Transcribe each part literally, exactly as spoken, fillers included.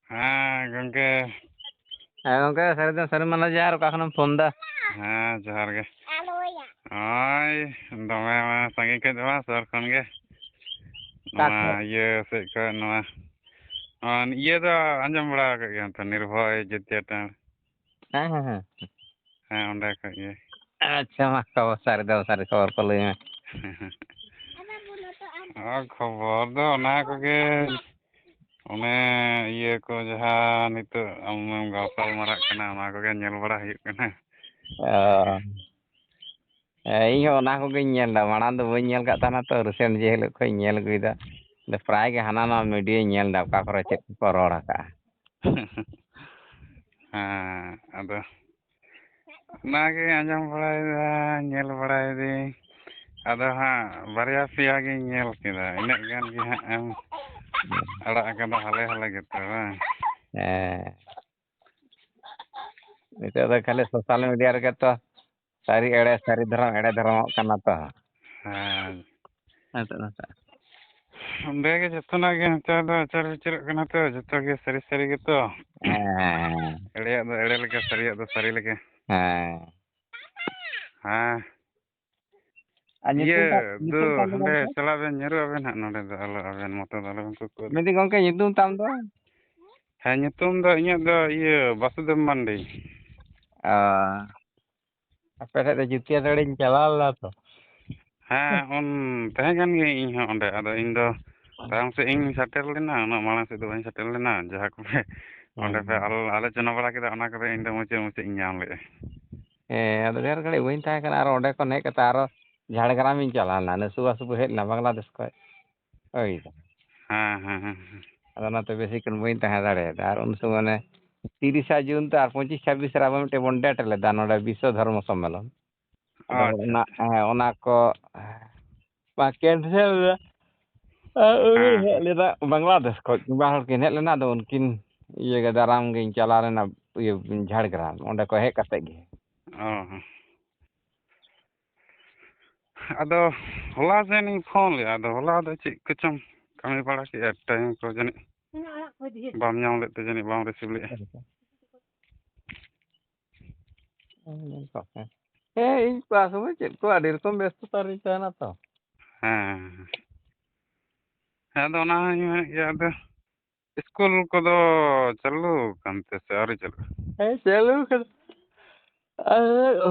ᱦᱮᱸ ᱜᱚᱢᱠᱮ᱾ ᱦᱮᱸ ᱜᱚᱢᱠᱮ, ᱥᱟᱹᱨᱤ ᱫᱚ ᱥᱟᱹᱨᱤ ᱢᱟᱞᱟ ᱡᱚᱦᱟᱨ᱾ ᱚᱠᱟ ᱠᱷᱚᱱᱮᱢ ᱯᱷᱳᱱ ᱫᱟ? ᱦᱮᱸ, ᱡᱚᱦᱟᱨ ᱜᱮ᱾ ᱱᱚᱜᱼᱚᱭ ᱫᱚᱢᱮ ᱢᱟ ᱥᱟᱺᱜᱤᱧ ᱠᱷᱚᱡ ᱫᱚ ᱵᱟᱝ, ᱥᱩᱨ ᱠᱷᱚᱱ ᱜᱮ᱾ ᱚᱠᱟ ᱱᱚᱣᱟ ᱠᱷᱚᱡ? ᱤᱭᱟᱹ ᱥᱮᱫ ᱠᱷᱚᱡ, ᱱᱚᱣᱟ, ᱱᱚᱣᱟ ᱤᱭᱟᱹ ᱫᱚ ᱟᱸᱡᱚᱢ ᱵᱟᱲᱟ ᱟᱠᱟᱫ ᱜᱮᱭᱟᱢ ᱛᱚ, ᱱᱤᱨᱵᱷᱚᱭ ᱡᱟᱹᱛᱤᱭᱟᱹᱨᱤ ᱴᱟᱺᱰ? ᱦᱮᱸ, ᱦᱮᱸ, ᱦᱮᱸ᱾ ᱦᱮᱸ, ᱚᱸᱰᱮ ᱠᱷᱚᱡ ᱜᱮ᱾ ᱟᱪᱪᱷᱟ, ᱢᱟ ᱠᱷᱚᱵᱚᱨ, ᱥᱟᱹᱨᱤ ᱫᱚ ᱥᱟᱹᱨᱤ ᱠᱷᱚᱵᱚᱨ ᱠᱚ ᱞᱟᱹᱭ ᱢᱮ᱾ ᱟᱨ ᱠᱷᱚᱵᱚᱨ ᱫᱚ ᱚᱱᱟ ᱠᱚᱜᱮ, ᱚᱱᱮ ᱤᱭᱟᱹ ᱠᱚ ᱡᱟᱦᱟᱸ ᱱᱤᱛᱚᱜ ᱟᱢᱮᱢ ᱜᱟᱯᱟᱞ ᱢᱟᱨᱟᱜ ᱠᱟᱱᱟ, ᱚᱱᱟ ᱠᱚᱜᱮ ᱧᱮᱞ ᱵᱟᱲᱟ ᱦᱩᱭᱩᱜ ᱠᱟᱱᱟ᱾ ᱚ᱾ ᱦᱮᱸ, ᱤᱧ ᱦᱚᱸ ᱚᱱᱟ ᱠᱚᱜᱮᱧ ᱧᱮᱞ ᱮᱫᱟ᱾ ᱢᱟᱲᱟᱝ ᱫᱚ ᱵᱟᱹᱧ ᱧᱮᱞ ᱠᱟᱜ ᱛᱟᱦᱮᱱᱟ ᱛᱚ, recent ᱡᱮ ᱦᱤᱞᱳᱜ ᱠᱷᱚᱱ ᱤᱧ ᱧᱮᱞ ᱟᱹᱜᱩᱭᱮᱫᱟ᱾ ᱟᱫᱚ ᱯᱨᱟᱭ ᱜᱮ ᱦᱟᱱᱟ ᱱᱟᱣᱟ ᱢᱤᱰᱤᱭᱟᱧ ᱧᱮᱞ ᱮᱫᱟ, ᱚᱠᱟ ᱠᱚᱨᱮ ᱪᱮᱫ ᱠᱚᱠᱚ ᱨᱚᱲ ᱟᱠᱟᱜᱼᱟ᱾ ᱦᱮᱸ, ᱟᱫᱚ ᱚᱱᱟᱜᱮ ᱟᱸᱡᱚᱢ ᱵᱟᱲᱟᱭᱮᱫᱟ, ᱧᱮᱞ ᱵᱟᱲᱟᱭᱮᱫᱟᱹᱧ᱾ ᱟᱫᱚ ᱦᱟᱸᱜ ᱵᱟᱨᱭᱟ ᱯᱮᱭᱟ ᱜᱤᱧ ᱧᱮᱞ ᱠᱮᱫᱟ, ᱤᱱᱟᱹᱜ ᱜᱟᱱ ᱜᱮ ᱦᱟᱸᱜ ᱮᱢ ᱟᱲᱟᱜ ᱟᱠᱟᱫᱟ, ᱦᱟᱞᱮ ᱦᱟᱞᱮ ᱜᱮᱛᱚ ᱵᱟᱝ? ᱦᱮᱸ᱾ ᱱᱤᱛᱚᱜ ᱫᱚ ᱠᱷᱟᱹᱞᱤ social media ᱨᱮᱜᱮ ᱛᱚ ᱥᱟᱹᱨᱤ ᱮᱲᱮ, ᱥᱟᱹᱨᱤ ᱫᱷᱚᱨᱚᱢ ᱮᱲᱮ ᱫᱷᱚᱨᱚᱢᱚᱜ ᱠᱟᱱᱟ ᱛᱚ᱾ ᱦᱮᱸ᱾ ᱱᱤᱛᱚᱜ ᱫᱚ ᱦᱟᱸᱜ᱾ ᱚᱸᱰᱮ ᱜᱮ ᱡᱚᱛᱚᱱᱟᱜ ᱜᱮ ᱱᱮᱛᱟᱨ ᱫᱚ ᱟᱪᱟᱨ ᱵᱤᱪᱟᱹᱨᱚᱜ ᱠᱟᱱᱟ ᱛᱚ, ᱡᱚᱛᱚ ᱜᱮ ᱥᱟᱹᱨᱤ ᱥᱟᱹᱨᱤ ᱜᱮᱛᱚ᱾ ᱦᱮᱸ, ᱦᱮᱸ, ᱦᱮᱸ᱾ ᱮᱲᱮᱭᱟᱜ ᱫᱚ ᱮᱲᱮ ᱞᱮᱠᱟ, ᱥᱟᱹᱨᱤᱭᱟᱜ ᱫᱚ ᱥᱟᱹᱨᱤ ᱞᱮᱠᱟ᱾ ᱦᱮᱸ᱾ ᱦᱮᱸ᱾ ᱟᱨ ᱤᱭᱟᱹ ᱧᱩᱛᱩᱢ ᱛᱟᱢ, ᱫᱩ, ᱧᱩᱛᱩᱢ ᱛᱟᱢ ᱫᱚ ᱦᱟᱸᱰᱮ ᱜᱚᱢᱠᱮ? ᱪᱟᱞᱟᱜ ᱵᱮᱱ, ᱧᱮᱞᱚᱜ ᱟᱵᱮᱱ ᱦᱟᱸᱜ ᱱᱚᱰᱮ ᱫᱚ, ᱟᱞᱚ ᱟᱵᱮᱱ ᱢᱚᱛᱚ ᱫᱚ ᱟᱞᱚᱵᱮᱱ ᱠᱩᱠᱩ᱾ ᱢᱮᱱᱫᱟᱹᱧ ᱜᱚᱢᱠᱮ, ᱧᱩᱛᱩᱢ ᱛᱟᱢ ᱫᱚ? ᱦᱮᱸ, ᱧᱩᱛᱩᱢ ᱫᱚ ᱤᱧᱟᱹᱜ ᱫᱚ ᱤᱭᱟᱹ ᱵᱟᱥᱩᱫᱮᱵ ᱢᱟᱱᱰᱤ᱾ ᱚ, ᱟᱯᱮ ᱴᱷᱮᱡ ᱫᱚ ᱡᱩᱛᱤᱭᱟᱹ ᱫᱟᱲᱮᱧ ᱪᱟᱞᱟᱣ ᱞᱮᱱᱟ ᱛᱚ᱾ ᱦᱮᱸ, ᱩᱱ ᱛᱟᱦᱮᱸ ᱠᱟᱱ ᱜᱤᱭᱟᱹᱧ ᱤᱧ ᱦᱚᱸ ᱚᱸᱰᱮ, ᱟᱫᱚ ᱤᱧ ᱫᱚ ᱛᱟᱭᱚᱢ ᱥᱮᱫ ᱤᱧ ᱥᱮᱴᱮᱨ ᱞᱮᱱᱟ, ᱩᱱᱟᱹᱜ ᱢᱟᱲᱟᱝ ᱥᱮᱫ ᱫᱚ ᱵᱟᱹᱧ ᱥᱮᱴᱮᱨ ᱞᱮᱱᱟ᱾ ᱡᱟᱦᱟᱸ ᱠᱚᱯᱮ ᱚᱸᱰᱮ ᱯᱮ ᱦᱮᱸ᱾ ᱟᱞ-, ᱟᱞᱳᱪᱚᱱᱟ ᱵᱟᱲᱟ ᱠᱮᱫᱟ, ᱚᱱᱟ ᱠᱚᱫᱚ ᱤᱧ ᱫᱚ ᱢᱩᱪᱟᱹᱫ ᱢᱩᱪᱟᱹᱫ ᱤᱧ ᱧᱟᱢ ᱞᱮᱫᱼᱟ᱾ ᱦᱮᱸ, ᱟᱫᱚ ᱰᱷᱮᱨ ᱜᱷᱟᱹᱲᱤᱡ ᱵᱟᱹᱧ ᱛᱟᱦᱮᱸ ᱠᱟᱱᱟ, ᱟᱨ ᱚᱸᱰᱮ ᱠᱷᱚᱱ ᱦᱮᱡ ᱠᱟᱛᱮ ᱟᱨᱚ ᱡᱷᱟᱲᱜᱨᱟᱢᱤᱧ ᱪᱟᱞᱟᱣ ᱞᱮᱱᱟ, ᱱᱟᱹᱥᱩ ᱵᱟᱹᱥᱩ ᱦᱮᱡ ᱞᱮᱱᱟ ᱵᱟᱝᱞᱟᱫᱮᱥ ᱠᱷᱚᱡ᱾ ᱦᱳᱭ᱾ ᱦᱮᱸ, ᱦᱮᱸ, ᱦᱮᱸ, ᱦᱮᱸ᱾ ᱟᱫᱚ ᱚᱱᱟᱛᱮ ᱵᱮᱥᱤ ᱠᱷᱚᱱ ᱵᱟᱹᱧ ᱛᱟᱦᱮᱸ ᱫᱟᱲᱮᱭᱟᱫᱟ᱾ ᱟᱨ ᱩᱱ ᱥᱚᱢᱚᱭ ᱚᱱᱮ ᱛᱤᱨᱤᱥᱟ ᱡᱩᱱ ᱛᱮ ᱟᱨ ᱯᱚᱸᱪᱤᱥ ᱪᱷᱟᱵᱵᱤᱥ ᱨᱮ ᱟᱵᱚ ᱢᱤᱫᱴᱮᱱ ᱵᱚᱱ date ᱞᱮᱫᱟ ᱱᱚᱰᱮ ᱵᱤᱥᱥᱚ ᱫᱷᱚᱨᱢᱚ ᱥᱚᱢᱢᱮᱞᱚᱱ᱾ ᱟᱫᱚ ᱟᱪᱪᱷᱟ᱾ ᱚᱱᱟ, ᱦᱮᱸ, ᱚᱱᱟ ᱠᱚ ᱵᱟᱝ cancel ᱞᱮᱫᱟ᱾ ᱟᱨ ᱩᱱᱤ ᱦᱮᱸ, ᱦᱮᱡ ᱦᱮᱸ᱾ ᱞᱮᱫᱟ ᱵᱟᱝᱞᱟᱫᱮᱥ ᱠᱷᱚᱡ, ᱵᱟᱨ ᱦᱚᱲ ᱠᱤᱱ ᱦᱮᱡ ᱞᱮᱱᱟ᱾ ᱟᱫᱚ ᱩᱱᱠᱤᱱ ᱤᱭᱟᱹ ᱜᱮ ᱫᱟᱨᱟᱢ ᱜᱤᱧ ᱪᱟᱞᱟᱣ ᱞᱮᱱᱟ, ᱤᱭᱟᱹ, ᱡᱷᱟᱲᱜᱨᱟᱢ, ᱚᱸᱰᱮ ᱠᱚ ᱦᱮᱡ ᱠᱟᱛᱮ ᱜᱮ᱾ ᱚ ᱦᱚᱸ᱾ ᱟᱫᱚ ᱦᱚᱞᱟ ᱥᱮᱱ ᱤᱧ ᱯᱷᱳᱱ ᱞᱮᱫᱼᱟ, ᱟᱫᱚ ᱦᱚᱞᱟ ᱫᱚ ᱪᱮᱫ ᱠᱚᱪᱚᱢ ᱠᱟᱹᱢᱤ ᱵᱟᱲᱟ ᱠᱮᱫᱼᱟ, time ᱠᱚ ᱡᱟᱹᱱᱤᱡ᱾ ᱵᱟᱢ ᱧᱟᱢ ᱞᱮᱫ ᱛᱮ ᱡᱟᱹᱱᱤᱡ ᱵᱟᱢ receive ᱞᱮᱫᱼᱟ᱾ ᱦᱮᱸ, ᱤᱧ ᱚᱠᱟ ᱥᱚᱢᱚᱭ ᱪᱮᱫ ᱠᱚ ᱟᱹᱰᱤ ᱨᱚᱠᱚᱢ ᱵᱮᱥᱛᱚᱛᱟ ᱨᱤᱧ ᱛᱟᱦᱮᱱᱟ ᱛᱚ᱾ ᱦᱮᱸ᱾ ᱦᱮᱸ, ᱟᱫᱚ ᱚᱱᱟ ᱦᱚᱸᱧ ᱢᱮᱱᱮᱫ ᱜᱮᱭᱟ, ᱟᱫᱚ ᱤᱥᱠᱩᱞ ᱠᱚᱫᱚ ᱪᱟᱹᱞᱩ ᱟᱠᱟᱱ ᱛᱮ ᱥᱮ ᱟᱹᱣᱨᱤ ᱪᱟᱹᱞᱩᱜᱼᱟ? ᱦᱮᱸ, ᱪᱟᱹᱞᱩ ᱟᱠᱟᱱᱟ᱾ ᱟᱨ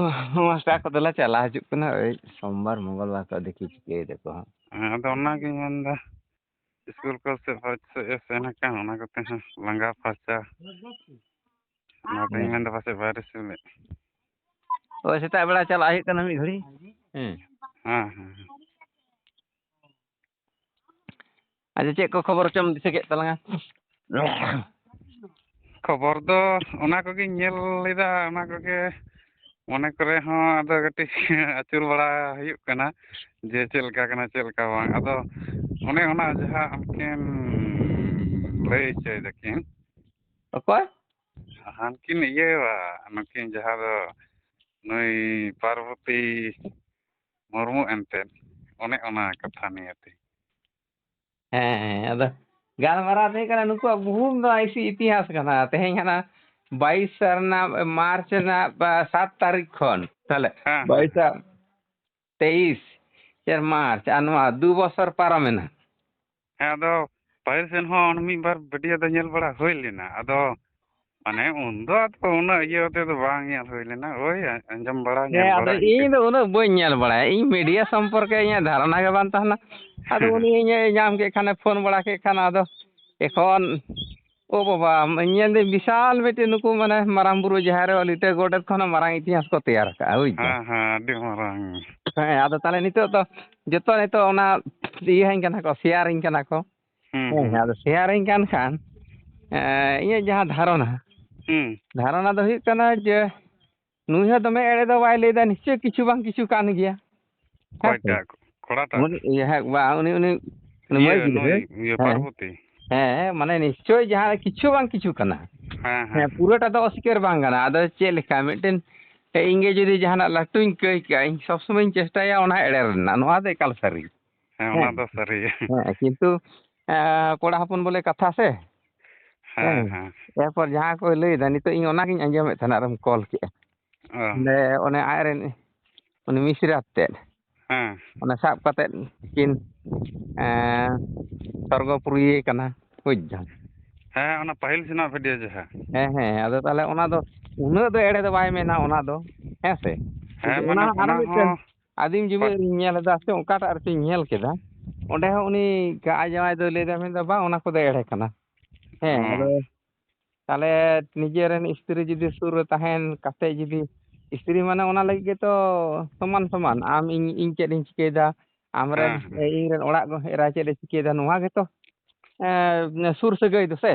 ᱢᱟᱥᱴᱟᱨ ᱠᱚᱫᱚ ᱞᱮ ᱪᱟᱞᱟᱣ ᱦᱤᱡᱩᱜ ᱠᱟᱱᱟ, ᱳᱭ ᱥᱳᱢᱵᱟᱨ, ᱢᱚᱝᱜᱚᱞ ᱵᱟᱨ ᱠᱚ ᱫᱮᱠᱷᱤ ᱪᱤᱠᱟᱹᱭ ᱫᱟᱠᱚ ᱦᱟᱸᱜ᱾ ᱦᱮᱸ, ᱟᱫᱚ ᱚᱱᱟᱜᱤᱧ ᱢᱮᱱᱫᱟ, ᱤᱥᱠᱩᱞ ᱠᱚ ᱥᱮᱫ ᱯᱟᱪᱮᱫ ᱮ ᱥᱮᱱ ᱟᱠᱟᱱ, ᱚᱱᱟ ᱠᱚᱛᱮ ᱦᱚᱸ ᱞᱟᱸᱜᱟ ᱯᱷᱟᱨᱪᱟ᱾ ᱚᱱᱟᱛᱮᱧ ᱦᱮᱸ᱾ ᱢᱮᱱᱫᱟ ᱯᱟᱪᱮᱫ ᱵᱟᱭ receive ᱞᱮᱫ᱾ ᱳᱭ ᱥᱮᱛᱟᱜ ᱵᱮᱲᱟ ᱪᱟᱞᱟᱜ ᱦᱩᱭᱩᱜ ᱠᱟᱱᱟ ᱢᱤᱫ ᱜᱷᱟᱹᱲᱤ᱾ ᱦᱮᱸ᱾ ᱦᱮᱸ, ᱦᱮᱸ, ᱦᱮᱸ᱾ ᱟᱪᱪᱷᱟ, ᱪᱮᱫ ᱠᱚ ᱠᱷᱚᱵᱚᱨ ᱪᱚᱢ ᱫᱤᱥᱟᱹ ᱠᱮᱫ ᱛᱟᱞᱟᱝᱟ? ᱠᱷᱚᱵᱚᱨ ᱫᱚ ᱚᱱᱟ ᱠᱚᱜᱮᱧ ᱧᱮᱞ ᱞᱮᱫᱟ, ᱚᱱᱟ ᱠᱚᱜᱮ ᱢᱚᱱᱮ ᱠᱚᱨᱮ ᱦᱚᱸ ᱟᱫᱚ ᱠᱟᱹᱴᱤᱡ ᱟᱹᱪᱩᱨ ᱵᱟᱲᱟ ᱦᱩᱭᱩᱜ ᱠᱟᱱᱟ ᱡᱮ ᱪᱮᱫ ᱞᱮᱠᱟ ᱠᱟᱱᱟ, ᱪᱮᱫ ᱞᱮᱠᱟ ᱵᱟᱝ᱾ ᱟᱫᱚ ᱚᱱᱮ ᱚᱱᱟ ᱡᱟᱦᱟᱸ ᱩᱱᱠᱤᱱ ᱞᱟᱹᱭ ᱦᱚᱪᱚᱭ ᱫᱟᱠᱤᱱ, ᱚᱠᱚᱭ? ᱦᱟᱱᱠᱤᱱ ᱤᱭᱟᱹᱣᱟ, ᱱᱩᱠᱤᱱ ᱡᱟᱦᱟᱸ ᱫᱚ ᱱᱩᱭ ᱯᱟᱨᱵᱚᱛᱤ ᱢᱩᱨᱢᱩ ᱮᱱᱛᱮᱫ, ᱚᱱᱮ ᱚᱱᱟ ᱠᱟᱛᱷᱟ ᱱᱤᱭᱮ ᱛᱮ᱾ ᱦᱮᱸ, ᱦᱮᱸ, ᱟᱫᱚ ᱜᱟᱞᱢᱟᱨᱟᱣ ᱛᱟᱦᱮᱸ ᱠᱟᱱᱟ, ᱱᱩᱠᱩᱣᱟᱜ ᱵᱚᱦᱩᱛ ᱫᱚ ᱤᱥᱤ ᱤᱛᱤᱦᱟᱥ ᱠᱟᱱᱟ᱾ ᱛᱮᱦᱮᱧ ᱦᱟᱱᱟ ᱵᱟᱭᱤᱥ ᱨᱮᱱᱟᱜ, ᱢᱟᱨᱪ ᱨᱮᱱᱟᱜ, ᱵᱟ, ᱥᱟᱛ ᱛᱟᱹᱨᱤᱠᱷ ᱠᱷᱚᱱ, ᱛᱟᱦᱞᱮ ᱦᱮᱸ, ᱦᱮᱸ᱾ ᱵᱟᱭᱤᱥ ᱟᱜ ᱛᱮᱭᱤᱥ ᱪᱟᱨ ᱢᱟᱨᱪ, ᱟᱨ ᱱᱚᱣᱟ ᱫᱩ ᱵᱚᱪᱷᱚᱨ ᱯᱟᱨᱚᱢᱮᱱᱟ᱾ ᱦᱮᱸ, ᱟᱫᱚ ᱯᱟᱹᱦᱤᱞ ᱥᱮᱱ ᱦᱚᱸ ᱢᱤᱫ ᱵᱟᱨ video ᱫᱚ ᱧᱮᱞ ᱵᱟᱲᱟ ᱦᱩᱭ ᱞᱮᱱᱟ, ᱟᱫᱚ ᱢᱟᱱᱮ ᱩᱱᱫᱚ ᱟᱫᱚ ᱩᱱᱟᱹᱜ ᱤᱭᱟᱹ ᱟᱛᱮ ᱫᱚ ᱵᱟᱝ ᱧᱮᱞ ᱦᱩᱭ ᱞᱮᱱᱟ, ᱳᱭ ᱟᱸᱡᱚᱢ ᱵᱟᱲᱟ, ᱦᱮᱸ, ᱧᱮᱞ ᱟᱫᱚ ᱵᱟᱲᱟ ᱤᱧ ᱤᱱᱠᱟᱹ᱾ ᱫᱚ ᱩᱱᱟᱹᱜ ᱵᱟᱹᱧ ᱧᱮᱞ ᱵᱟᱲᱟᱭᱟ, ᱤᱧ media ᱥᱚᱢᱯᱚᱨᱠᱮ ᱤᱧᱟᱹᱜ ᱫᱷᱟᱨᱚᱱᱟ ᱜᱮ ᱵᱟᱝ ᱛᱟᱦᱮᱱᱟ᱾ ᱟᱫᱚ ᱦᱮᱸ, ᱦᱮᱸ᱾ ᱩᱱᱤ ᱤᱧᱮ ᱧᱟᱢ ᱠᱮᱫ ᱠᱷᱟᱱᱮ, ᱯᱷᱳᱱ ᱵᱟᱲᱟ ᱠᱮᱫ ᱠᱷᱟᱱ, ᱟᱫᱚ ᱮᱠᱷᱚᱱ, ᱳ ᱵᱟᱵᱟ, ᱧᱮᱞ ᱫᱟᱹᱧ ᱵᱤᱥᱟᱞ ᱢᱤᱫᱴᱮᱱ ᱱᱩᱠᱩ ᱢᱟᱱᱮ ᱢᱟᱨᱟᱝ ᱵᱩᱨᱩ, ᱡᱟᱦᱮᱨ ᱟᱭᱳ, ᱞᱤᱴᱟᱹ ᱜᱚᱰᱮᱛ ᱠᱷᱚᱱ ᱦᱚᱸ ᱢᱟᱨᱟᱝ ᱤᱛᱤᱦᱟᱥ ᱠᱚ ᱛᱮᱭᱟᱨ ᱠᱟᱜᱼᱟ, ᱵᱩᱡᱽ ᱫᱟᱢ? ᱦᱮᱸ, ᱦᱮᱸ, ᱟᱹᱰᱤ ᱢᱟᱨᱟᱝ᱾ ᱦᱮᱸ, ᱟᱫᱚ ᱛᱟᱦᱚᱞᱮ ᱱᱤᱛᱚᱜ ᱫᱚ ᱡᱚᱛᱚ ᱱᱤᱛᱚᱜ ᱚᱱᱟ ᱤᱭᱟᱹ ᱟᱹᱧ ᱠᱟᱱᱟ ᱠᱚ, share ᱟᱹᱧ ᱠᱟᱱᱟ ᱠᱚ᱾ ᱦᱩᱸ, ᱦᱮᱸ, ᱦᱩᱸ᱾ ᱟᱫᱚ share ᱟᱹᱧ ᱠᱟᱱ ᱠᱷᱟᱱ, ᱮᱸ, ᱤᱧᱟᱹᱜ ᱡᱟᱦᱟᱸ ᱫᱷᱟᱨᱚᱱᱟ, ᱦᱩᱸ᱾ ᱫᱷᱟᱨᱚᱱᱟ ᱫᱚ ᱦᱩᱭᱩᱜ ᱠᱟᱱᱟ ᱡᱮ ᱱᱩᱭ ᱦᱚᱸ ᱫᱚᱢᱮ ᱮᱲᱮ ᱫᱚ ᱵᱟᱭ ᱞᱟᱹᱭᱫᱟ, ᱱᱤᱥᱪᱳᱭ ᱠᱤᱪᱷᱩ ᱵᱟᱝ ᱠᱤᱪᱷᱩ ᱠᱟᱱ ᱜᱮᱭᱟ᱾ ᱦᱮᱸ ᱥᱮ? ᱚᱠᱚᱭᱴᱟᱜ? ᱠᱚᱲᱟᱴᱟᱜ? ᱩᱱᱤ, ᱤᱭᱟᱹ, ᱦᱮᱸ, ᱵᱟ, ᱩᱱᱤ, ᱩᱱᱤ, ᱩᱱᱤ ᱤᱭᱟᱹ, ᱢᱟᱹᱭ ᱜᱤᱫᱽᱨᱟᱹ᱾ ᱱᱩᱭ, ᱤᱭᱟᱹ, ᱦᱮᱸ᱾ ᱯᱟᱨᱵᱚᱛᱤ? ᱦᱮᱸ, ᱢᱟᱱᱮ ᱱᱤᱥᱪᱳᱭ ᱡᱟᱦᱟᱸ ᱠᱤᱪᱷᱩ ᱵᱟᱝ ᱠᱤᱪᱷᱩ ᱠᱟᱱᱟ᱾ ᱦᱮᱸ, ᱦᱮᱸ, ᱦᱮᱸ᱾ ᱯᱩᱨᱟᱹᱴᱟ ᱫᱚ ᱚᱥᱤᱠᱟᱹᱨ ᱵᱟᱝ ᱜᱟᱱᱚᱜᱼᱟ᱾ ᱟᱫᱚ ᱪᱮᱫ ᱞᱮᱠᱟ ᱢᱤᱫᱴᱮᱱ, ᱤᱧ ᱜᱮ ᱡᱩᱫᱤ ᱡᱟᱦᱟᱱᱟᱜ ᱞᱟᱹᱴᱩᱧ ᱠᱟᱹᱭ ᱠᱟᱜᱼᱟ, ᱤᱧ ᱥᱚᱵ ᱥᱚᱢᱚᱭᱤᱧ ᱪᱮᱥᱴᱟᱭᱟ ᱚᱱᱟ ᱮᱲᱮ ᱨᱮᱱᱟᱜ᱾ ᱱᱚᱣᱟ ᱫᱚ ᱮᱠᱟᱞ ᱥᱟᱹᱨᱤ᱾ ᱦᱮᱸ, ᱚᱱᱟ ᱦᱮᱸ᱾ ᱫᱚ ᱥᱟᱹᱨᱤ ᱜᱮ᱾ ᱦᱮᱸ, ᱠᱤᱱᱛᱩ ᱮᱸ, ᱠᱚᱲᱟ ᱦᱚᱯᱚᱱ ᱵᱚᱞᱮ ᱠᱟᱛᱷᱟ ᱥᱮ᱾ ᱦᱮᱸ, ᱦᱮᱸ᱾ ᱦᱮᱸ᱾ ᱮᱨᱯᱚᱨ ᱡᱟᱦᱟᱸ ᱠᱚᱭ ᱞᱟᱹᱭᱫᱟ, ᱱᱤᱛᱚᱜ ᱤᱧ ᱚᱱᱟᱜᱤᱧ ᱟᱸᱡᱚᱢᱮᱫ ᱛᱟᱦᱮᱱᱟ, ᱟᱨᱮᱢ ᱠᱚᱞ ᱠᱮᱜᱼᱟ᱾ ᱚ᱾ ᱚᱸᱰᱮ ᱚᱱᱮ ᱟᱡᱨᱮᱱ ᱩᱱᱤ ᱢᱤᱥᱨᱟ ᱛᱮᱫ, ᱦᱮᱸ᱾ ᱚᱱᱟ ᱥᱟᱵ ᱠᱟᱛᱮᱫ ᱠᱤᱱ, ᱮᱸ, ᱥᱚᱨᱜᱚᱯᱩᱨᱤᱭᱮ ᱠᱟᱱᱟ, ᱵᱩᱡᱽ ᱫᱟᱢ᱾ ᱦᱮᱸ, ᱚᱱᱟ ᱯᱟᱹᱦᱤᱞ ᱥᱮᱱᱟᱜ ᱵᱷᱤᱰᱤᱭᱳ ᱡᱟᱦᱟᱸ᱾ ᱦᱮᱸ, ᱦᱮᱸ, ᱟᱫᱚ ᱛᱟᱦᱚᱞᱮ ᱚᱱᱟ ᱫᱚ ᱩᱱᱟᱹᱜ ᱫᱚ ᱮᱲᱮ ᱫᱚ ᱵᱟᱭ ᱢᱮᱱᱟ ᱚᱱᱟ ᱫᱚ, ᱦᱮᱸ ᱥᱮ? ᱦᱮᱸ, ᱟᱫᱚ ᱚᱱᱟ ᱢᱟᱱᱮ ᱦᱚᱸ ᱟᱨᱚ ᱚᱱᱟ ᱢᱤᱫᱴᱮᱱ ᱦᱚᱸ ᱟᱹᱫᱤᱢ ᱡᱩᱢᱤᱫ ᱯᱟᱹᱦ- ᱨᱤᱧ ᱧᱮᱞ ᱮᱫᱟ ᱥᱮ ᱚᱠᱟᱴᱟᱜ ᱨᱮᱪᱚᱧ ᱧᱮᱞ ᱠᱮᱫᱟ, ᱚᱸᱰᱮ ᱦᱚᱸ ᱩᱱᱤ ᱟᱡ ᱡᱟᱶᱟᱭ ᱫᱚᱭ ᱞᱟᱹᱭᱫᱟ, ᱢᱮᱱᱫᱟ, "ᱵᱟᱝ, ᱚᱱᱟ ᱠᱚᱫᱚ ᱮᱲᱮ ᱠᱟᱱᱟ᱾" ᱦᱮᱸ, ᱦᱚᱸ᱾ ᱟᱫᱚ ᱛᱟᱦᱚᱞᱮ ᱱᱤᱡᱮᱨᱮᱱ ᱤᱥᱛᱨᱤ ᱡᱩᱫᱤ ᱥᱩᱨ ᱨᱮ ᱛᱟᱦᱮᱱ ᱠᱟᱛᱮ ᱡᱩᱫᱤ ᱤᱥᱛᱨᱤ ᱢᱟᱱᱮ ᱚᱱᱟ ᱞᱟᱹᱜᱤᱫ ᱜᱮᱛᱚ ᱥᱚᱢᱟᱱ ᱥᱚᱢᱟᱱ, ᱟᱢ ᱤᱧ, ᱤᱧ ᱪᱮᱫ ᱤᱧ ᱪᱤᱠᱟᱹᱭᱮᱫᱟ, ᱟᱢᱨᱮᱱ, ᱦᱮᱸ, ᱦᱮᱸ᱾ ᱤᱧ ᱨᱮᱱ ᱚᱲᱟᱜ ᱜᱚ-, ᱮᱨᱟ ᱪᱮᱫ ᱮ ᱪᱤᱠᱟᱹᱭᱮᱫᱟ, ᱱᱚᱣᱟ ᱜᱮᱛᱚ, ᱮᱸ, ᱥᱩᱨ ᱥᱟᱹᱜᱟᱹᱭ ᱫᱚ ᱥᱮ᱾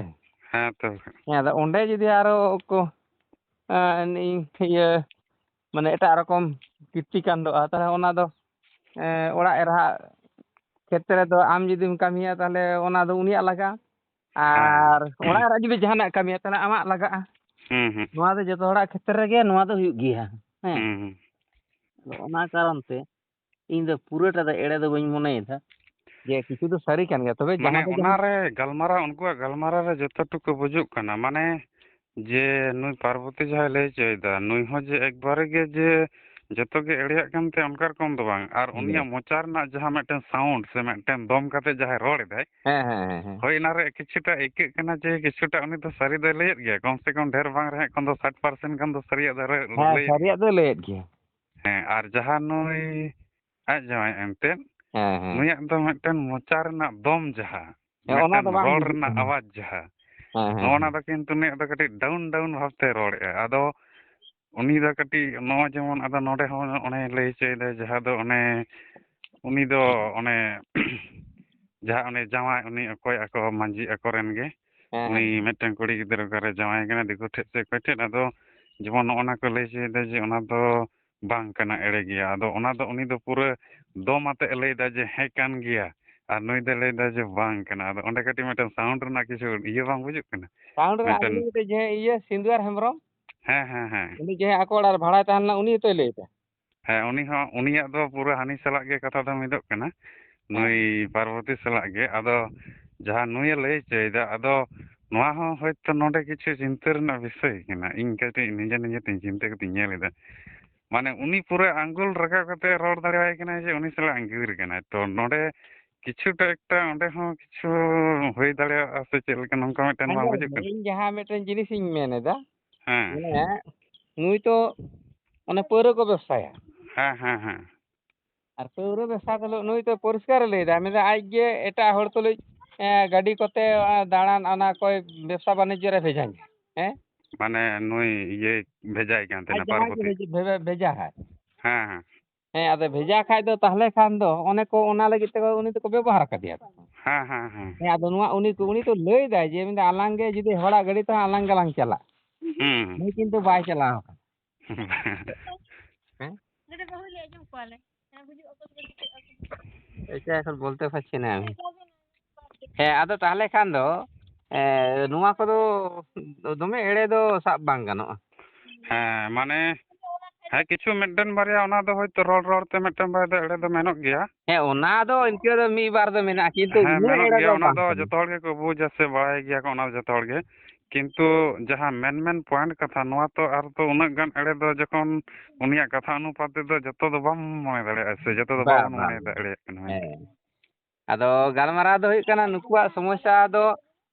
ᱦᱮᱸ ᱛᱚ᱾ ᱦᱮᱸ, ᱟᱫᱚ ᱚᱸᱰᱮ ᱡᱩᱫᱤ ᱟᱨᱚ ᱠᱚ, ᱮᱸ, ᱤᱭᱟᱹ, ᱢᱟᱱᱮ ᱮᱴᱟᱜ ᱨᱚᱠᱚᱢ ᱠᱤᱨᱛᱤ ᱠᱟᱱᱰᱚᱜᱼᱟ, ᱛᱟᱦᱚᱞᱮ ᱚᱱᱟ ᱫᱚ, ᱮᱸ, ᱚᱲᱟᱜ ᱮᱨᱟᱣᱟᱜ ᱠᱷᱮᱛᱨᱮ ᱫᱚ ᱟᱢ ᱡᱩᱫᱤᱢ ᱠᱟᱹᱢᱤᱭᱟ, ᱛᱟᱦᱚᱞᱮ ᱚᱱᱟ ᱫᱚ ᱩᱱᱤᱭᱟᱜ ᱞᱟᱜᱟᱜᱼᱟ᱾ ᱦᱮᱸ, ᱦᱮᱸ᱾ ᱟᱨ ᱚᱲᱟᱜ ᱨᱮ ᱡᱩᱫᱤ ᱡᱟᱦᱟᱱᱟᱜ ᱠᱟᱹᱢᱤᱭᱟ, ᱛᱟᱦᱚᱞᱮ ᱟᱢᱟᱜ ᱞᱟᱜᱟᱜᱼᱟ᱾ ᱦᱩᱸ, ᱦᱩᱸ᱾ ᱱᱚᱣᱟ ᱫᱚ ᱡᱚᱛᱚ ᱦᱚᱲᱟᱜ ᱠᱷᱮᱛᱨᱮ ᱨᱮᱜᱮ ᱱᱚᱣᱟ ᱫᱚ ᱦᱩᱭᱩᱜ ᱜᱮᱭᱟ᱾ ᱦᱮᱸ᱾ ᱦᱩᱸ, ᱦᱩᱸ᱾ ᱟᱫᱚ ᱚᱱᱟ ᱠᱟᱨᱚᱱ ᱛᱮ ᱤᱧ ᱫᱚ ᱯᱩᱨᱟᱹᱴᱟ ᱫᱚ ᱮᱲᱮ ᱫᱚ ᱵᱟᱹᱧ ᱢᱚᱱᱮᱭᱮᱫᱟ᱾ ᱡᱮ ᱠᱤᱪᱷᱩ ᱫᱚ ᱥᱟᱹᱨᱤ ᱠᱟᱱ ᱜᱮᱭᱟ, ᱛᱚᱵᱮ ᱢᱟᱱᱮ ᱡᱟᱦᱟᱸ ᱫᱚ ᱡᱟᱦᱟᱸ ᱚᱱᱟᱨᱮ ᱜᱟᱞᱢᱟᱨᱟᱣ, ᱩᱱᱠᱩᱣᱟᱜ ᱜᱟᱞᱢᱟᱨᱟᱣ ᱨᱮ ᱡᱚᱛᱚ ᱴᱩᱠᱩ ᱵᱩᱡᱩᱜ ᱠᱟᱱᱟ, ᱢᱟᱱᱮ ᱡᱮ ᱱᱩᱭ ᱯᱟᱨᱵᱚᱛᱤ ᱡᱟᱦᱟᱸᱭ ᱞᱟᱹᱭ ᱦᱚᱪᱚᱭᱮᱫᱟ, ᱱᱩᱭ ᱦᱚᱸ ᱡᱮ ᱮᱠᱵᱟᱨᱮ ᱜᱮ ᱡᱮ ᱡᱚᱛᱚ ᱜᱮ ᱮᱲᱮᱭᱟᱜ ᱠᱟᱱ ᱛᱟᱭᱟ, ᱚᱱᱠᱟ ᱨᱚᱠᱚᱢ ᱫᱚ ᱵᱟᱝ᱾ ᱟᱨ ᱦᱮᱸ᱾ ᱩᱱᱤᱭᱟᱜ ᱢᱚᱪᱟ ᱨᱮᱱᱟᱜ ᱡᱟᱦᱟᱸ ᱢᱤᱫᱴᱮᱱ sound ᱥᱮ ᱢᱤᱫᱴᱮᱱ ᱫᱚᱢ ᱠᱟᱛᱮ ᱡᱟᱦᱟᱸᱭ ᱨᱚᱲ ᱮᱫᱟᱭ, ᱦᱮᱸ, ᱦᱮᱸ, ᱦᱮᱸ, ᱦᱮᱸ᱾ ᱦᱳᱭ, ᱚᱱᱟᱨᱮ ᱠᱤᱪᱷᱩᱴᱟ ᱟᱹᱭᱠᱟᱹᱜ ᱠᱟᱱᱟ ᱡᱮ ᱠᱤᱪᱷᱩᱴᱟ ᱩᱱᱤ ᱫᱚ ᱥᱟᱹᱨᱤ ᱫᱚᱭ ᱞᱟᱹᱭᱮᱫ ᱜᱮᱭᱟ, ᱠᱚᱢ ᱥᱮ ᱠᱚᱢ ᱰᱷᱮᱨ ᱵᱟᱝ ᱨᱮᱦᱚᱸ ᱮᱠᱷᱚᱱ ᱫᱚ ᱥᱟᱴ percent ᱜᱟᱱ ᱫᱚ ᱥᱟᱹᱨᱤᱭᱟᱜ ᱫᱚᱭ ᱞᱟᱹᱭ-, ᱦᱮᱸ, ᱞᱟᱹᱭᱮᱫ ᱥᱟᱹᱨᱤᱭᱟᱜ ᱜᱮᱭᱟ᱾ ᱫᱚᱭ ᱞᱟᱹᱭᱮᱫ ᱜᱮᱭᱟ᱾ ᱦᱮᱸ, ᱟᱨ ᱡᱟᱦᱟᱸ ᱱᱩᱭ ᱟᱡ ᱡᱟᱶᱟᱭ ᱮᱱᱛᱮᱫ, ᱦᱮᱸ, ᱦᱮᱸ᱾ ᱱᱩᱭᱟᱜ ᱫᱚ ᱢᱤᱫᱴᱮᱱ ᱢᱚᱪᱟ ᱨᱮᱱᱟᱜ ᱫᱚᱢ ᱡᱟᱦᱟᱸ, ᱦᱮᱸ, ᱚᱱᱟ ᱢᱤᱫᱴᱮᱱ ᱫᱚ ᱵᱟᱝ ᱨᱚᱲ ᱵᱩᱡᱩᱜ ᱨᱮᱱᱟᱜ ᱠᱟᱱᱟ᱾ ᱟᱣᱟᱡᱽ ᱡᱟᱦᱟᱸ, ᱦᱮᱸ, ᱦᱮᱸ, ᱱᱚᱜᱼᱚ ᱱᱟ ᱦᱮᱸ᱾ ᱫᱚ ᱠᱤᱱᱛᱩ ᱱᱩᱭᱟᱜ ᱫᱚ ᱠᱟᱹᱴᱤᱡ down down ᱵᱷᱟᱵᱽᱛᱮ ᱨᱚᱲᱮᱜᱼᱟ᱾ ᱟᱫᱚ ᱩᱱᱤ ᱫᱚ ᱠᱟᱹᱴᱤᱡ ᱱᱚᱜᱼᱚᱭ ᱡᱮᱢᱚᱱ, ᱟᱫᱚ ᱱᱚᱰᱮ ᱦᱚᱸ ᱚᱱᱮ ᱞᱟᱹᱭ ᱦᱚᱪᱚᱭᱮᱫᱟᱭ, ᱡᱟᱦᱟᱸ ᱫᱚ ᱚᱱᱮ, ᱩᱱᱤ ᱫᱚ ᱚᱱᱮ, ᱡᱟᱦᱟᱸ ᱩᱱᱤ ᱡᱟᱶᱟᱭ, ᱩᱱᱤ ᱚᱠᱚᱭ ᱟᱠᱚ ᱢᱟᱹᱡᱷᱤ ᱟᱠᱚᱨᱮᱱ ᱜᱮ, ᱦᱮᱸ, ᱩᱱᱤ ᱦᱮᱸ᱾ ᱢᱤᱫᱴᱮᱱ ᱠᱩᱲᱤ ᱜᱤᱫᱽᱨᱟᱹ ᱚᱠᱟᱨᱮ ᱡᱟᱶᱟᱭ ᱠᱟᱱᱟ ᱫᱤᱠᱩ ᱴᱷᱮᱡ ᱥᱮ ᱚᱠᱚᱭ ᱴᱷᱮᱡ, ᱟᱫᱚ ᱡᱮᱢᱚᱱ ᱱᱚᱜᱼᱚ ᱱᱟ ᱠᱚ ᱞᱟᱹᱭ ᱦᱚᱪᱚᱭᱮᱫᱟ ᱡᱮ ᱚᱱᱟ ᱫᱚ ᱵᱟᱝ ᱠᱟᱱᱟ, ᱮᱲᱮ ᱜᱮᱭᱟ᱾ ᱟᱫᱚ ᱚᱱᱟ ᱫᱚ ᱩᱱᱤ ᱫᱚ ᱯᱩᱨᱟᱹ ᱫᱚᱢ ᱟᱛᱮ ᱮ ᱞᱟᱹᱭᱫᱟ ᱡᱮ ᱦᱮᱸ ᱠᱟᱱ ᱜᱮᱭᱟ, ᱟᱨ ᱱᱩᱭ ᱫᱚᱭ ᱞᱟᱹᱭᱫᱟ ᱡᱮ ᱵᱟᱝ ᱠᱟᱱᱟ᱾ ᱟᱫᱚ ᱚᱸᱰᱮ ᱠᱟᱹᱴᱤᱡ ᱢᱤᱫᱴᱮᱱ sound ᱨᱮᱱᱟᱜ ᱠᱤᱪᱷᱩ ᱤᱭᱟᱹ ᱵᱟᱝ ᱵᱩᱡᱩᱜ ᱠᱟᱱᱟ? Sound ᱨᱮ ᱟᱨ ᱢᱤᱫᱴᱮᱱ ᱩᱱᱤ ᱢᱤᱫᱴᱮᱡ ᱡᱟᱦᱟᱸᱭ ᱤᱭᱟᱹ ᱥᱤᱱᱫᱩᱭᱟᱨ ᱦᱮᱢᱵᱨᱚᱢ, ᱦᱮᱸ, ᱦᱮᱸ, ᱦᱮᱸ᱾ ᱩᱱᱤ ᱡᱟᱦᱟᱸᱭ ᱟᱠᱚ ᱚᱲᱟᱜ ᱨᱮ ᱵᱷᱟᱲᱟᱭ ᱛᱟᱦᱮᱸ ᱞᱮᱱᱟ, ᱩᱱᱤ ᱦᱚᱸᱛᱚᱭ ᱞᱟᱹᱭᱫᱟ᱾ ᱦᱮᱸ, ᱩᱱᱤ ᱦᱚᱸ, ᱩᱱᱤᱭᱟᱜ ᱫᱚ ᱯᱩᱨᱟᱹ ᱦᱟᱹᱱᱤ ᱥᱟᱞᱟᱜ ᱜᱮ ᱠᱟᱛᱷᱟ ᱫᱚ ᱢᱤᱫᱚᱜ ᱠᱟᱱᱟ᱾ ᱱᱩᱭ ᱯᱟᱨᱵᱚᱛᱤ ᱥᱟᱞᱟᱜ ᱜᱮ᱾ ᱟᱫᱚ ᱡᱟᱦᱟᱸ ᱱᱩᱭᱮ ᱞᱟᱹᱭ ᱦᱚᱪᱚᱭᱮᱫᱟ, ᱟᱫᱚ ᱱᱚᱣᱟ ᱦᱚᱸ ᱦᱚᱭᱛᱳ ᱱᱚᱰᱮ ᱠᱤᱪᱷᱩ ᱪᱤᱱᱛᱟᱹ ᱨᱮᱱᱟᱜ ᱵᱤᱥᱚᱭ ᱠᱟᱱᱟ᱾ ᱤᱧ ᱠᱟᱹᱴᱤᱡ ᱱᱤᱡᱮ ᱱᱤᱡᱮ ᱛᱤᱧ ᱪᱤᱱᱛᱟᱹ ᱠᱟᱛᱮᱧ ᱧᱮᱞ ᱮᱫᱟ, ᱢᱟᱱᱮ ᱩᱱᱤ ᱯᱩᱨᱟᱹ ᱟᱝᱜᱩᱞ ᱨᱟᱠᱟᱵ ᱠᱟᱛᱮ ᱨᱚᱲ ᱫᱟᱲᱮᱣᱟᱭ ᱠᱟᱱᱟᱭ ᱡᱮ ᱩᱱᱤ ᱥᱟᱞᱟᱜ ᱟᱹᱜᱤᱨ ᱠᱟᱱᱟᱭ᱾ ᱛᱚ ᱱᱚᱰᱮ ᱠᱤᱪᱷᱩᱴᱟ ᱮᱠᱴᱟ ᱚᱸᱰᱮ ᱦᱚᱸ ᱠᱤᱪᱷᱩ ᱦᱩᱭ ᱫᱟᱲᱮᱭᱟᱜᱼᱟ ᱥᱮ ᱪᱮᱫ ᱞᱮᱠᱟ, ᱱᱚᱝᱠᱟ ᱢᱤᱫᱴᱮᱱ ᱢᱟ ᱟᱸᱡᱚᱢ ᱵᱩᱡᱩᱜ ᱢᱮ, ᱠᱟᱱᱟ᱾ ᱤᱧ ᱡᱟᱦᱟᱸ ᱢᱤᱫᱴᱮᱱ ᱡᱤᱱᱤᱥᱤᱧ ᱢᱮᱱ ᱮᱫᱟ, ᱦᱮᱸ᱾ ᱢᱟᱱᱮ ᱱᱩᱭ ᱛᱚ ᱚᱱᱮ ᱯᱟᱹᱣᱨᱟᱹ ᱠᱚ ᱵᱮᱵᱥᱟᱭᱟ᱾ ᱦᱮᱸ, ᱦᱮᱸ, ᱦᱮᱸ᱾ ᱟᱨ ᱯᱟᱹᱣᱨᱟᱹ ᱵᱮᱵᱥᱟ ᱛᱩᱞᱩᱡ ᱱᱩᱭ ᱛᱚ ᱯᱚᱨᱤᱥᱠᱟᱨᱮ ᱞᱟᱹᱭ ᱮᱫᱟ, ᱢᱮᱱᱫᱟ ᱟᱡ ᱜᱮ ᱮᱴᱟᱜ ᱦᱚᱲ ᱛᱩᱞᱩᱡ, ᱮ, ᱜᱟᱹᱰᱤ ᱠᱚᱛᱮ, ᱮ, ᱫᱟᱬᱟᱱ ᱚᱱᱟ ᱠᱚᱭ ᱵᱮᱵᱥᱟ ᱵᱟᱱᱤᱡᱽᱡᱚ ᱨᱮ ᱵᱷᱮᱡᱟᱧᱟ᱾ ᱦᱮᱸ? ᱢᱟᱱᱮ ᱱᱩᱭ ᱤᱭᱟᱹ ᱵᱷᱮᱡᱟᱭ ᱠᱟᱱ ᱟᱡ ᱛᱟᱦᱮᱱᱟ, ᱡᱟᱦᱟᱸᱭ ᱜᱮ ᱯᱟᱨᱵᱚᱛᱤ᱾ ᱵᱷᱮᱡ-, ᱵᱷᱮ-, ᱵᱷᱮᱡᱟ ᱦᱟᱭ᱾ ᱦᱮᱸ, ᱦᱮᱸ᱾ ᱦᱮᱸ, ᱟᱫᱚ ᱵᱷᱮᱡᱟ ᱠᱷᱟᱡ ᱫᱚ ᱛᱟᱦᱞᱮ ᱠᱷᱟᱱ ᱫᱚ ᱚᱱᱮ ᱠᱚ ᱚᱱᱟ ᱞᱟᱹᱜᱤᱫ ᱛᱮ ᱩᱱᱤ ᱫᱚᱠᱚ ᱵᱮᱵᱚᱦᱟᱨ ᱟᱠᱟᱫᱮᱭᱟ᱾ ᱦᱮᱸ, ᱦᱮᱸ, ᱦᱮᱸ᱾ ᱦᱮᱸ, ᱟᱫᱚ ᱱᱚᱣᱟ ᱩᱱᱤ ᱠᱚ, ᱩᱱᱤ ᱫᱚ ᱞᱟᱹᱭ ᱫᱟᱭ ᱡᱮ ᱢᱮᱱᱫᱟ ᱟᱞᱟᱝ ᱜᱮ ᱡᱩᱫᱤ ᱦᱚᱲᱟᱜ ᱜᱟᱹᱰᱤ ᱛᱮᱦᱚᱸ ᱟᱞᱟᱝ ᱜᱮᱞᱟᱝ ᱪᱟᱞᱟᱜ᱾ ᱦᱩᱸ᱾ ᱱᱩᱭ ᱠᱤᱱᱛᱩ ᱵᱟᱭ ᱪᱟᱞᱟᱣ ᱟᱠᱟᱱᱟ᱾ ᱦᱮᱸ? ᱮᱭᱥᱟ ᱮᱠᱷᱚᱱ ᱵᱚᱞᱛᱮ ᱯᱟᱨᱪᱷᱤ ᱱᱟ ᱟᱢᱤ᱾ ᱦᱮᱸ, ᱟᱫᱚ ᱛᱟᱦᱞᱮ ᱠᱷᱟᱱ ᱫᱚ, ᱮ, ᱱᱚᱣᱟ ᱠᱚᱫᱚ ᱫᱚᱢᱮ ᱮᱲᱮ ᱫᱚ ᱥᱟᱵ ᱵᱟᱝ ᱜᱟᱱᱚᱜᱼᱟ᱾ ᱦᱮᱸ, ᱢᱟᱱᱮ, ᱦᱮᱸ, ᱠᱤᱪᱷᱩ ᱢᱤᱫᱴᱮᱱ ᱵᱟᱨᱭᱟ ᱚᱱᱟ ᱫᱚ ᱦᱚᱭᱛᱳ ᱨᱚᱲ ᱨᱚᱲ ᱛᱮ ᱢᱤᱫᱴᱮᱱ ᱵᱟᱨᱭᱟ ᱫᱚ ᱮᱲᱮ ᱫᱚ ᱢᱮᱱᱚᱜ ᱜᱮᱭᱟ᱾ ᱦᱮᱸ, ᱚᱱᱟ ᱫᱚ ᱤᱱᱠᱟᱹ ᱫᱚ ᱢᱤᱫ ᱵᱟᱨ ᱫᱚ ᱢᱮᱱᱟᱜᱼᱟ, ᱠᱤᱱᱛᱩ ᱦᱮᱸ, ᱩᱱᱟᱹᱜ ᱢᱮᱱᱚᱜ ᱮᱲᱮ ᱜᱮᱭᱟ, ᱫᱚ ᱚᱱᱟ ᱵᱟᱝ ᱫᱚ ᱠᱟᱱᱟ᱾ ᱡᱚᱛᱚ ᱦᱚᱲ ᱜᱮᱠᱚ ᱵᱩᱡᱟ ᱥᱮ ᱵᱟᱲᱟᱭ ᱜᱮᱭᱟ ᱠᱚ ᱚᱱᱟ ᱫᱚ ᱡᱚᱛᱚ ᱦᱚᱲ ᱜᱮ᱾ ᱠᱤᱱᱛᱩ ᱡᱟᱦᱟᱸ ᱢᱮᱱ ᱢᱮᱱ point ᱠᱟᱛᱷᱟ, ᱱᱚᱣᱟ ᱛᱚ ᱟᱨ ᱛᱚ ᱩᱱᱟᱹᱜ ᱜᱟᱱ ᱮᱲᱮ ᱫᱚ ᱡᱚᱠᱷᱚᱱ ᱩᱱᱤᱭᱟᱜ ᱠᱟᱛᱷᱟ ᱚᱱᱩᱯᱟᱛ ᱛᱮᱫᱚ ᱡᱚᱛᱚ ᱫᱚ ᱵᱟᱢ ᱢᱚᱱᱮ ᱫᱟᱲᱮᱭᱟᱜᱼᱟ ᱥᱮ ᱡᱚᱛᱚ ᱫᱚ ᱵᱟ, ᱵᱟᱵᱚᱱ ᱵᱟ, ᱢᱚᱱᱮ ᱵᱟ᱾ ᱫᱟᱲᱮᱭᱟᱜ ᱠᱟᱱᱟ᱾ ᱦᱮᱸ᱾ ᱟᱫᱚ ᱜᱟᱞᱢᱟᱨᱟᱣ ᱫᱚ ᱦᱩᱭᱩᱜ ᱠᱟᱱᱟ, ᱱᱩᱠᱩᱣᱟᱜ ᱥᱚᱢᱚᱥᱥᱟ ᱫᱚ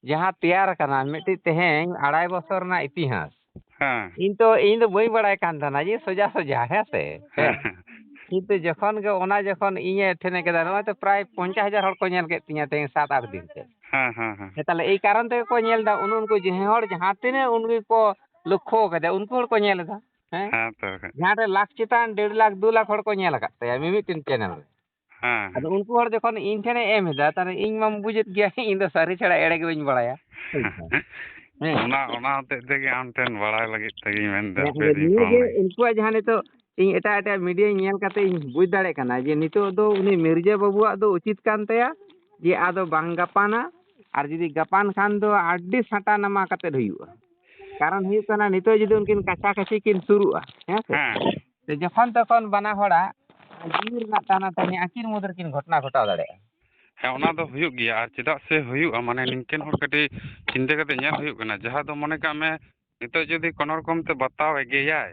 ᱡᱟᱦᱟᱸ ᱛᱮᱭᱟᱨ ᱟᱠᱟᱱᱟ, ᱢᱤᱫᱴᱤᱡ ᱛᱮᱦᱮᱧ ᱟᱲᱟᱭ ᱵᱚᱪᱷᱚᱨ ᱨᱮᱱᱟᱜ ᱤᱛᱤᱦᱟᱥ᱾ ᱦᱮᱸ᱾ ᱤᱧ ᱛᱚ, ᱤᱧ ᱫᱚ ᱵᱟᱹᱧ ᱵᱟᱲᱟᱭ ᱠᱟᱱ ᱛᱟᱦᱮᱱᱟ ᱡᱮ ᱥᱚᱡᱟ ᱥᱚᱡᱟ, ᱦᱮᱸ ᱥᱮ? ᱦᱮᱸ᱾ ᱠᱤᱱᱛᱩ ᱡᱚᱠᱷᱚᱱ ᱜᱮ ᱚᱱᱟ ᱡᱚᱠᱷᱚᱱ ᱤᱧᱮ ᱴᱷᱮᱱᱮ ᱠᱮᱫᱟ, ᱱᱚᱜᱼᱚᱭ ᱛᱚ ᱯᱨᱟᱭ ᱯᱚᱧᱪᱟᱥ ᱦᱟᱡᱟᱨ ᱦᱚᱲ ᱠᱚ ᱧᱮᱞ ᱠᱮᱫ ᱛᱤᱧᱟ ᱛᱮᱦᱮᱧ ᱥᱟᱛ ᱟᱴ ᱫᱤᱱ ᱛᱮ᱾ ᱦᱮᱸ, ᱦᱮᱸ, ᱦᱮᱸ᱾ ᱦᱮᱸ, ᱛᱟᱦᱞᱮ ᱮᱭ ᱠᱟᱨᱚᱱ ᱛᱮᱜᱮ ᱠᱚ ᱧᱮᱞ ᱮᱫᱟ, ᱩᱱ ᱩᱱᱠᱩ ᱡᱮ ᱦᱚᱲ ᱡᱟᱦᱟᱸ ᱛᱤᱱᱟᱹᱜ ᱩᱱᱠᱩ ᱠᱚ ᱞᱚᱠᱠᱷᱚ ᱠᱟᱫᱟ, ᱩᱱᱠᱩ ᱦᱚᱲ ᱠᱚ ᱧᱮᱞ ᱮᱫᱟ᱾ ᱦᱮᱸ? ᱦᱮᱸ ᱛᱚ ᱵᱟᱠᱷᱟᱡ᱾ ᱡᱟᱦᱟᱸ ᱨᱮ ᱞᱟᱠᱷ ᱪᱮᱛᱟᱱ ᱰᱮᱲ ᱞᱟᱠᱷ, ᱫᱩ ᱞᱟᱠᱷ ᱦᱚᱲ ᱠᱚ ᱧᱮᱞ ᱟᱠᱟᱫ ᱛᱟᱭᱟ ᱢᱤᱢᱤᱫᱴᱮᱱ ᱪᱮᱱᱮᱞ ᱨᱮ᱾ ᱦᱮᱸ, ᱟᱫᱚ ᱦᱮᱸ᱾ ᱩᱱᱠᱩ ᱦᱚᱲ ᱡᱚᱠᱷᱚᱱ ᱤᱧ ᱴᱷᱮᱱᱮ ᱮᱢ ᱮᱫᱟ, ᱛᱟᱦᱞᱮ ᱤᱧ ᱢᱟᱢ ᱵᱩᱡᱮᱫ ᱜᱮᱭᱟ, ᱤᱧ ᱫᱚ ᱥᱟᱹᱨᱤ ᱪᱷᱟᱲᱟ ᱮᱲᱮ ᱜᱮ ᱵᱟᱹᱧ ᱵᱟᱲᱟᱭᱟ᱾ ᱦᱮᱸ᱾ ᱚᱱᱟ, ᱚᱱᱟ ᱦᱚᱛᱮᱡ ᱛᱮᱜᱮ ᱟᱢ ᱴᱷᱮᱱ ᱵᱟᱲᱟᱭ ᱞᱟᱹᱜᱤᱫ ᱛᱮᱜᱮᱧ ᱢᱮᱱᱫᱟ, ᱦᱮᱸ, ᱟᱫᱚ ᱦᱟᱯᱮ ᱫᱩᱧ ᱱᱤᱭᱟᱹ ᱯᱷᱳᱱ ᱜᱮ ᱞᱮᱜᱮ᱾ ᱩᱱᱠᱩᱣᱟᱜ ᱡᱟᱦᱟᱸ ᱱᱤᱛᱚᱜ ᱤᱧ ᱮᱴᱟᱜ ᱮᱴᱟᱜ media ᱧᱮᱞ ᱠᱟᱛᱮ ᱤᱧ ᱵᱩᱡᱽ ᱫᱟᱲᱮᱭᱟᱜ ᱠᱟᱱᱟ ᱡᱮ ᱱᱤᱛᱚᱜ ᱫᱚ ᱩᱱᱤ ᱢᱤᱨᱡᱟᱹ ᱵᱟᱹᱵᱩᱣᱟᱜ ᱫᱚ ᱩᱪᱤᱛ ᱠᱟᱱ ᱛᱟᱭᱟ ᱡᱮ ᱟᱫᱚ ᱵᱟᱝ ᱜᱟᱯᱟᱱᱟ, ᱟᱨ ᱡᱩᱫᱤ ᱜᱟᱯᱟᱱ ᱠᱷᱟᱱ ᱫᱚ ᱟᱹᱰᱤ ᱥᱟᱴᱟ ᱱᱟᱢᱟ ᱠᱟᱛᱮ ᱦᱩᱭᱩᱜᱼᱟ᱾ ᱠᱟᱨᱚᱱ ᱦᱩᱭᱩᱜ ᱠᱟᱱᱟ, ᱱᱤᱛᱚᱜ ᱡᱩᱫᱤ ᱩᱱᱠᱤᱱ ᱠᱟᱪᱷᱟ ᱠᱟᱪᱷᱤ ᱠᱤᱱ ᱥᱩᱨᱩᱜᱼᱟ, ᱦᱮᱸ ᱥᱮ? ᱦᱮᱸ᱾ ᱛᱚ ᱡᱚᱠᱷᱚᱱ ᱛᱚᱠᱷᱚᱱ ᱵᱟᱱᱟ ᱦᱚᱲᱟᱜ ᱡᱤᱣᱤ ᱨᱮᱱᱟᱜ ᱴᱟᱱᱟ ᱴᱟᱹᱱᱤ ᱟᱹᱠᱤᱱ ᱢᱩᱫᱽ ᱨᱮᱠᱤᱱ ᱜᱷᱚᱴᱚᱱᱟ ᱜᱷᱚᱴᱟᱣ ᱫᱟᱲᱮᱭᱟᱜᱼᱟ᱾ ᱦᱮᱸ, ᱚᱱᱟ ᱫᱚ ᱦᱩᱭᱩᱜ ᱜᱮᱭᱟ᱾ ᱟᱨ ᱪᱮᱫᱟᱜ ᱥᱮ ᱦᱩᱭᱩᱜᱼᱟ, ᱢᱟᱱᱮ ᱱᱤᱝᱠᱟᱹᱱ ᱦᱚᱲ ᱠᱟᱹᱴᱤᱡ ᱪᱤᱱᱛᱟᱹ ᱠᱟᱛᱮ ᱧᱮᱞ ᱦᱩᱭᱩᱜ ᱠᱟᱱᱟ᱾ ᱡᱟᱦᱟᱸ ᱫᱚ ᱢᱚᱱᱮ ᱠᱟᱜ ᱢᱮ, ᱱᱤᱛᱚᱜ ᱡᱩᱫᱤ ᱠᱳᱱᱳ ᱨᱚᱠᱚᱢ ᱛᱮ ᱵᱟᱛᱟᱣ ᱮ ᱜᱮᱭᱟᱭ,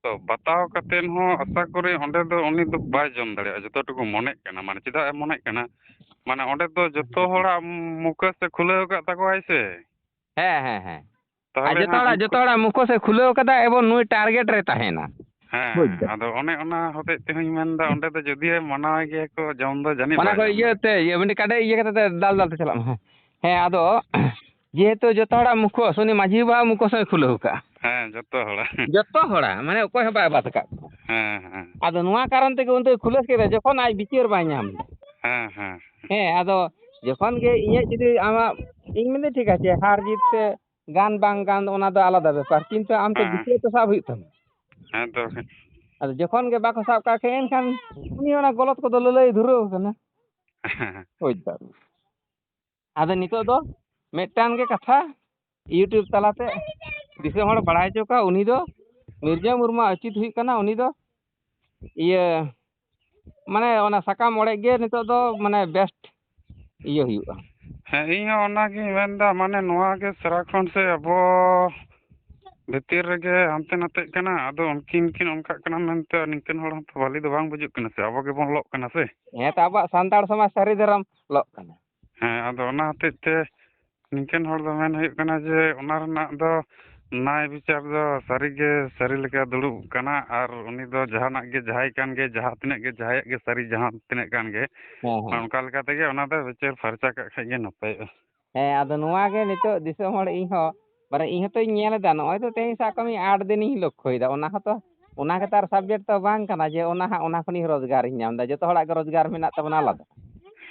ᱛᱚ ᱵᱟᱛᱟᱣ ᱠᱟᱛᱮ ᱦᱚᱸ ᱟᱥᱟ ᱠᱚᱨᱮ ᱚᱸᱰᱮ ᱫᱚ ᱩᱱᱤ ᱫᱚ ᱵᱟᱭ ᱡᱚᱢ ᱫᱟᱲᱮᱭᱟᱜᱼᱟ, ᱡᱚᱛᱚ ᱴᱩᱠᱩ ᱢᱚᱱᱮᱜ ᱠᱟᱱᱟ᱾ ᱢᱟᱱᱮ ᱪᱮᱫᱟᱜ ᱮ ᱢᱚᱱᱮᱜ ᱠᱟᱱᱟ? ᱢᱟᱱᱮ ᱚᱸᱰᱮ ᱫᱚ ᱡᱚᱛᱚ ᱦᱚᱲᱟᱜ ᱢᱩᱠᱷᱟᱹ ᱥᱮ ᱠᱷᱩᱞᱟᱹᱣ ᱟᱠᱟᱫ ᱛᱟᱠᱚᱣᱟᱭ ᱥᱮ᱾ ᱦᱮᱸ, ᱦᱮᱸ, ᱦᱮᱸ᱾ ᱟᱨ ᱛᱟᱦᱚᱞᱮ ᱡᱚᱛᱚ ᱦᱟᱸᱜ ᱦᱚᱲᱟᱜ, ᱩᱱᱠᱩ ᱡᱚᱛᱚ ᱦᱚᱲᱟᱜ ᱢᱩᱠᱷᱚ ᱥᱮ ᱠᱷᱩᱞᱟᱹᱣ ᱠᱟᱫᱟ, ᱮᱵᱚᱝ ᱱᱩᱭ target ᱨᱮ ᱛᱟᱦᱮᱱᱟ᱾ ᱦᱮᱸ, ᱵᱩᱡᱽ ᱫᱟᱢ? ᱟᱫᱚ ᱚᱱᱮ ᱚᱱᱟ ᱦᱚᱛᱮᱡ ᱛᱮᱦᱚᱸᱧ ᱢᱮᱱᱫᱟ, ᱚᱸᱰᱮ ᱫᱚ ᱡᱩᱫᱤ ᱢᱟᱱᱟᱣ ᱜᱮᱭᱟ ᱠᱚ, ᱡᱚᱢ ᱫᱚ ᱡᱟᱹᱱᱤᱡ ᱚᱱᱟ ᱵᱟᱭ ᱠᱚ ᱡᱚᱢ ᱫᱟᱲᱮᱭᱟᱜᱼᱟ᱾ ᱤᱭᱟᱹᱛᱮ, ᱤᱭᱟᱹ, ᱢᱤᱫᱴᱮᱱ ᱠᱟᱰᱮ ᱤᱭᱟᱹ ᱠᱟᱛᱮ ᱫᱟᱞ ᱫᱟᱞ ᱛᱮ ᱪᱟᱞᱟᱜ ᱢᱮ᱾ ᱦᱮᱸ, ᱟᱫᱚ ᱡᱮᱦᱮᱛᱩ ᱡᱚᱛᱚ ᱦᱚᱲᱟᱜ ᱢᱩᱠᱷᱚᱥ, ᱩᱱᱤ ᱢᱟᱹᱡᱷᱤ ᱵᱟᱵᱟ ᱢᱩᱠᱷᱚᱥ ᱦᱚᱸᱭ ᱠᱷᱩᱞᱟᱹᱣ ᱠᱟᱜᱼᱟ᱾ ᱦᱮᱸ, ᱡᱚᱛᱚ ᱦᱚᱲᱟᱜ᱾ ᱡᱚᱛᱚ ᱦᱚᱲᱟᱜ, ᱢᱟᱱᱮ ᱚᱠᱚᱭ ᱦᱚᱸ ᱵᱟᱭ ᱵᱟᱫ ᱟᱠᱟᱫ ᱠᱚᱣᱟ᱾ ᱦᱮᱸ, ᱦᱮᱸ᱾ ᱟᱫᱚ ᱱᱚᱣᱟ ᱠᱟᱨᱚᱱ ᱛᱮᱜᱮ ᱩᱱᱤ ᱫᱚᱭ ᱠᱷᱩᱞᱟᱹᱥ ᱠᱮᱫᱟ, ᱡᱚᱠᱷᱚᱱ ᱟᱡ ᱵᱤᱪᱟᱹᱨ ᱵᱟᱭ ᱧᱟᱢ ᱮᱫᱟ᱾ ᱦᱮᱸ, ᱦᱮᱸ᱾ ᱦᱮᱸ, ᱟᱫᱚ ᱡᱚᱠᱷᱚᱱ ᱜᱮ ᱤᱧᱟᱹᱜ ᱡᱩᱫᱤ ᱟᱢᱟᱜ, ᱤᱧ ᱢᱮᱱᱫᱟᱹᱧ ᱴᱷᱤᱠ ᱟᱪᱷᱮ, ᱦᱟᱨ ᱡᱤᱛ ᱥᱮ ᱜᱟᱱ ᱵᱟᱝ ᱜᱟᱱ, ᱚᱱᱟ ᱫᱚ ᱟᱞᱟᱫᱟ ᱵᱮᱯᱟᱨ, ᱠᱤᱱᱛᱩ ᱟᱢ ᱛᱚ ᱦᱮᱸ᱾ ᱵᱤᱪᱟᱹᱨ ᱛᱚ ᱥᱟᱵ ᱦᱩᱭᱩᱜ ᱛᱟᱢᱟ᱾ ᱦᱮᱸ ᱛᱚ᱾ ᱟᱫᱚ ᱡᱚᱠᱷᱚᱱ ᱜᱮ ᱵᱟᱠᱚ ᱥᱟᱵ ᱠᱟᱜ ᱠᱷᱟᱱ, ᱮᱱᱠᱷᱟᱱ ᱩᱱᱤ ᱚᱱᱟ ᱜᱚᱞᱚᱛ ᱠᱚᱫᱚ ᱞᱟᱹᱞᱟᱹᱭ ᱫᱷᱩᱨᱟᱹᱣ ᱠᱟᱱᱟ᱾ ᱵᱩᱡᱽ ᱫᱟᱢ? ᱟᱫᱚ ᱱᱤᱛᱚᱜ ᱫᱚ ᱢᱤᱫᱴᱟᱝ ᱜᱮ ᱠᱟᱛᱷᱟ, YouTube ᱛᱟᱞᱟᱛᱮ ᱫᱤᱥᱚᱢ ᱦᱚᱲ ᱵᱟᱲᱟᱭ ᱦᱚᱪᱚ ᱠᱚᱣᱟ, ᱩᱱᱤ ᱫᱚ ᱢᱤᱨᱡᱟ ᱢᱩᱨᱢᱩᱣᱟᱜ ᱩᱪᱤᱛ ᱦᱩᱭᱩᱜ ᱠᱟᱱᱟ, ᱩᱱᱤ ᱫᱚ ᱤᱭᱟᱹ, ᱢᱟᱱᱮ ᱚᱱᱟ ᱥᱟᱠᱟᱢ ᱚᱲᱮᱡ ᱜᱮ ᱱᱤᱛᱚᱜ ᱫᱚ ᱢᱟᱱᱮ best ᱤᱭᱟᱹ ᱦᱩᱭᱩᱜᱼᱟ᱾ ᱦᱮᱸ, ᱤᱧ ᱦᱚᱸ ᱚᱱᱟᱜᱤᱧ ᱢᱮᱱᱫᱟ, ᱢᱟᱱᱮ ᱱᱚᱣᱟ ᱜᱮ ᱥᱟᱨᱟ ᱠᱷᱚᱱ ᱥᱮ ᱟᱵᱚ ᱵᱷᱤᱛᱤᱨ ᱨᱮᱜᱮ ᱦᱟᱱᱛᱮ ᱱᱟᱛᱮᱜ ᱠᱟᱱᱟ᱾ ᱟᱫᱚ ᱩᱱᱠᱤᱱ ᱠᱤᱱ ᱚᱱᱠᱟᱜ ᱠᱟᱱᱟ ᱢᱮᱱᱛᱮ ᱱᱤᱝᱠᱟᱹᱱ ᱦᱚᱲ ᱦᱚᱸᱛᱚ ᱵᱷᱟᱞᱤ ᱫᱚ ᱵᱟᱝ ᱵᱩᱡᱩᱜ ᱠᱟᱱᱟ ᱥᱮ, ᱟᱵᱚ ᱜᱮᱵᱚᱱ ᱞᱚᱜ ᱠᱟᱱᱟ ᱥᱮ᱾ ᱦᱮᱸ ᱛᱚ, ᱟᱵᱚᱣᱟᱜ ᱥᱟᱱᱛᱟᱲ ᱥᱚᱢᱟᱡᱽ ᱥᱟᱹᱨᱤ ᱫᱷᱚᱨᱚᱢ ᱞᱚᱜ ᱠᱟᱱᱟ᱾ ᱦᱮᱸ, ᱟᱫᱚ ᱚᱱᱟ ᱦᱚᱛᱮᱡ ᱛᱮ ᱱᱤᱝᱠᱟᱹᱱ ᱦᱚᱲ ᱫᱚ ᱢᱮᱱ ᱦᱩᱭᱩᱜ ᱠᱟᱱᱟ ᱡᱮ ᱚᱱᱟ ᱨᱮᱱᱟᱜ ᱫᱚ ᱱᱟᱭ ᱵᱤᱪᱟᱹᱨ ᱫᱚ ᱥᱟᱹᱨᱤ ᱜᱮ ᱥᱟᱹᱨᱤ ᱞᱮᱠᱟ ᱫᱩᱲᱩᱵ ᱠᱟᱱᱟ, ᱟᱨ ᱩᱱᱤ ᱫᱚ ᱡᱟᱦᱟᱱᱟᱜ ᱜᱮ ᱡᱟᱦᱟᱸᱭ ᱠᱟᱱ ᱜᱮ, ᱡᱟᱦᱟᱸ ᱛᱤᱱᱟᱹᱜ ᱜᱮ ᱡᱟᱦᱟᱸᱭᱟᱜ ᱜᱮ ᱥᱟᱹᱨᱤ ᱡᱟᱦᱟᱸ ᱛᱤᱱᱟᱹᱜ ᱜᱟᱱ ᱜᱮ, ᱦᱮᱸ, ᱦᱮᱸ᱾ ᱚᱱᱠᱟ ᱞᱮᱠᱟ ᱛᱮᱜᱮ ᱚᱱᱟ ᱫᱚ ᱵᱤᱪᱟᱹᱨ ᱯᱷᱟᱨᱪᱟ ᱠᱟᱜ ᱠᱷᱟᱡ ᱜᱮ ᱱᱟᱯᱟᱭᱚᱜᱼᱟ᱾ ᱦᱮᱸ, ᱟᱫᱚ ᱱᱚᱣᱟ ᱜᱮ ᱱᱤᱛᱚᱜ ᱫᱤᱥᱚᱢ ᱦᱚᱲ, ᱤᱧ ᱦᱚᱸ, ᱢᱟᱱᱮ, ᱤᱧ ᱦᱚᱸᱛᱚᱧ ᱧᱮᱞ ᱮᱫᱟ, ᱱᱚᱜᱼᱚᱭ ᱛᱚ ᱛᱮᱦᱮᱧ ᱥᱟᱵ ᱠᱟᱜ ᱢᱮ ᱟᱴ ᱫᱤᱱᱤᱧ ᱞᱚᱠᱠᱷᱚᱭᱮᱫᱟ, ᱚᱱᱟ ᱦᱚᱸᱛᱚ, ᱚᱱᱟ ᱜᱮᱛᱚ ᱟᱨ subject ᱛᱚ ᱵᱟᱝ ᱠᱟᱱᱟ ᱡᱮ ᱚᱱᱟ ᱦᱟᱸᱜ, ᱚᱱᱟ ᱠᱷᱚᱱᱤᱧ ᱨᱳᱡᱽᱜᱟᱨᱤᱧ ᱧᱟᱢ ᱮᱫᱟ, ᱡᱚᱛᱚ ᱦᱚᱲᱟᱜ ᱜᱮ ᱨᱳᱡᱽᱜᱟᱨ ᱢᱮᱱᱟᱜ ᱛᱟᱵᱚᱱᱟ ᱟᱞᱟᱫᱟ᱾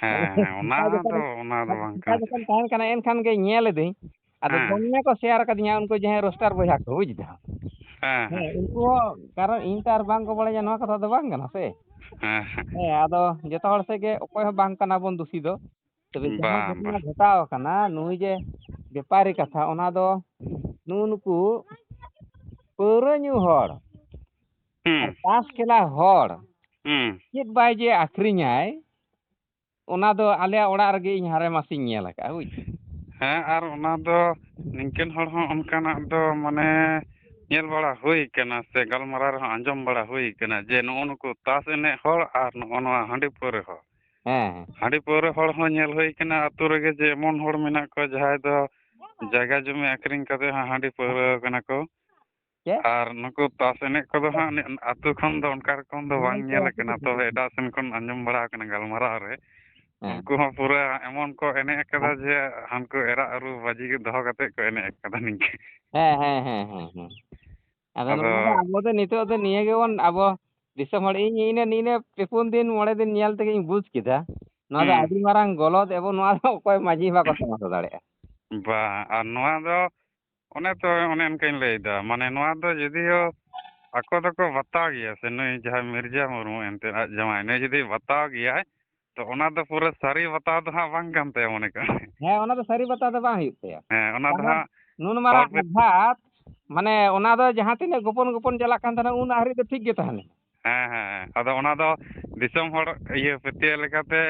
ᱦᱮᱸ, ᱦᱮᱸ, ᱚᱱᱟ ᱚᱱᱠᱟ ᱫᱚ, ᱡᱚᱠᱷᱚᱱ, ᱚᱱᱟ ᱫᱚ ᱵᱟᱝ ᱚᱱᱠᱟ ᱠᱟᱱᱟ᱾ ᱡᱚᱠᱷᱚᱱ ᱛᱟᱦᱮᱱ ᱠᱟᱱᱟ, ᱮᱱᱠᱷᱟᱱ ᱜᱮ ᱧᱮᱞ ᱮᱫᱟᱹᱧ, ᱟᱫᱚ ᱦᱮᱸ᱾ ᱫᱚᱢᱮ ᱠᱚ share ᱠᱟᱫᱤᱧᱟ ᱩᱱᱠᱩ ᱡᱟᱦᱟᱸᱭ roaster ᱵᱚᱭᱦᱟ ᱠᱚ, ᱵᱩᱡᱽ ᱫᱟᱢ? ᱦᱮᱸ, ᱦᱮᱸ᱾ ᱦᱮᱸ, ᱩᱱᱠᱩ ᱦᱚᱸ, ᱠᱟᱨᱚᱱ ᱤᱧ ᱛᱚ ᱟᱨ ᱵᱟᱝ ᱠᱚ ᱵᱟᱲᱟᱭᱟ, ᱱᱚᱣᱟ ᱠᱟᱛᱷᱟ ᱫᱚ ᱵᱟᱝ ᱠᱟᱱᱟ ᱥᱮ᱾ ᱦᱮᱸ, ᱦᱮᱸ᱾ ᱦᱮᱸ, ᱟᱫᱚ ᱡᱚᱛᱚ ᱦᱚᱲ ᱥᱮᱫ ᱜᱮ ᱚᱠᱚᱭ ᱦᱚᱸ ᱵᱟᱝ ᱠᱟᱱᱟ ᱵᱚᱱ ᱫᱩᱥᱤ ᱫᱚ᱾ ᱛᱚᱵᱮ ᱡᱟᱦᱟᱸ ᱵᱟᱝ, ᱜᱷᱚᱴᱚᱱᱟ ᱵᱟᱝ᱾ ᱜᱷᱚᱴᱟᱣ ᱟᱠᱟᱱᱟ, ᱱᱩᱭ ᱡᱮ ᱵᱮᱯᱟᱨᱤ ᱠᱟᱛᱷᱟ, ᱚᱱᱟ ᱫᱚ ᱱᱩᱜᱼᱩ ᱱᱩᱠᱩ ᱯᱟᱹᱣᱨᱟᱹ ᱧᱩ ᱦᱚᱲ ᱦᱩᱸ᱾ ᱟᱨ ᱛᱟᱥ ᱠᱷᱮᱞᱟ ᱦᱚᱲ, ᱦᱩᱸ᱾ ᱪᱮᱫ ᱵᱟᱭ ᱡᱮ ᱟᱹᱠᱷᱨᱤᱧᱟᱭ, ᱚᱱᱟ ᱫᱚ ᱟᱞᱮᱭᱟᱜ ᱚᱲᱟᱜ ᱨᱮᱜᱮ ᱤᱧ ᱦᱟᱨᱮ ᱢᱟᱥᱮᱧ ᱧᱮᱞ ᱟᱠᱟᱫᱼᱟ, ᱵᱩᱡᱽ᱾ ᱦᱮᱸ, ᱟᱨ ᱚᱱᱟ ᱫᱚ ᱱᱤᱝᱠᱟᱹᱱ ᱦᱚᱲ ᱦᱚᱸ ᱚᱱᱠᱟᱱᱟᱜ ᱫᱚ ᱢᱟᱱᱮ ᱧᱮᱞ ᱵᱟᱲᱟ ᱦᱩᱭ ᱠᱟᱱᱟ ᱥᱮ ᱜᱟᱞᱢᱟᱨᱟᱣ ᱨᱮᱦᱚᱸ ᱟᱸᱡᱚᱢ ᱵᱟᱲᱟ ᱦᱩᱭ ᱠᱟᱱᱟ ᱡᱮ ᱱᱚᱜᱼᱚ ᱱᱩᱠᱩ ᱛᱟᱥ ᱮᱱᱮᱡ ᱦᱚᱲ ᱟᱨ ᱱᱚᱜᱼᱚ ᱱᱚᱣᱟ ᱦᱟᱺᱰᱤ ᱯᱟᱹᱣᱨᱟᱹ ᱦᱚᱲ᱾ ᱦᱮᱸ, ᱦᱮᱸ᱾ ᱦᱟᱺᱰᱤ ᱯᱟᱹᱣᱨᱟᱹ ᱦᱚᱲ ᱦᱚᱸ ᱧᱮᱞ ᱦᱩᱭ ᱠᱟᱱᱟ ᱟᱹᱛᱩ ᱨᱮᱜᱮ ᱡᱮ ᱮᱢᱚᱱ ᱦᱚᱲ ᱢᱮᱱᱟᱜ ᱠᱚᱣᱟ ᱡᱟᱦᱟᱸᱭ ᱫᱚ ᱡᱟᱭᱜᱟ ᱡᱚᱢᱤ ᱟᱹᱠᱷᱨᱤᱧ ᱠᱟᱛᱮ ᱦᱚᱸ ᱦᱟᱺᱰᱤ ᱯᱟᱹᱣᱨᱟᱹ ᱠᱟᱱᱟ ᱠᱚ᱾ ᱪᱮᱫ? ᱟᱨ ᱱᱩᱠᱩ ᱛᱟᱥ ᱮᱱᱮᱡ ᱠᱚᱫᱚ ᱦᱟᱸᱜ ᱟᱹᱛᱩ ᱠᱷᱚᱱ ᱫᱚ ᱚᱱᱠᱟ ᱨᱚᱠᱚᱢ ᱫᱚ ᱵᱟᱝ ᱧᱮᱞ ᱧᱮᱞ ᱟᱠᱟᱱᱟ, ᱛᱚᱵᱮ ᱮᱴᱟᱜ ᱥᱮᱱ ᱠᱷᱚᱱ ᱟᱸᱡᱚᱢ ᱵᱟᱲᱟ ᱟᱠᱟᱱᱟ ᱜᱟᱞᱢᱟᱨᱟᱣ ᱨᱮ᱾ ᱦᱮᱸ᱾ ᱩᱱᱠᱩ ᱦᱚᱸ ᱯᱩᱨᱟᱹ ᱮᱢᱚᱱ ᱠᱚ ᱮᱱᱮᱡ ᱟᱠᱟᱫᱟ ᱦᱮᱸ᱾ ᱡᱮ ᱦᱟᱱᱠᱩ ᱮᱨᱟ ᱩᱨᱩ ᱵᱟᱹᱡᱤ ᱜᱮ ᱫᱚᱦᱚ ᱠᱟᱛᱮ ᱠᱚ ᱮᱱᱮᱡ ᱟᱠᱟᱫᱟ ᱱᱤᱝᱠᱟᱹ᱾ ᱦᱮᱸ, ᱦᱮᱸ, ᱦᱮᱸ, ᱦᱮᱸ, ᱦᱮᱸ᱾ ᱟᱫᱚ ᱟᱫᱚ ᱱᱚᱣᱟ ᱫᱚ ᱟᱵᱚ ᱫᱚ ᱱᱤᱛᱚᱜ ᱫᱚ ᱱᱤᱭᱟᱹ ᱜᱮᱵᱚᱱ, ᱟᱵᱚ ᱫᱤᱥᱚᱢ ᱦᱚᱲ, ᱤᱧ ᱤᱱᱟᱹ, ᱤᱱᱟᱹ ᱯᱮ ᱯᱩᱱ ᱫᱤᱱ, ᱢᱚᱬᱮ ᱫᱤᱱ ᱧᱮᱞ ᱛᱮᱜᱮᱧ ᱵᱩᱡᱽ ᱠᱮᱫᱟ, ᱱᱚᱣᱟ ᱫᱚ ᱦᱩᱸ᱾ ᱟᱹᱰᱤ ᱢᱟᱨᱟᱝ ᱜᱚᱞᱚᱛ ᱮᱵᱚᱝ ᱱᱚᱣᱟ ᱫᱚ ᱚᱠᱚᱭ ᱢᱟᱹᱡᱷᱤ ᱦᱚᱸ ᱵᱟᱠᱚ ᱥᱚᱢᱟᱫᱷᱟ ᱫᱟᱲᱮᱭᱟᱜᱼᱟ᱾ ᱵᱟᱝ, ᱟᱨ ᱱᱚᱣᱟ ᱫᱚ ᱚᱱᱮ ᱛᱚ, ᱚᱱᱮ ᱚᱱᱠᱟᱧ ᱞᱟᱹᱭᱫᱟ, ᱢᱟᱱᱮ ᱱᱚᱣᱟ ᱫᱚ ᱡᱩᱫᱤᱭᱳ ᱟᱠᱚ ᱫᱚᱠᱚ ᱵᱟᱛᱟᱣ ᱜᱮᱭᱟ ᱥᱮ, ᱱᱩᱭ ᱡᱟᱦᱟᱸᱭ ᱢᱤᱨᱡᱟ ᱢᱩᱨᱢᱩ ᱮᱱᱛᱮ ᱟᱡ ᱡᱟᱶᱟᱭ, ᱱᱩᱭ ᱡᱩᱫᱤ ᱵᱟᱛᱟᱣ ᱜᱮᱭᱟᱭ, ᱛᱚ ᱚᱱᱟ ᱫᱚ ᱯᱩᱨᱟᱹ ᱥᱟᱹᱨᱤ ᱵᱟᱛᱟᱣ ᱫᱚ ᱦᱟᱸᱜ ᱵᱟᱝ ᱠᱟᱱ ᱛᱟᱭᱟ ᱢᱚᱱᱮ ᱠᱟᱜ ᱢᱮ᱾ ᱦᱮᱸ, ᱚᱱᱟ ᱫᱚ ᱥᱟᱹᱨᱤ ᱵᱟᱛᱟᱣ ᱫᱚ ᱵᱟᱝ ᱦᱩᱭᱩᱜ ᱛᱟᱭᱟ᱾ ᱦᱮᱸ, ᱚᱱᱟ ᱫᱚ ᱠᱟᱨᱚᱱ ᱦᱟᱸᱜ ᱱᱩᱱ ᱦᱚᱲ ᱢᱟᱨᱟᱝ ᱵᱷᱤᱛ- ᱟᱜᱷᱟᱛ, ᱢᱟᱱᱮ ᱚᱱᱟ ᱫᱚ ᱡᱟᱦᱟᱸ ᱛᱤᱱᱟᱹᱜ ᱜᱳᱯᱚᱱ ᱜᱳᱯᱚᱱ ᱪᱟᱞᱟᱜ ᱠᱟᱱ ᱛᱟᱦᱮᱱᱟ, ᱩᱱ ᱟᱹᱣᱨᱤ ᱫᱚ ᱴᱷᱤᱠ ᱜᱮ ᱛᱟᱦᱮᱱᱟ᱾ ᱦᱮᱸ, ᱦᱮᱸ, ᱦᱮᱸ᱾ ᱟᱫᱚ ᱚᱱᱟ ᱫᱚ ᱫᱤᱥᱚᱢ ᱦᱚᱲ ᱤᱭᱟᱹ ᱯᱟᱹᱛᱭᱟᱹᱣ ᱞᱮᱠᱟᱛᱮ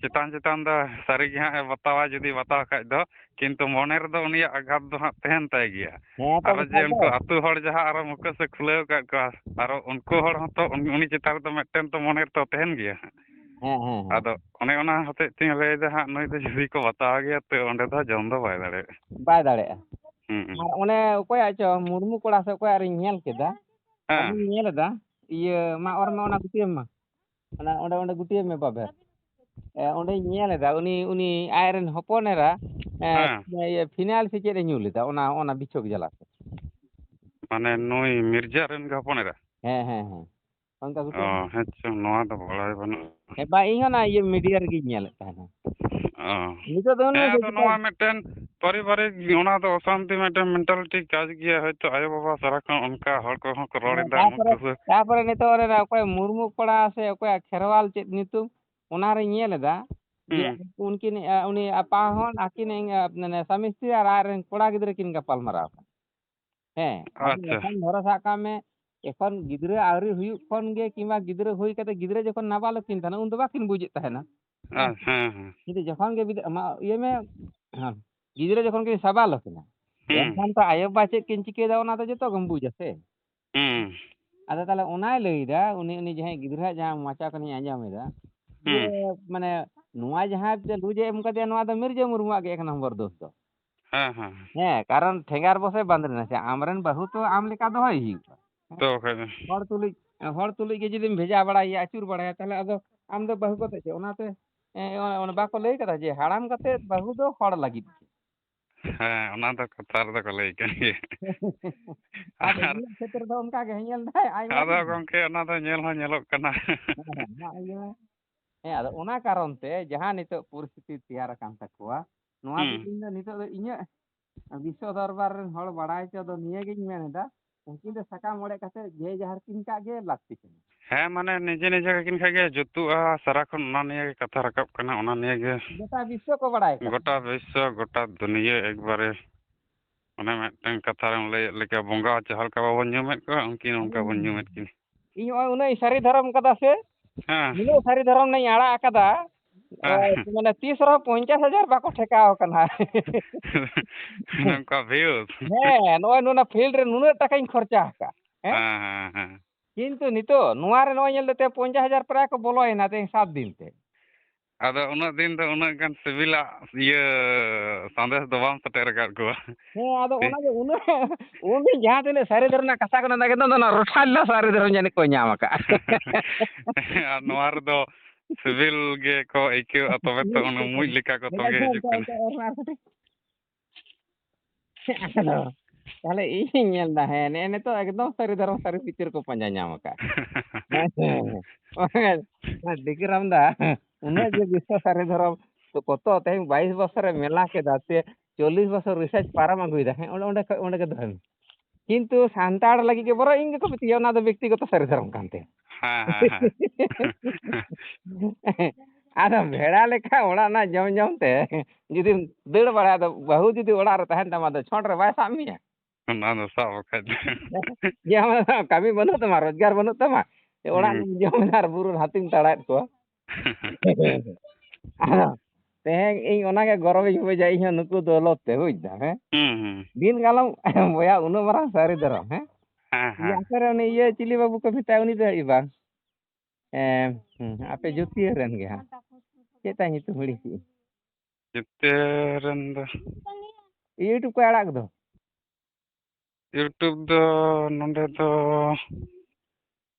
ᱪᱮᱛᱟᱱ ᱪᱮᱛᱟᱱ ᱫᱚ ᱥᱟᱹᱨᱤ ᱜᱮ ᱦᱟᱸᱜ ᱮ ᱵᱟᱛᱟᱣᱟ, ᱡᱩᱫᱤ ᱵᱟᱛᱟᱣ ᱠᱷᱟᱡ ᱫᱚ, ᱠᱤᱱᱛᱩ ᱢᱚᱱᱮ ᱨᱮᱫᱚ ᱩᱱᱤᱭᱟᱜ ᱟᱜᱷᱟᱛ ᱫᱚ ᱦᱟᱸᱜ ᱛᱟᱦᱮᱱ ᱛᱟᱭ ᱜᱮᱭᱟ᱾ ᱦᱮᱸ ᱛᱚ, ᱟᱨᱚ ᱡᱮ ᱵᱟᱠᱷᱟᱡ ᱫᱚ᱾ ᱩᱱᱠᱩ ᱟᱹᱛᱩ ᱦᱚᱲ ᱡᱟᱦᱟᱸ ᱟᱨᱚ ᱢᱩᱠᱟᱹᱥ ᱮ ᱠᱷᱩᱞᱟᱹᱣ ᱟᱠᱟᱫ ᱠᱚᱣᱟ, ᱟᱨᱚ ᱩᱱᱠᱩ ᱦᱚᱲ ᱦᱚᱸᱛᱚ ᱩᱱ-, ᱩᱱᱤ ᱪᱮᱛᱟᱱ ᱨᱮᱫᱚ ᱢᱤᱫᱴᱮᱱ ᱛᱚ ᱢᱚᱱᱮ ᱨᱮᱛᱚ ᱛᱟᱦᱮᱱ ᱜᱮᱭᱟ ᱦᱟᱸᱜ᱾ ᱦᱮᱸ, ᱦᱮᱸ, ᱦᱮᱸ᱾ ᱟᱫᱚ ᱚᱱᱮ ᱚᱱᱟ ᱦᱚᱛᱮᱡ ᱛᱤᱧ ᱞᱟᱹᱭᱫᱟ ᱦᱟᱸᱜ, ᱱᱩᱭ ᱫᱚ ᱡᱩᱫᱤ ᱠᱚ ᱵᱟᱛᱟᱣ ᱜᱮᱭᱟ, ᱛᱚ ᱚᱸᱰᱮ ᱫᱚ ᱡᱚᱢ ᱫᱚ ᱵᱟᱭ ᱫᱟᱲᱮᱭᱟᱜᱼᱟ᱾ ᱵᱟᱭ ᱫᱟᱲᱮᱭᱟᱜᱼᱟ᱾ ᱦᱩᱸ, ᱦᱩᱸ᱾ ᱟᱨ ᱚᱱᱮ ᱚᱠᱚᱭᱟᱜ ᱪᱚ ᱢᱩᱨᱢᱩ ᱠᱚᱲᱟ ᱥᱮ ᱚᱠᱚᱭᱟᱜ ᱨᱤᱧ ᱧᱮᱞ ᱠᱮᱫᱟ, ᱦᱮᱸ᱾ ᱟᱫᱚᱧ ᱧᱮᱞ ᱮᱫᱟ, ᱤᱭᱟᱹ, ᱢᱟ ᱚᱨ ᱢᱮ, ᱚᱱᱟ ᱜᱩᱴᱤᱭᱟᱹᱢ ᱢᱟ᱾ ᱚᱱᱟ ᱚᱸᱰᱮ, ᱚᱸᱰᱮ ᱜᱩᱴᱤᱭᱟᱹᱢ ᱢᱮ ᱵᱟᱵᱮᱨ᱾ ᱮ, ᱚᱸᱰᱮᱧ ᱧᱮᱞ ᱮᱫᱟ, ᱩᱱᱤ, ᱩᱱᱤ ᱟᱡᱨᱮᱱ ᱦᱚᱯᱚᱱ ᱮᱨᱟ, ᱮ, ᱦᱮᱸ᱾ ᱤᱭᱟᱹ, ᱯᱷᱤᱱᱟᱭᱤᱞ ᱥᱮ ᱪᱮᱫ ᱮ ᱧᱩ ᱞᱮᱫᱟ, ᱚᱱᱟ, ᱚᱱᱟ ᱵᱤᱪᱷᱚᱠ ᱡᱟᱞᱟᱛᱮ᱾ ᱢᱟᱱᱮ ᱱᱩᱭ ᱢᱤᱨᱡᱟ ᱨᱮᱱ ᱜᱮ ᱦᱚᱯᱚᱱ ᱮᱨᱟ? ᱦᱮᱸ, ᱦᱮᱸ, ᱦᱮᱸ᱾ ᱚᱱᱠᱟ ᱜᱷᱚᱴᱚᱱᱟ᱾ ᱚ, ᱦᱮᱸ ᱪᱚ, ᱱᱚᱣᱟ ᱫᱚ ᱵᱟᱲᱟᱭ ᱵᱟᱹᱱᱩᱜᱼᱟ᱾ ᱦᱮᱸ, ᱵᱟ, ᱤᱧ ᱦᱚᱸ ᱚᱱᱟ ᱤᱭᱟᱹ media ᱨᱮᱜᱤᱧ ᱧᱮᱞᱮᱫ ᱛᱟᱦᱮᱱᱟ᱾ ᱚ᱾ ᱱᱤᱛᱚᱜ ᱫᱚ ᱩᱱᱟᱹᱜ ᱦᱮᱸ, ᱟᱫᱚ ᱡᱚᱛᱚ ᱱᱚᱣᱟ ᱢᱤᱫᱴᱮᱱ ᱯᱟᱨᱤᱵᱟᱨᱤᱠ, ᱚᱱᱟ ᱫᱚ ᱚᱥᱟᱱᱛᱤ ᱢᱤᱫᱴᱮᱱ mentality ᱠᱟᱡᱽ ᱜᱮᱭᱟ᱾ ᱦᱚᱭᱛᱳ ᱟᱭᱳ ᱵᱟᱵᱟ ᱥᱟᱨᱟ ᱠᱷᱚᱱ ᱚᱱᱠᱟ ᱦᱚᱲ ᱠᱚᱦᱚᱸ ᱠᱚ ᱨᱚᱲ ᱦᱮᱸ, ᱮᱫᱟ, ᱛᱟᱨᱯᱚᱨᱮ, ᱱᱩᱠᱩ ᱦᱚᱸ᱾ ᱛᱟᱨᱯᱚᱨᱮ ᱱᱤᱛᱚᱜ ᱚᱱᱮ ᱚᱠᱚᱭ ᱢᱩᱨᱢᱩ ᱠᱚᱲᱟ ᱥᱮ ᱚᱠᱚᱭᱟᱜ ᱠᱷᱮᱨᱣᱟᱞ ᱪᱮᱫ ᱧᱩᱛᱩᱢ, ᱚᱱᱟᱨᱮ ᱧᱮᱞ ᱮᱫᱟ ᱡᱮ ᱦᱩᱸ᱾ ᱩᱱᱠᱤᱱ, ᱮ, ᱩᱱᱤ ᱟᱯᱟ ᱦᱚᱸ ᱟᱹᱠᱤᱱ, ᱮ, ᱢᱟᱱᱮ ᱥᱟᱢᱤ ᱥᱛᱨᱤ ᱟᱨ ᱟᱡ ᱨᱮᱱ ᱠᱚᱲᱟ ᱜᱤᱫᱽᱨᱟᱹ ᱠᱤᱱ ᱜᱟᱯᱟᱞ ᱢᱟᱨᱟᱣ ᱠᱟᱱᱟ᱾ ᱦᱮᱸ, ᱟᱫᱚ ᱟᱪᱪᱷᱟ᱾ ᱮᱠᱷᱚᱱ ᱫᱷᱚᱨᱚ ᱥᱟᱵ ᱠᱟᱜ ᱢᱮ, ᱮᱠᱷᱚᱱ ᱜᱤᱫᱽᱨᱟᱹ ᱟᱹᱣᱨᱤ ᱦᱩᱭᱩᱜ ᱠᱷᱚᱱ ᱜᱮ ᱠᱤᱝᱵᱟ ᱜᱤᱫᱽᱨᱟᱹ ᱦᱩᱭ ᱠᱟᱛᱮ ᱜᱤᱫᱽᱨᱟᱹ ᱡᱚᱠᱷᱚᱱ ᱱᱟᱵᱟᱞᱚᱠ ᱠᱤᱱ ᱛᱟᱦᱮᱱᱟ, ᱩᱱ ᱫᱚ ᱵᱟᱹᱠᱤᱱ ᱵᱩᱡᱮᱫ ᱛᱟᱦᱮᱱᱟ᱾ ᱦᱮᱸ, ᱦᱮᱸ, ᱦᱮᱸ᱾ ᱡᱩᱫᱤ ᱡᱚᱠᱷᱚᱱ ᱜᱮ ᱵᱤᱫ-, ᱢᱟ, ᱤᱭᱟᱹ ᱢᱮ, ᱦᱮᱸ, ᱜᱤᱫᱽᱨᱟᱹ ᱡᱚᱠᱷᱚᱱ ᱜᱮ ᱥᱟᱵᱟᱞᱚᱠ ᱮᱱᱟ, ᱦᱩᱸ᱾ ᱮᱱᱠᱷᱟᱱ ᱛᱚ ᱟᱭᱳ ᱵᱟᱵᱟ ᱪᱮᱫ ᱠᱤᱱ ᱪᱤᱠᱟᱹᱭᱮᱫᱟ ᱚᱱᱟ ᱫᱚ ᱡᱚᱛᱚ ᱜᱮᱢ ᱵᱩᱡᱟ ᱥᱮ᱾ ᱦᱩᱸ᱾ ᱟᱫᱚ ᱛᱟᱦᱚᱞᱮ ᱚᱱᱟᱭ ᱞᱟᱹᱭᱫᱟ, ᱩᱱᱤ, ᱩᱱᱤ ᱡᱟᱦᱟᱸᱭ ᱜᱤᱫᱽᱨᱟᱹᱣᱟᱜ ᱡᱟᱦᱟᱸ ᱢᱚᱪᱟ ᱠᱷᱚᱱᱤᱧ ᱟᱸᱡᱚᱢ ᱮᱫᱟ, ᱡᱮ, ᱦᱩᱸ᱾ ᱢᱟᱱᱮ, ᱱᱚᱣᱟ ᱡᱟᱦᱟᱸ ᱞᱩᱡᱽ ᱮ ᱮᱢ ᱠᱟᱫᱮᱭᱟ, ᱱᱚᱣᱟ ᱫᱚ ᱢᱤᱨᱡᱟᱹ ᱢᱩᱨᱢᱩᱣᱟᱜ ᱜᱮ ᱮᱠ ᱱᱚᱢᱵᱚᱨ ᱫᱳᱥ ᱫᱚ᱾ ᱦᱮᱸ, ᱦᱮᱸ᱾ ᱦᱮᱸ, ᱠᱟᱨᱚᱱ ᱴᱷᱮᱸᱜᱟᱨ ᱵᱚᱥᱮ ᱵᱟᱸᱫᱽᱨᱤ ᱱᱟᱥᱮ, ᱟᱢᱨᱮᱱ ᱵᱟᱹᱦᱩ ᱛᱚ ᱟᱢ ᱞᱮᱠᱟ ᱫᱚᱦᱚᱭ ᱦᱩᱭᱩᱜᱼᱟ᱾ ᱛᱚ ᱵᱟᱠᱷᱟᱡ ᱫᱚ᱾ ᱦᱚᱲ ᱛᱩᱞᱩᱡ, ᱦᱚᱲ ᱛᱩᱞᱩᱡ ᱜᱮ ᱡᱩᱫᱤᱢ ᱵᱷᱮᱡᱟ ᱵᱟᱲᱟᱭᱮᱭᱟ, ᱟᱹᱪᱩᱨ ᱵᱟᱲᱟᱭᱟ, ᱛᱟᱦᱚᱞᱮ ᱟᱫᱚ ᱟᱢ ᱫᱚ ᱵᱟᱹᱦᱩ ᱠᱟᱛᱮ ᱪᱮᱫ? ᱚᱱᱟᱛᱮ, ᱮ, ᱚᱱᱟ ᱵᱟᱠᱚ ᱞᱟᱹᱭ ᱠᱟᱫᱟ ᱡᱮ ᱦᱟᱲᱟᱢ ᱠᱟᱛᱮ ᱵᱟᱹᱦᱩ ᱫᱚ ᱦᱚᱲ ᱞᱟᱹᱜᱤᱫ ᱜᱮ᱾ ᱦᱮᱸ, ᱚᱱᱟ ᱫᱚ ᱠᱟᱛᱷᱟ ᱨᱮᱫᱚ ᱠᱚ ᱞᱟᱹᱭ ᱠᱟᱱ ᱜᱮᱭᱟ᱾ ᱟᱫᱚ ᱟᱨ ᱤᱧᱟᱹᱜ ᱠᱷᱮᱛᱨᱮ ᱫᱚ ᱚᱱᱠᱟ ᱜᱮ ᱧᱮᱞ ᱫᱟᱭ, ᱟᱭᱢᱟ ᱟᱫᱚ ᱜᱮ᱾ ᱜᱚᱢᱠᱮ, ᱚᱱᱟ ᱫᱚ ᱧᱮᱞ ᱦᱚᱸ ᱧᱮᱞᱚᱜ ᱠᱟᱱᱟ᱾ ᱦᱮᱸ, ᱦᱮᱸ, ᱢᱟ ᱤᱭᱟᱹ ᱢᱮ᱾ ᱦᱮᱸ, ᱟᱫᱚ ᱚᱱᱟ ᱠᱟᱨᱚᱱ ᱛᱮ ᱡᱟᱦᱟᱸ ᱱᱤᱛᱚᱜ ᱯᱚᱨᱤᱥᱛᱷᱤᱛᱤ ᱛᱮᱭᱟᱨ ᱟᱠᱟᱱ ᱛᱟᱠᱚᱣᱟ, ᱱᱚᱣᱟ ᱫᱚ ᱦᱩᱸ᱾ ᱤᱧ ᱫᱚ ᱱᱤᱛᱚᱜ ᱫᱚ ᱤᱧᱟᱹᱜ ᱵᱤᱥᱥᱚ ᱫᱚᱨᱵᱟᱨ ᱨᱮᱱ ᱦᱚᱲ ᱵᱟᱲᱟᱭ ᱦᱚᱪᱚ ᱫᱚ ᱱᱤᱭᱟᱹ ᱜᱤᱧ ᱢᱮᱱ ᱮᱫᱟ, ᱩᱱᱠᱤᱱ ᱫᱚ ᱥᱟᱠᱟᱢ ᱚᱲᱮᱡ ᱠᱟᱛᱮ ᱡᱮ ᱡᱟᱦᱟᱨ ᱠᱤᱱ ᱠᱟᱜ ᱜᱮ ᱞᱟᱹᱠᱛᱤ ᱠᱟᱱᱟ᱾ ᱦᱮᱸ, ᱢᱟᱱᱮ ᱱᱤᱡᱮ ᱱᱤᱡᱮ ᱜᱮᱠᱤᱱ ᱠᱷᱟᱡ ᱜᱮ ᱡᱩᱛᱩᱜᱼᱟ, ᱥᱟᱨᱟᱠᱷᱚᱱ ᱚᱱᱟ ᱱᱤᱭᱮ ᱜᱮ ᱠᱟᱛᱷᱟ ᱨᱟᱠᱟᱵ ᱠᱟᱱᱟ, ᱚᱱᱟ ᱱᱤᱭᱮ ᱜᱮ ᱜᱚᱴᱟ ᱵᱤᱥᱥᱚ ᱠᱚ ᱵᱟᱲᱟᱭ ᱠᱟᱱᱟ᱾ ᱜᱚᱴᱟ ᱵᱤᱥᱥᱚ, ᱜᱚᱴᱟ ᱫᱩᱱᱤᱭᱟᱹ ᱮᱠᱵᱟᱨᱮ᱾ ᱚᱱᱮ ᱢᱤᱫᱴᱟᱝ ᱠᱟᱛᱷᱟ ᱨᱮᱢ ᱞᱟᱹᱭᱮᱫ ᱞᱮᱠᱟ, ᱵᱚᱸᱜᱟ ᱡᱟᱦᱟᱸ ᱞᱮᱠᱟ ᱵᱟᱵᱚᱱ ᱧᱩᱢᱮᱫ ᱠᱚᱣᱟ, ᱩᱱᱠᱤᱱ ᱚᱱᱠᱟ ᱵᱚᱱ ᱧᱩᱢᱮᱫ ᱠᱤᱱᱟ᱾ ᱤᱧ ᱱᱚᱜᱼᱚᱭ ᱩᱱᱟᱹᱜ ᱤᱧ ᱥᱟᱹᱨᱤ ᱫᱷᱚᱨᱚᱢ ᱠᱟᱫᱟ ᱥᱮ, ᱦᱮᱸ᱾ ᱱᱩᱱᱟᱹᱜ ᱥᱟᱹᱨᱤ ᱫᱷᱚᱨᱚᱢ ᱨᱮᱱᱟᱜ ᱤᱧ ᱟᱲᱟᱜ ᱟᱠᱟᱫᱟ, ᱦᱮᱸ᱾ ᱮ, ᱢᱟᱱᱮ ᱛᱤᱥ ᱨᱮᱦᱚᱸ ᱯᱚᱧᱪᱟᱥ ᱦᱟᱡᱟᱨ ᱵᱟᱠᱚ ᱴᱷᱮᱠᱟᱣ ᱟᱠᱟᱱᱟ᱾ ᱱᱚᱝᱠᱟ views? ᱦᱮᱸ, ᱱᱚᱜᱼᱚᱭ ᱱᱚᱣᱟ field ᱨᱮ ᱱᱩᱱᱟᱹᱜ ᱴᱟᱠᱟᱧ ᱠᱷᱚᱨᱪᱟ ᱟᱠᱟᱫ᱾ ᱦᱮᱸ? ᱦᱮᱸ, ᱦᱮᱸ, ᱦᱮᱸ᱾ ᱠᱤᱱᱛᱩ ᱱᱤᱛᱚᱜ ᱱᱚᱣᱟ ᱨᱮ ᱱᱚᱜᱼᱚᱭ ᱧᱮᱞ ᱛᱮ ᱯᱚᱧᱪᱟᱥ ᱦᱟᱡᱟᱨ ᱯᱨᱟᱭ ᱠᱚ ᱵᱚᱞᱚᱭᱮᱱᱟ ᱛᱮᱦᱮᱧ ᱥᱟᱛ ᱫᱤᱱ ᱛᱮ᱾ ᱟᱫᱚ ᱩᱱᱟᱹᱜ ᱫᱤᱱ ᱫᱚ ᱩᱱᱟᱹᱜ ᱜᱟᱱ ᱥᱤᱵᱤᱞᱟᱜ ᱤᱭᱟᱹ ᱥᱟᱸᱫᱮᱥ ᱫᱚ ᱵᱟᱢ ᱥᱮᱴᱮᱨ ᱟᱠᱟᱫ ᱠᱚᱣᱟ᱾ ᱦᱮᱸ, ᱟᱫᱚ ᱴᱷᱤᱠ᱾ ᱚᱱᱟ ᱜᱮ ᱩᱱᱟᱹᱜ, ᱩᱱᱤ ᱡᱟᱦᱟᱸ ᱛᱤᱱᱟᱹᱜ ᱥᱟᱹᱨᱤ ᱫᱷᱚᱨᱚᱢ ᱨᱮᱱᱟᱜ ᱠᱟᱛᱷᱟ ᱠᱟᱱᱟ, ᱚᱱᱟ ᱜᱮ ᱫᱚ ᱚᱱᱟ ᱨᱚᱴᱷᱟ ᱞᱮᱱᱟ ᱥᱟᱹᱨᱤ ᱫᱷᱚᱨᱚᱢ ᱡᱟᱹᱱᱤᱡ ᱠᱚ ᱧᱟᱢ ᱟᱠᱟᱫ᱾ ᱟᱨ ᱱᱚᱣᱟ ᱨᱮᱫᱚ ᱥᱤᱵᱤᱞ ᱜᱮ ᱠᱚ ᱟᱹᱭᱠᱟᱹᱣᱟ, ᱛᱚᱵᱮ ᱛᱚ ᱩᱱᱟᱹᱜ ᱢᱩᱡ ᱞᱮᱠᱟ ᱠᱚ ᱛᱚᱸᱜᱮ ᱦᱤᱡᱩᱜ ᱠᱟᱱᱟ᱾ ᱟᱫᱚ ᱛᱟᱦᱞᱮ ᱤᱧ ᱧᱮᱞ ᱫᱟ, ᱦᱮᱸ, ᱱᱮᱜᱼᱮ ᱱᱤᱛᱚᱜ ᱮᱠᱫᱚᱢ ᱥᱟᱹᱨᱤ ᱫᱷᱚᱨᱚᱢ, ᱥᱟᱹᱨᱤ ᱯᱤᱠᱪᱟᱨ ᱠᱚ ᱯᱟᱸᱡᱟ ᱧᱟᱢ ᱟᱠᱟᱫ᱾ ᱦᱮᱸ, ᱦᱮᱸ᱾ ᱰᱤᱜᱨᱟᱢ ᱫᱟ, ᱩᱱᱟᱹᱜ ᱡᱮ ᱵᱤᱥᱥᱚ ᱥᱟᱹᱨᱤ ᱫᱷᱚᱨᱚᱢ, ᱛᱚ ᱠᱚᱛᱚ ᱛᱮᱦᱮᱧ ᱵᱟᱭᱤᱥ ᱵᱚᱪᱷᱚᱨᱮ ᱢᱮᱞᱟ ᱠᱮᱫᱟ, ᱥᱮ ᱪᱚᱞᱞᱤᱥ ᱵᱚᱪᱷᱚᱨ ᱨᱤᱥᱟᱨᱪ ᱯᱟᱨᱚᱢ ᱟᱹᱜᱩᱭᱮᱫᱟ, ᱦᱮᱸ, ᱚᱸᱰᱮ, ᱚᱸᱰᱮ ᱠᱷᱚᱡ, ᱚᱸᱰᱮ ᱜᱮ ᱫᱚᱦᱚᱭ ᱢᱮ᱾ ᱠᱤᱱᱛᱩ ᱥᱟᱱᱛᱟᱲ ᱞᱟᱹᱜᱤᱫ ᱜᱮ ᱵᱚᱨᱚᱝ ᱤᱧ ᱜᱮᱠᱚ ᱢᱤᱛᱟᱹᱧᱟ, ᱚᱱᱟ ᱫᱚ ᱵᱮᱠᱛᱤᱜᱚᱛᱚ ᱥᱟᱹᱨᱤ ᱫᱷᱚᱨᱚᱢ ᱠᱟᱱ ᱛᱟᱭᱟ᱾ ᱦᱮᱸ, ᱦᱮᱸ, ᱦᱮᱸ᱾ ᱟᱫᱚ ᱵᱷᱮᱲᱟ ᱞᱮᱠᱟ ᱚᱲᱟᱜ ᱨᱮᱱᱟᱜ ᱡᱚᱢ ᱡᱚᱢ ᱛᱮ ᱡᱩᱫᱤᱢ ᱫᱟᱹᱲ ᱵᱟᱲᱟᱭᱟ, ᱟᱫᱚ ᱵᱟᱹᱦᱩ ᱡᱩᱫᱤ ᱚᱲᱟᱜ ᱨᱮ ᱛᱟᱦᱮᱱ ᱛᱟᱢᱟ, ᱟᱫᱚ ᱪᱷᱚᱴ ᱨᱮ ᱵᱟᱭ ᱥᱟᱵ ᱢᱮᱭᱟ? ᱚᱱᱟ ᱫᱚ ᱥᱟᱵ ᱵᱟᱠᱷᱟᱡ ᱫᱚ᱾ ᱡᱮ ᱟᱢᱟᱜ ᱠᱟᱹᱢᱤ ᱵᱟᱹᱱᱩᱜ ᱛᱟᱢᱟ, ᱨᱳᱡᱽᱜᱟᱨ ᱵᱟᱹᱱᱩᱜ ᱛᱟᱢᱟ, ᱡᱮ ᱚᱲᱟᱜ ᱦᱩᱸ᱾ ᱨᱮᱢ ᱡᱚᱢ ᱮᱫᱟ ᱟᱨ ᱵᱩᱨᱩ ᱨᱮ ᱦᱟᱹᱛᱤᱢ ᱛᱟᱲᱟᱣᱮᱫ ᱠᱚᱣᱟ᱾ ᱟᱫᱚ ᱛᱮᱦᱮᱧ ᱤᱧ ᱚᱱᱟᱜᱮ ᱜᱚᱨᱚᱵᱤᱧ ᱵᱩᱡᱟ, ᱤᱧ ᱦᱚᱸ ᱱᱩᱠᱩ ᱫᱚᱞᱚᱛ ᱛᱮ, ᱵᱩᱡᱽ ᱫᱟᱢ, ᱦᱮᱸ? ᱦᱩᱸ, ᱦᱩᱸ᱾ ᱫᱤᱱ ᱠᱟᱞᱚᱢ ᱵᱚᱭᱦᱟ ᱩᱱᱟᱹᱜ ᱢᱟᱨᱟᱝ ᱥᱟᱹᱨᱤ ᱫᱷᱚᱨᱚᱢ, ᱦᱮᱸ? ᱦᱮᱸ, ᱤᱭᱟᱹ, ᱦᱮᱸ᱾ ᱟᱯᱮ ᱨᱮ ᱩᱱᱤ ᱤᱭᱟᱹ ᱪᱤᱞᱤ ᱵᱟᱹᱵᱩ ᱠᱚ ᱢᱮᱛᱟᱭ, ᱩᱱᱤ ᱫᱚ ᱦᱮᱡ ᱵᱟᱝ? ᱮᱸ, ᱦᱩᱸ, ᱟᱯᱮ ᱡᱟᱹᱛᱤᱭᱟᱹ ᱨᱮᱱ ᱜᱮ ᱦᱟᱸᱜ᱾ ᱪᱮᱫ ᱛᱟᱭ ᱧᱩᱛᱩᱢ ᱦᱤᱲᱤᱧ ᱠᱮᱫ? ᱡᱟᱹᱛᱤᱭᱟᱹ ᱨᱮᱱ ᱫᱚ᱾ YouTube ᱠᱚ ᱟᱲᱟᱜ ᱠᱮᱫᱟ᱾ YouTube ᱫᱚ ᱱᱚᱰᱮ ᱫᱚ᱾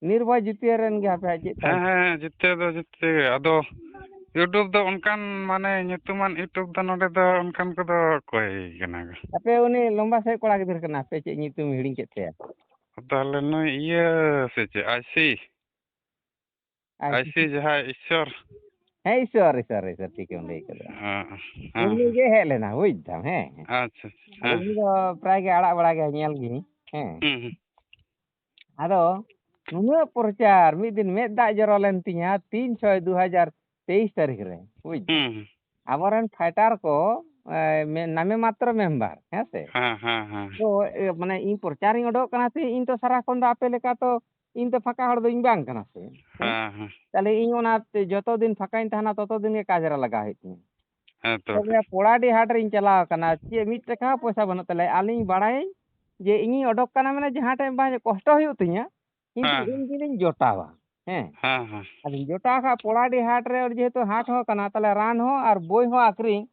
ᱱᱤᱨᱵᱷᱚᱭ ᱡᱟᱹᱛᱤᱭᱟᱹ ᱨᱮᱱ ᱜᱮ ᱦᱟᱯᱮ ᱦᱟᱸᱜ ᱪᱮᱫ ᱛᱟᱭ? ᱦᱮᱸ, ᱦᱮᱸ, ᱡᱟᱹᱛᱤᱭᱟᱹ ᱫᱚ ᱡᱟᱹᱛᱤᱭᱟᱹ ᱜᱮ᱾ ᱟᱫᱚ YouTube ᱫᱚ ᱚᱱᱠᱟᱱ ᱢᱟᱱᱮ ᱧᱩᱛᱩᱢᱟᱱ YouTube ᱫᱚ ᱱᱚᱰᱮ ᱫᱚ ᱚᱱᱠᱟᱱ ᱠᱚᱫᱚ ᱚᱠᱚᱭ ᱠᱟᱱᱟ ᱠᱚ? ᱟᱯᱮ ᱩᱱᱤ ᱞᱚᱢᱵᱟ ᱥᱮᱫ ᱠᱚᱲᱟ ᱜᱤᱫᱽᱨᱟᱹ ᱠᱟᱱᱟ, ᱦᱟᱯᱮ ᱪᱮᱫ ᱧᱩᱛᱩᱢ ᱦᱤᱲᱤᱧ ᱠᱮᱫ ᱛᱟᱭᱟ᱾ ᱛᱟᱦᱚᱞᱮ ᱱᱩᱭ ᱤᱭᱟᱹ ᱥᱮ ᱪᱮᱫ? ᱟᱭᱥᱤ? ᱟᱭ ᱟᱭᱥᱤ ᱡᱟᱦᱟᱸᱭ ᱤᱥᱥᱚᱨ? ᱦᱮᱸ, ᱤᱥᱥᱚᱨ, ᱤᱥᱥᱚᱨ, ᱤᱥᱥᱚᱨ, ᱴᱷᱤᱠᱮᱢ ᱞᱟᱹᱭ ᱠᱟᱫᱟ᱾ ᱦᱮᱸ, ᱦᱮᱸ, ᱩᱱᱤ ᱦᱮᱸ᱾ ᱜᱮ ᱦᱮᱡ ᱞᱮᱱᱟ, ᱵᱩᱡᱽ ᱫᱟᱢ, ᱦᱮᱸ᱾ ᱟᱪᱪᱷᱟ, ᱟᱪᱪᱷᱟ, ᱦᱮᱸ᱾ ᱩᱱᱤ ᱫᱚ ᱯᱨᱟᱭ ᱜᱮ ᱟᱲᱟᱜ ᱵᱟᱲᱟ ᱜᱮ ᱧᱮᱞ ᱜᱤᱧ, ᱦᱮᱸ᱾ ᱦᱩᱸ, ᱦᱩᱸ᱾ ᱟᱫᱚ ᱱᱩᱱᱟᱹᱜ ᱯᱨᱚᱪᱟᱨ, ᱢᱤᱫ ᱫᱤᱱ ᱢᱮᱫ ᱫᱟᱜ ᱡᱚᱨᱚ ᱞᱮᱱ ᱛᱤᱧᱟ, ᱛᱤᱱ ᱪᱷᱚᱭ ᱫᱩ ᱦᱟᱡᱟᱨ ᱛᱮᱭᱤᱥ ᱛᱟᱹᱨᱤᱠᱷ ᱨᱮ, ᱵᱩᱡᱽ ᱫᱟᱢ᱾ ᱦᱩᱸ, ᱦᱩᱸ᱾ ᱟᱵᱚᱨᱮᱱ ᱯᱷᱟᱭᱴᱟᱨ ᱠᱚ, ᱮ, ᱢᱮ-, ᱱᱟᱢᱮ ᱢᱟᱛᱨᱚ ᱢᱮᱢᱵᱟᱨ, ᱦᱮᱸ ᱥᱮ? ᱦᱮᱸ, ᱦᱮᱸ, ᱦᱮᱸ᱾ ᱛᱚ, ᱮ, ᱢᱟᱱᱮ ᱤᱧ ᱯᱨᱚᱪᱟᱨᱤᱧ ᱚᱰᱚᱠ ᱠᱟᱱᱟ ᱥᱮ, ᱤᱧ ᱛᱚ ᱥᱟᱨᱟᱠᱷᱚᱱ ᱫᱚ ᱟᱯᱮ ᱞᱮᱠᱟ ᱛᱚ ᱤᱧ ᱛᱚ ᱯᱷᱟᱸᱠᱟ ᱦᱚᱲ ᱫᱚᱧ ᱵᱟᱝ ᱠᱟᱱᱟ ᱥᱮ, ᱦᱮᱸ? ᱦᱮᱸ, ᱦᱮᱸ᱾ ᱛᱟᱦᱞᱮ ᱤᱧ ᱚᱱᱟ ᱛᱮ ᱡᱚᱛᱚ ᱫᱤᱱ ᱯᱷᱟᱸᱠᱟᱧ ᱛᱟᱦᱮᱱᱟ, ᱛᱚᱛᱚ ᱫᱤᱱ ᱜᱮ ᱠᱟᱡᱽ ᱨᱮ ᱞᱟᱜᱟᱣ ᱦᱩᱭᱩᱜ ᱛᱤᱧᱟ᱾ ᱦᱮᱸ ᱛᱚ᱾ ᱛᱚᱵᱮ ᱯᱚᱲᱟᱰᱤ ᱦᱟᱴ ᱨᱤᱧ ᱪᱟᱞᱟᱣ ᱠᱟᱱᱟ, ᱪᱮᱫ ᱢᱤᱫ ᱴᱟᱠᱟ ᱦᱚᱸ ᱯᱚᱭᱥᱟ ᱵᱟᱹᱱᱩᱜ ᱛᱟᱞᱮᱭᱟ᱾ ᱟᱹᱞᱤᱧ ᱵᱟᱲᱟᱭᱟᱹᱧ ᱡᱮ ᱤᱧᱤᱧ ᱚᱰᱚᱠ ᱠᱟᱱᱟ, ᱢᱟᱱᱮ ᱡᱟᱦᱟᱸ ᱴᱷᱮᱱ ᱵᱟᱝ ᱠᱚᱥᱴᱚ ᱦᱩᱭᱩᱜ ᱛᱤᱧᱟ, ᱠᱤᱱᱛᱩ ᱦᱮᱸ, ᱤᱧ ᱜᱮᱞᱤᱧ ᱡᱚᱴᱟᱣᱟ᱾ ᱦᱮᱸ, ᱦᱮᱸ, ᱦᱮᱸ᱾ ᱟᱫᱚᱧ ᱡᱚᱴᱟᱣ ᱠᱷᱟᱡ ᱯᱚᱲᱟᱰᱤ ᱦᱟᱴ ᱨᱮ ᱡᱮᱦᱮᱛᱩ ᱦᱟᱴ ᱦᱚᱸ ᱠᱟᱱᱟ, ᱛᱟᱦᱞᱮ ᱨᱟᱱ ᱦᱚᱸ ᱟᱨ ᱵᱳᱭ ᱦᱚᱸ ᱟᱠᱷᱨᱤᱧ᱾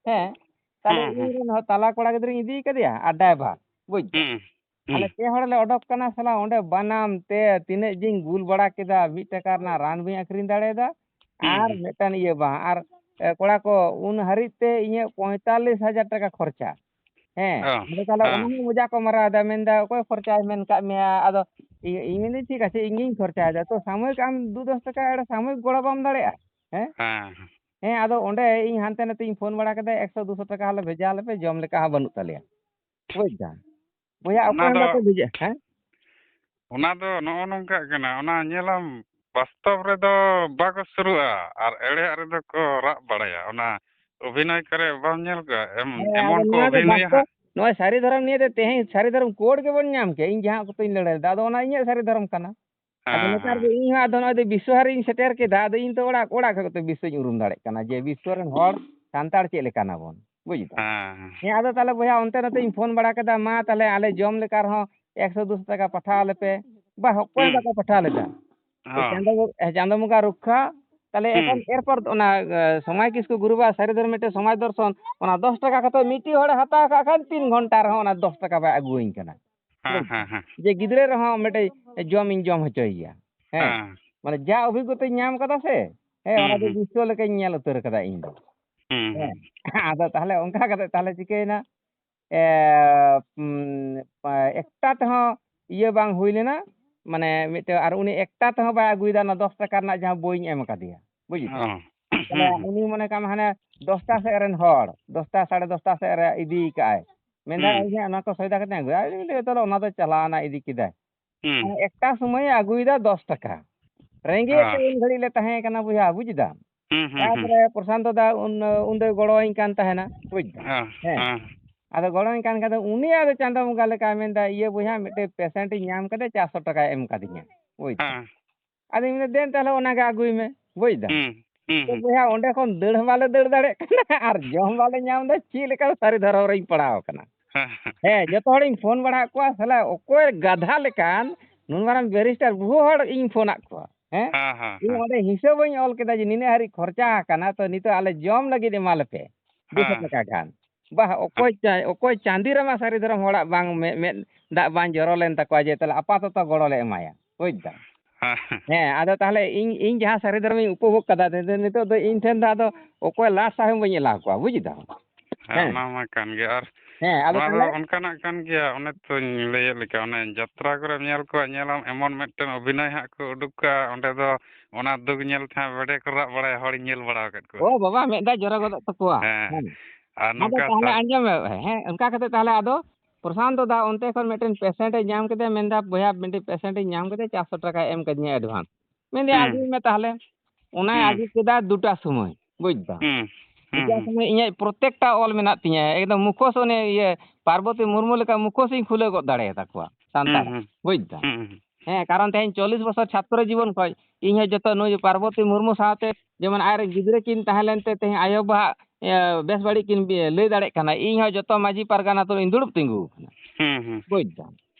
ᱦᱮᱸ, ᱛᱟᱦᱞᱮ ᱦᱩᱸ, ᱦᱩᱸ᱾ ᱤᱧ ᱨᱮᱱ ᱦᱚᱸ ᱛᱟᱞᱟ ᱠᱚᱲᱟ ᱜᱤᱫᱽᱨᱟᱹᱧ ᱤᱫᱤ ᱠᱟᱫᱮᱭᱟ ᱟᱨ ᱰᱟᱭᱵᱷᱟᱨ, ᱵᱩᱡᱽ ᱫᱟᱢ᱾ ᱦᱩᱸ, ᱟᱞᱮ ᱦᱩᱸ᱾ ᱯᱮ ᱦᱚᱲ ᱞᱮ ᱚᱰᱚᱠ ᱠᱟᱱᱟ, ᱥᱟᱞᱟ ᱚᱸᱰᱮ ᱵᱟᱱᱟᱢ ᱛᱮ ᱛᱤᱱᱟᱹᱜ ᱡᱤᱧ ᱜᱩᱞ ᱵᱟᱲᱟ ᱠᱮᱫᱟ, ᱢᱤᱫ ᱴᱟᱠᱟ ᱨᱮᱱᱟᱜ ᱨᱟᱱ ᱵᱟᱹᱧ ᱟᱠᱷᱨᱤᱧ ᱫᱟᱲᱮᱭᱟᱫᱟ᱾ ᱦᱩᱸ, ᱟᱨ ᱦᱩᱸ᱾ ᱢᱤᱫᱴᱟᱝ ᱤᱭᱟᱹ ᱵᱟᱝ, ᱟᱨ, ᱮ, ᱠᱚᱲᱟ ᱠᱚ ᱩᱱ ᱦᱟᱹᱨᱤᱡ ᱛᱮ ᱤᱧᱟᱹᱜ ᱯᱚᱸᱭᱛᱟᱞᱞᱤᱥ ᱦᱟᱡᱟᱨ ᱴᱟᱠᱟ ᱠᱷᱚᱨᱪᱟ᱾ ᱦᱮᱸ, ᱚ, ᱟᱫᱚ ᱛᱟᱦᱞᱮ ᱚᱱᱟ ᱦᱮᱸ᱾ ᱦᱚᱸ ᱢᱚᱡᱟ ᱠᱚ ᱢᱟᱨᱟᱣ ᱮᱫᱟ, ᱢᱮᱱᱫᱟ, "ᱚᱠᱚᱭ ᱠᱷᱚᱨᱪᱟᱭ ᱢᱮᱱ ᱠᱟᱜ ᱢᱮᱭᱟ?" ᱟᱫᱚ ᱤᱧ, ᱤᱧ ᱢᱮᱱᱫᱟᱹᱧ, "ᱴᱷᱤᱠ ᱟᱪᱷᱮ, ᱤᱧ ᱜᱤᱧ ᱠᱷᱚᱨᱪᱟᱭᱮᱫᱟ, ᱛᱚ ᱥᱟᱢᱚᱭᱤᱠ ᱟᱢ ᱫᱩ ᱫᱚᱥ ᱴᱟᱠᱟ ᱮᱲᱮ ᱥᱟᱢᱚᱭᱤᱠ ᱜᱚᱲᱚ ᱵᱟᱢ ᱫᱟᱲᱮᱭᱟᱜᱼᱟ?" ᱦᱮᱸ? ᱦᱮᱸ, ᱦᱮᱸ᱾ ᱦᱮᱸ, ᱟᱫᱚ ᱚᱸᱰᱮ ᱤᱧ ᱦᱟᱱᱛᱮ ᱱᱟᱛᱮᱧ ᱯᱷᱳᱱ ᱵᱟᱲᱟ ᱠᱮᱫᱟ, "ᱮᱠᱥᱚ ᱫᱩᱥᱚ ᱴᱟᱠᱟ ᱦᱚᱞᱮ ᱵᱷᱮᱡᱟ ᱟᱞᱮᱯᱮ, ᱡᱚᱢ ᱞᱮᱠᱟ ᱦᱚᱸ ᱵᱟᱹᱱᱩᱜ ᱛᱟᱞᱮᱭᱟ᱾" ᱵᱩᱡᱽ ᱫᱟᱢ? ᱵᱚᱭᱦᱟ, ᱚᱱᱟ ᱚᱠᱚᱭ ᱦᱚᱸ ᱫᱚ, ᱵᱟᱠᱚ ᱵᱷᱮᱡᱟ, ᱦᱮᱸ? ᱚᱱᱟ ᱫᱚ ᱱᱚᱜᱼᱚ ᱱᱚᱝᱠᱟᱜ ᱠᱟᱱᱟ, ᱚᱱᱟ ᱧᱮᱞᱟᱢ, ᱵᱟᱥᱛᱚᱵ ᱨᱮᱫᱚ ᱵᱟᱠᱚ ᱥᱩᱨᱩᱜᱼᱟ, ᱟᱨ ᱮᱲᱮᱭᱟᱜ ᱨᱮᱫᱚ ᱠᱚ ᱨᱟᱜ ᱵᱟᱲᱟᱭᱟ᱾ ᱚᱱᱟ ᱚᱵᱷᱤᱱᱚᱭ ᱠᱚᱨᱮ ᱵᱟᱢ ᱧᱮᱞ ᱠᱚᱣᱟ? ᱮᱢ-, ᱦᱮᱸ, ᱟᱫᱚ ᱮᱢᱚᱱ ᱠᱚ ᱱᱚᱣᱟ ᱫᱚ ᱚᱵᱷᱤᱱᱚᱭᱟ ᱵᱟᱥᱛᱚᱵ, ᱦᱟᱸᱜ᱾ ᱱᱚᱜᱼᱚᱭ ᱥᱟᱹᱨᱤ ᱫᱷᱚᱨᱚᱢ ᱱᱤᱭᱮ ᱛᱮ ᱛᱮᱦᱮᱧ ᱥᱟᱹᱨᱤ ᱫᱷᱚᱨᱚᱢ ᱠᱳᱰ ᱜᱮᱵᱚᱱ ᱧᱟᱢ ᱠᱮᱭᱟ, ᱤᱧ ᱡᱟᱦᱟᱸ ᱚᱠᱛᱚᱧ ᱞᱟᱹᱲᱦᱟᱹᱭ ᱞᱮᱫᱟ, ᱟᱫᱚ ᱚᱱᱟ ᱤᱧᱟᱹᱜ ᱥᱟᱹᱨᱤ ᱫᱷᱚᱨᱚᱢ ᱠᱟᱱᱟ᱾ ᱟᱫᱚ ᱦᱮᱸ, ᱱᱮᱛᱟᱨ ᱦᱮᱸ᱾ ᱫᱚ ᱤᱧ ᱦᱚᱸ ᱟᱫᱚ ᱱᱚᱜᱼᱚᱭ ᱫᱚ ᱵᱤᱥᱥᱚ ᱦᱟᱹᱨᱤᱧ ᱥᱮᱴᱮᱨ ᱠᱮᱫᱟ, ᱟᱫᱚ ᱤᱧ ᱫᱚ ᱚᱲᱟᱜ, ᱚᱲᱟᱜ ᱠᱷᱚᱡ ᱫᱚ ᱵᱤᱥᱥᱚᱧ ᱩᱨᱩᱢ ᱫᱟᱲᱮᱭᱟᱜ ᱠᱟᱱᱟ ᱡᱮ ᱵᱤᱥᱥᱚ ᱨᱮᱱ ᱦᱚᱲ ᱥᱟᱱᱛᱟᱲ ᱪᱮᱫ ᱞᱮᱠᱟᱱᱟ ᱵᱚᱱ, ᱵᱩᱡᱽ ᱫᱟᱢ? ᱦᱮᱸ, ᱦᱮᱸ᱾ ᱦᱮᱸ, ᱟᱫᱚ ᱛᱟᱦᱚᱞᱮ ᱵᱚᱭᱦᱟ ᱚᱱᱛᱮ ᱱᱚᱛᱮᱧ ᱯᱷᱳᱱ ᱵᱟᱲᱟ ᱠᱮᱫᱟ, ᱢᱟ ᱛᱟᱦᱚᱞᱮ ᱟᱞᱮ ᱡᱚᱢ ᱞᱮᱠᱟ ᱨᱮᱦᱚᱸ ᱮᱠᱥᱚ ᱫᱩᱥᱚ ᱴᱟᱠᱟ ᱯᱟᱴᱷᱟᱣ ᱟᱞᱮ ᱯᱮ᱾ ᱵᱟ, ᱚᱠᱚᱭ ᱦᱚᱸ ᱦᱩᱸ᱾ ᱵᱟᱠᱚ ᱯᱟᱴᱷᱟᱣ ᱞᱮᱫᱟ᱾ ᱦᱚᱸ᱾ ᱪᱟᱸᱫᱚ ᱵᱚ-, ᱦᱮᱸ, ᱪᱟᱸᱫᱚ ᱵᱚᱸᱜᱟ ᱨᱚᱠᱠᱷᱟ᱾ ᱛᱟᱦᱚᱞᱮ ᱦᱩᱸ᱾ ᱮᱠᱷᱚᱱ ᱮᱨᱯᱚᱨ ᱚᱱᱟ, ᱮ, ᱥᱚᱢᱟᱭ ᱠᱤᱥᱠᱩ ᱜᱩᱨᱩᱵᱟᱜ ᱥᱟᱹᱨᱤ ᱫᱷᱚᱨᱚᱢ ᱢᱤᱫᱴᱮᱱ ᱥᱚᱢᱟᱡᱽ ᱫᱚᱨᱥᱚᱱ, ᱚᱱᱟ ᱫᱚᱥ ᱴᱟᱠᱟ ᱠᱟᱛᱮ ᱢᱤᱫᱴᱤᱡ ᱦᱚᱲᱮ ᱦᱟᱛᱟᱣ ᱠᱟᱜ ᱠᱷᱟᱱ ᱛᱤᱱ ᱜᱷᱚᱱᱴᱟ ᱨᱮᱦᱚᱸ ᱚᱱᱟ ᱫᱚᱥ ᱴᱟᱠᱟ ᱵᱟᱭ ᱟᱹᱜᱩᱣᱟᱹᱧ ᱠᱟᱱᱟ᱾ ᱦᱮᱸ, ᱵᱩᱡᱽ ᱦᱮᱸ, ᱫᱟᱢ? ᱦᱮᱸ᱾ ᱡᱮ ᱜᱤᱫᱽᱨᱟᱹ ᱨᱮᱦᱚᱸ ᱢᱤᱫᱴᱮᱡ ᱡᱚᱢᱤᱧ ᱡᱚᱢ ᱦᱚᱪᱚᱭᱮᱭᱟ᱾ ᱦᱮᱸ᱾ ᱦᱮᱸ᱾ ᱢᱟᱱᱮ ᱡᱟ ᱚᱵᱷᱤᱜᱽᱜᱚᱛᱟᱧ ᱧᱟᱢ ᱠᱟᱫᱟ ᱥᱮ, ᱦᱮᱸ, ᱦᱩᱸ, ᱚᱱᱟ ᱫᱚ ᱦᱩᱸ᱾ ᱵᱤᱥᱥᱚ ᱞᱮᱠᱟᱧ ᱧᱮᱞ ᱩᱛᱟᱹᱨ ᱠᱟᱫᱟ ᱤᱧ ᱫᱚ᱾ ᱦᱩᱸ, ᱦᱮᱸ᱾ ᱦᱩᱸ᱾ ᱟᱫᱚ ᱛᱟᱦᱚᱞᱮ ᱚᱱᱠᱟ ᱠᱟᱛᱮ ᱛᱟᱦᱚᱞᱮ ᱪᱤᱠᱟᱹᱭᱮᱱᱟ? ᱮ, ᱩᱢ, ᱮᱠᱴᱟ ᱛᱮᱦᱚᱸ ᱤᱭᱟᱹ ᱵᱟᱝ ᱦᱩᱭ ᱞᱮᱱᱟ, ᱢᱟᱱᱮ ᱢᱤᱫᱴᱮᱱ, ᱟᱨ ᱩᱱᱤ ᱮᱠᱴᱟ ᱛᱮᱦᱚᱸ ᱵᱟᱭ ᱟᱹᱜᱩᱭᱮᱫᱟ ᱚᱱᱟ ᱫᱚᱥ ᱴᱟᱠᱟ ᱨᱮᱱᱟᱜ ᱡᱟᱦᱟᱸ ᱵᱳᱭᱤᱧ ᱮᱢ ᱟᱠᱟᱫᱮᱭᱟ, ᱵᱩᱡᱽ ᱫᱟᱢ? ᱚ᱾ ᱛᱟᱦᱚᱞᱮ ᱦᱩᱸ, ᱦᱩᱸ᱾ ᱩᱱᱤ ᱢᱚᱱᱮ ᱠᱟᱜ ᱢᱮ ᱦᱟᱱᱮ ᱫᱚᱥᱴᱟ ᱥᱮᱫ ᱨᱮᱱ ᱦᱚᱲ, ᱫᱚᱥᱴᱟ, ᱥᱟᱲᱮ ᱫᱚᱥᱴᱟ ᱥᱮᱫ ᱨᱮ ᱤᱫᱤ ᱠᱟᱜᱼᱟᱭ, ᱢᱮᱱᱫᱟ, ᱦᱩᱸ᱾ "ᱤᱧ ᱦᱟᱸᱜ ᱚᱱᱟ ᱠᱚ ᱥᱚᱭᱫᱟ ᱠᱟᱛᱮ ᱟᱹᱜᱩᱭᱟ", ᱟᱫᱚᱧ ᱞᱟᱹᱭᱫᱟ, "ᱛᱟᱦᱚᱞᱮ ᱚᱱᱟ ᱫᱚ ᱪᱟᱞᱟᱣᱱᱟ, ᱤᱫᱤ ᱠᱮᱫᱟᱭ᱾" ᱦᱩᱸ᱾ ᱢᱟᱱᱮ ᱮᱠᱴᱟ ᱥᱚᱢᱚᱭᱮ ᱟᱹᱜᱩᱭᱮᱫᱟ ᱫᱚᱥ ᱴᱟᱠᱟ᱾ ᱨᱮᱸᱜᱮᱡ ᱛᱮ ᱦᱮᱸ᱾ ᱩᱱ ᱜᱷᱟᱹᱲᱤᱡ ᱞᱮ ᱛᱟᱦᱮᱸ ᱠᱟᱱᱟ ᱵᱚᱭᱦᱟ, ᱵᱩᱡᱽ ᱫᱟᱢ? ᱦᱩᱸ, ᱦᱩᱸ, ᱦᱩᱸ᱾ ᱛᱟᱨᱯᱚᱨᱮ ᱯᱨᱚᱥᱟᱱᱛᱚ ᱫᱟ ᱩᱱ, ᱩᱱ ᱫᱚᱭ ᱜᱚᱲᱚᱣᱟᱹᱧ ᱠᱟᱱ ᱛᱟᱦᱮᱱᱟ, ᱵᱩᱡᱽ ᱫᱟᱢ? ᱦᱮᱸ, ᱦᱮᱸ᱾ ᱦᱮᱸ᱾ ᱟᱫᱚ ᱜᱚᱲᱚᱣᱟᱹᱧ ᱠᱟᱱ ᱠᱷᱟᱱ ᱫᱚ ᱩᱱᱤ ᱟᱫᱚ ᱪᱟᱸᱫᱚ ᱵᱚᱸᱜᱟ ᱞᱮᱠᱟ ᱢᱮᱱᱫᱟ, "ᱤᱭᱟᱹ ᱵᱚᱭᱦᱟ, ᱢᱤᱫᱴᱮᱡ ᱯᱮᱥᱮᱱᱴ ᱤᱧ ᱧᱟᱢ ᱠᱟᱫᱮ, ᱪᱟᱨᱥᱚ ᱴᱟᱠᱟᱭ ᱮᱢ ᱠᱟᱫᱤᱧᱟ", ᱵᱩᱡᱽ ᱫᱟᱢ? ᱦᱮᱸ᱾ ᱟᱫᱚᱧ ᱢᱮᱱᱫᱟ, "ᱫᱮᱱ ᱛᱟᱦᱞᱮ ᱚᱱᱟᱜᱮ ᱟᱹᱜᱩᱭ ᱢᱮ", ᱵᱩᱡᱽ ᱫᱟᱢ? ᱦᱩᱸ, ᱦᱩᱸ, ᱛᱚ ᱦᱩᱸ᱾ ᱵᱚᱭᱦᱟ, ᱚᱸᱰᱮ ᱠᱷᱚᱱ ᱫᱟᱹᱲ ᱦᱚᱸ ᱵᱟᱞᱮ ᱫᱟᱹᱲ ᱫᱟᱲᱮᱭᱟᱜ ᱠᱟᱱᱟ ᱟᱨ ᱡᱚᱢ ᱵᱟᱞᱮ ᱧᱟᱢ ᱮᱫᱟ, ᱪᱮᱫ ᱞᱮᱠᱟ ᱥᱟᱹᱨᱤ ᱫᱷᱚᱨᱚᱢ ᱨᱤᱧ ᱯᱟᱲᱟᱣ ᱟᱠᱟᱱᱟ᱾ ᱦᱮᱸ᱾ ᱦᱮᱸ, ᱡᱚᱛᱚ ᱦᱚᱲᱤᱧ ᱯᱷᱳᱱ ᱵᱟᱲᱟ ᱟᱫ ᱠᱚᱣᱟ, ᱥᱟᱞᱟ ᱚᱠᱚᱭ ᱜᱟᱫᱷᱟ ᱞᱮᱠᱟᱱ ᱱᱩᱱ ᱢᱟᱨᱟᱝ ᱵᱮᱨᱤᱥᱴᱟᱨ ᱵᱚᱦᱩ ᱦᱚᱲ ᱤᱧ ᱯᱷᱳᱱ ᱟᱫ ᱠᱚᱣᱟ, ᱦᱮᱸ? ᱦᱮᱸ, ᱦᱮᱸ, ᱤᱧ ᱦᱮᱸ᱾ ᱚᱸᱰᱮ ᱦᱤᱥᱟᱹᱵ ᱵᱟᱹᱧ ᱚᱞ ᱠᱮᱫᱟ ᱡᱮ ᱱᱤᱱᱟᱹᱜ ᱦᱟᱹᱨᱤᱡ ᱠᱷᱚᱨᱪᱟ ᱟᱠᱟᱱᱟ, ᱛᱚ ᱱᱤᱛᱚᱜ ᱟᱞᱮ ᱡᱚᱢ ᱞᱟᱹᱜᱤᱫ ᱮᱢᱟ ᱞᱮᱯᱮ ᱫᱩᱥᱚ ᱦᱮᱸ᱾ ᱴᱟᱠᱟ ᱜᱟᱱ᱾ ᱵᱟᱦ, ᱦᱮᱸ᱾ ᱚᱠᱚᱭ ᱪᱟ-, ᱚᱠᱚᱭ ᱪᱟᱸᱫᱤ ᱨᱟᱢᱟ ᱥᱟᱹᱨᱤ ᱫᱷᱚᱨᱚᱢ ᱦᱚᱲᱟᱜ ᱵᱟᱝ ᱢᱮ-, ᱢᱮᱫ ᱫᱟᱜ ᱵᱟᱝ ᱡᱚᱨᱚ ᱞᱮᱱ ᱛᱟᱠᱚᱣᱟ ᱡᱮ ᱛᱟᱦᱞᱮ ᱟᱯᱟᱛᱚᱛᱚ ᱜᱚᱲᱚ ᱞᱮ ᱮᱢᱟᱭᱟ, ᱵᱩᱡᱽ ᱫᱟᱢ? ᱦᱮᱸ᱾ ᱦᱮᱸ, ᱟᱫᱚ ᱛᱟᱦᱞᱮ ᱤᱧ, ᱤᱧ ᱡᱟᱦᱟᱸ ᱥᱟᱹᱨᱤ ᱫᱷᱚᱨᱚᱢᱤᱧ ᱩᱯᱚᱵᱷᱳᱜᱽ ᱠᱟᱫᱟ, ᱱᱤᱛᱚᱜ ᱫᱚ ᱤᱧ ᱴᱷᱮᱱ ᱫᱚ ᱟᱫᱚ ᱚᱠᱚᱭ ᱞᱟᱥ ᱥᱟᱦ ᱦᱚᱸ ᱵᱟᱹᱧ ᱮᱞᱟᱣ ᱠᱚᱣᱟ, ᱵᱩᱡᱽ ᱫᱟᱢ? ᱦᱮᱸ, ᱦᱮᱸ᱾ ᱚᱱᱟ ᱢᱟ ᱠᱟᱱ ᱜᱮ᱾ ᱟᱨ ᱦᱮᱸ, ᱟᱫᱚ ᱚᱱᱟ ᱫᱚ ᱛᱟᱦᱞᱮ ᱚᱱᱠᱟᱱᱟᱜ ᱠᱟᱱ ᱜᱮᱭᱟ, ᱚᱱᱮ ᱛᱚᱧ ᱞᱟᱹᱭᱮᱫ ᱞᱮᱠᱟ, ᱚᱱᱮ ᱡᱟᱛᱨᱟ ᱠᱚᱨᱮᱢ ᱧᱮᱞ ᱠᱚᱣᱟ, ᱧᱮᱞᱟᱢ ᱮᱢᱚᱱ ᱢᱤᱫᱴᱮᱱ ᱚᱵᱷᱤᱱᱚᱭ ᱦᱟᱸᱜ ᱠᱚ ᱩᱰᱩᱠ ᱠᱟᱜᱼᱟ, ᱚᱸᱰᱮ ᱫᱚ ᱚᱱᱟ ᱫᱩᱠ ᱧᱮᱞ ᱛᱮᱦᱟᱸᱜ ᱵᱮᱰᱮ ᱠᱚ ᱨᱟᱜ ᱵᱟᱲᱟᱭᱟ, ᱦᱚᱲᱤᱧ ᱧᱮᱞ ᱵᱟᱲᱟ ᱟᱠᱟᱫ ᱠᱚᱣᱟ᱾ ᱚ ᱵᱟᱵᱟ, ᱢᱮᱫ ᱫᱟᱜ ᱡᱚᱨᱚ ᱜᱚᱫᱚᱜ ᱛᱟᱠᱚᱣᱟ᱾ ᱦᱮᱸ᱾ ᱦᱮᱸ᱾ ᱟᱨ ᱟᱫᱚ ᱱᱚᱝᱠᱟ ᱛᱟᱦᱞᱮ ᱥᱟᱨ- ᱟᱸᱡᱚᱢ ᱢᱮ, ᱦᱮᱸ, ᱚᱱᱠᱟ ᱠᱟᱛᱮ ᱛᱟᱦᱞᱮ ᱟᱫᱚ ᱯᱨᱚᱥᱟᱱᱛᱚ ᱫᱟ ᱚᱱᱛᱮ ᱠᱷᱚᱱ ᱢᱤᱫᱴᱮᱱ ᱯᱮᱥᱮᱱᱴ ᱮ ᱧᱟᱢ ᱠᱮᱫᱮᱭᱟ, ᱢᱮᱱᱫᱟ, "ᱵᱚᱭᱦᱟ, ᱢᱤᱫᱴᱮᱱ ᱯᱮᱥᱮᱱᱴ ᱤᱧ ᱧᱟᱢ ᱠᱮᱫᱮᱭᱟ, ᱪᱟᱨᱥᱚ ᱴᱟᱠᱟᱭ ᱮᱢ ᱠᱟᱫᱤᱧᱟ advance᱾ ᱢᱮᱱᱫᱟᱹᱧ, ᱦᱩᱸ᱾ ᱟᱹᱜᱩᱭ ᱢᱮ ᱛᱟᱦᱞᱮ᱾" ᱚᱱᱟᱭ ᱦᱩᱸ᱾ ᱟᱹᱜᱩ ᱠᱮᱫᱟ ᱫᱩᱴᱟ ᱥᱚᱢᱚᱭ, ᱵᱩᱡᱽ ᱫᱟᱢ? ᱦᱩᱸ᱾ ᱦᱩᱸ, ᱦᱤᱡᱩᱜ ᱦᱩᱸ᱾ ᱥᱚᱢᱚᱭ ᱤᱧᱟᱹᱜ ᱯᱨᱚᱛᱮᱠᱴᱟ ᱚᱞ ᱢᱮᱱᱟᱜ ᱛᱤᱧᱟᱹ, ᱮᱠᱫᱚᱢ ᱢᱩᱠᱷᱚᱥ, ᱚᱱᱮ ᱤᱭᱟᱹ ᱯᱟᱨᱵᱚᱛᱤ ᱢᱩᱨᱢᱩ ᱞᱮᱠᱟ ᱢᱩᱠᱷᱚᱥ ᱤᱧ ᱠᱷᱩᱞᱟᱹᱣ ᱜᱚᱫ ᱫᱟᱲᱮᱭᱟᱛᱟ ᱠᱚᱣᱟ ᱥᱟᱱᱛᱟᱲ᱾ ᱦᱩᱸ, ᱦᱩᱸ᱾ ᱵᱩᱡᱽ ᱫᱟᱢ? ᱦᱩᱸ, ᱦᱩᱸ᱾ ᱦᱮᱸ, ᱠᱟᱨᱚᱱ ᱛᱮᱦᱮᱧ ᱪᱚᱞᱞᱤᱥ ᱵᱚᱪᱷᱚᱨ ᱪᱷᱟᱛᱨᱚ ᱡᱤᱵᱚᱱ ᱠᱷᱚᱡ ᱤᱧ ᱦᱚᱸ ᱡᱚᱛᱚ ᱱᱩᱭ ᱯᱟᱨᱵᱚᱛᱤ ᱢᱩᱨᱢᱩ ᱥᱟᱶᱛᱮ ᱡᱮᱢᱚᱱ ᱟᱡ ᱨᱮᱱ ᱜᱤᱫᱽᱨᱟᱹ ᱠᱤᱱ ᱛᱟᱦᱮᱸ ᱞᱮᱱᱛᱮ ᱛᱮᱦᱮᱧ ᱟᱭᱳ ᱵᱟᱵᱟᱣᱟᱜ, ᱮ, ᱵᱮᱥ ᱵᱟᱹᱲᱤᱡ ᱠᱤᱱ ᱵᱤ-, ᱞᱟᱹᱭ ᱫᱟᱲᱮᱭᱟᱜ ᱠᱟᱱᱟ, ᱤᱧ ᱦᱚᱸ ᱡᱚᱛᱚ ᱢᱟᱹᱡᱷᱤ ᱯᱟᱨᱜᱟᱱᱟ ᱛᱩᱞᱩᱡ ᱤᱧ ᱫᱩᱲᱩᱵ ᱛᱤᱸᱜᱩ ᱟᱠᱟᱱᱟ᱾ ᱦᱩᱸ, ᱦᱩᱸ᱾ ᱵᱩᱡᱽ ᱫᱟᱢ?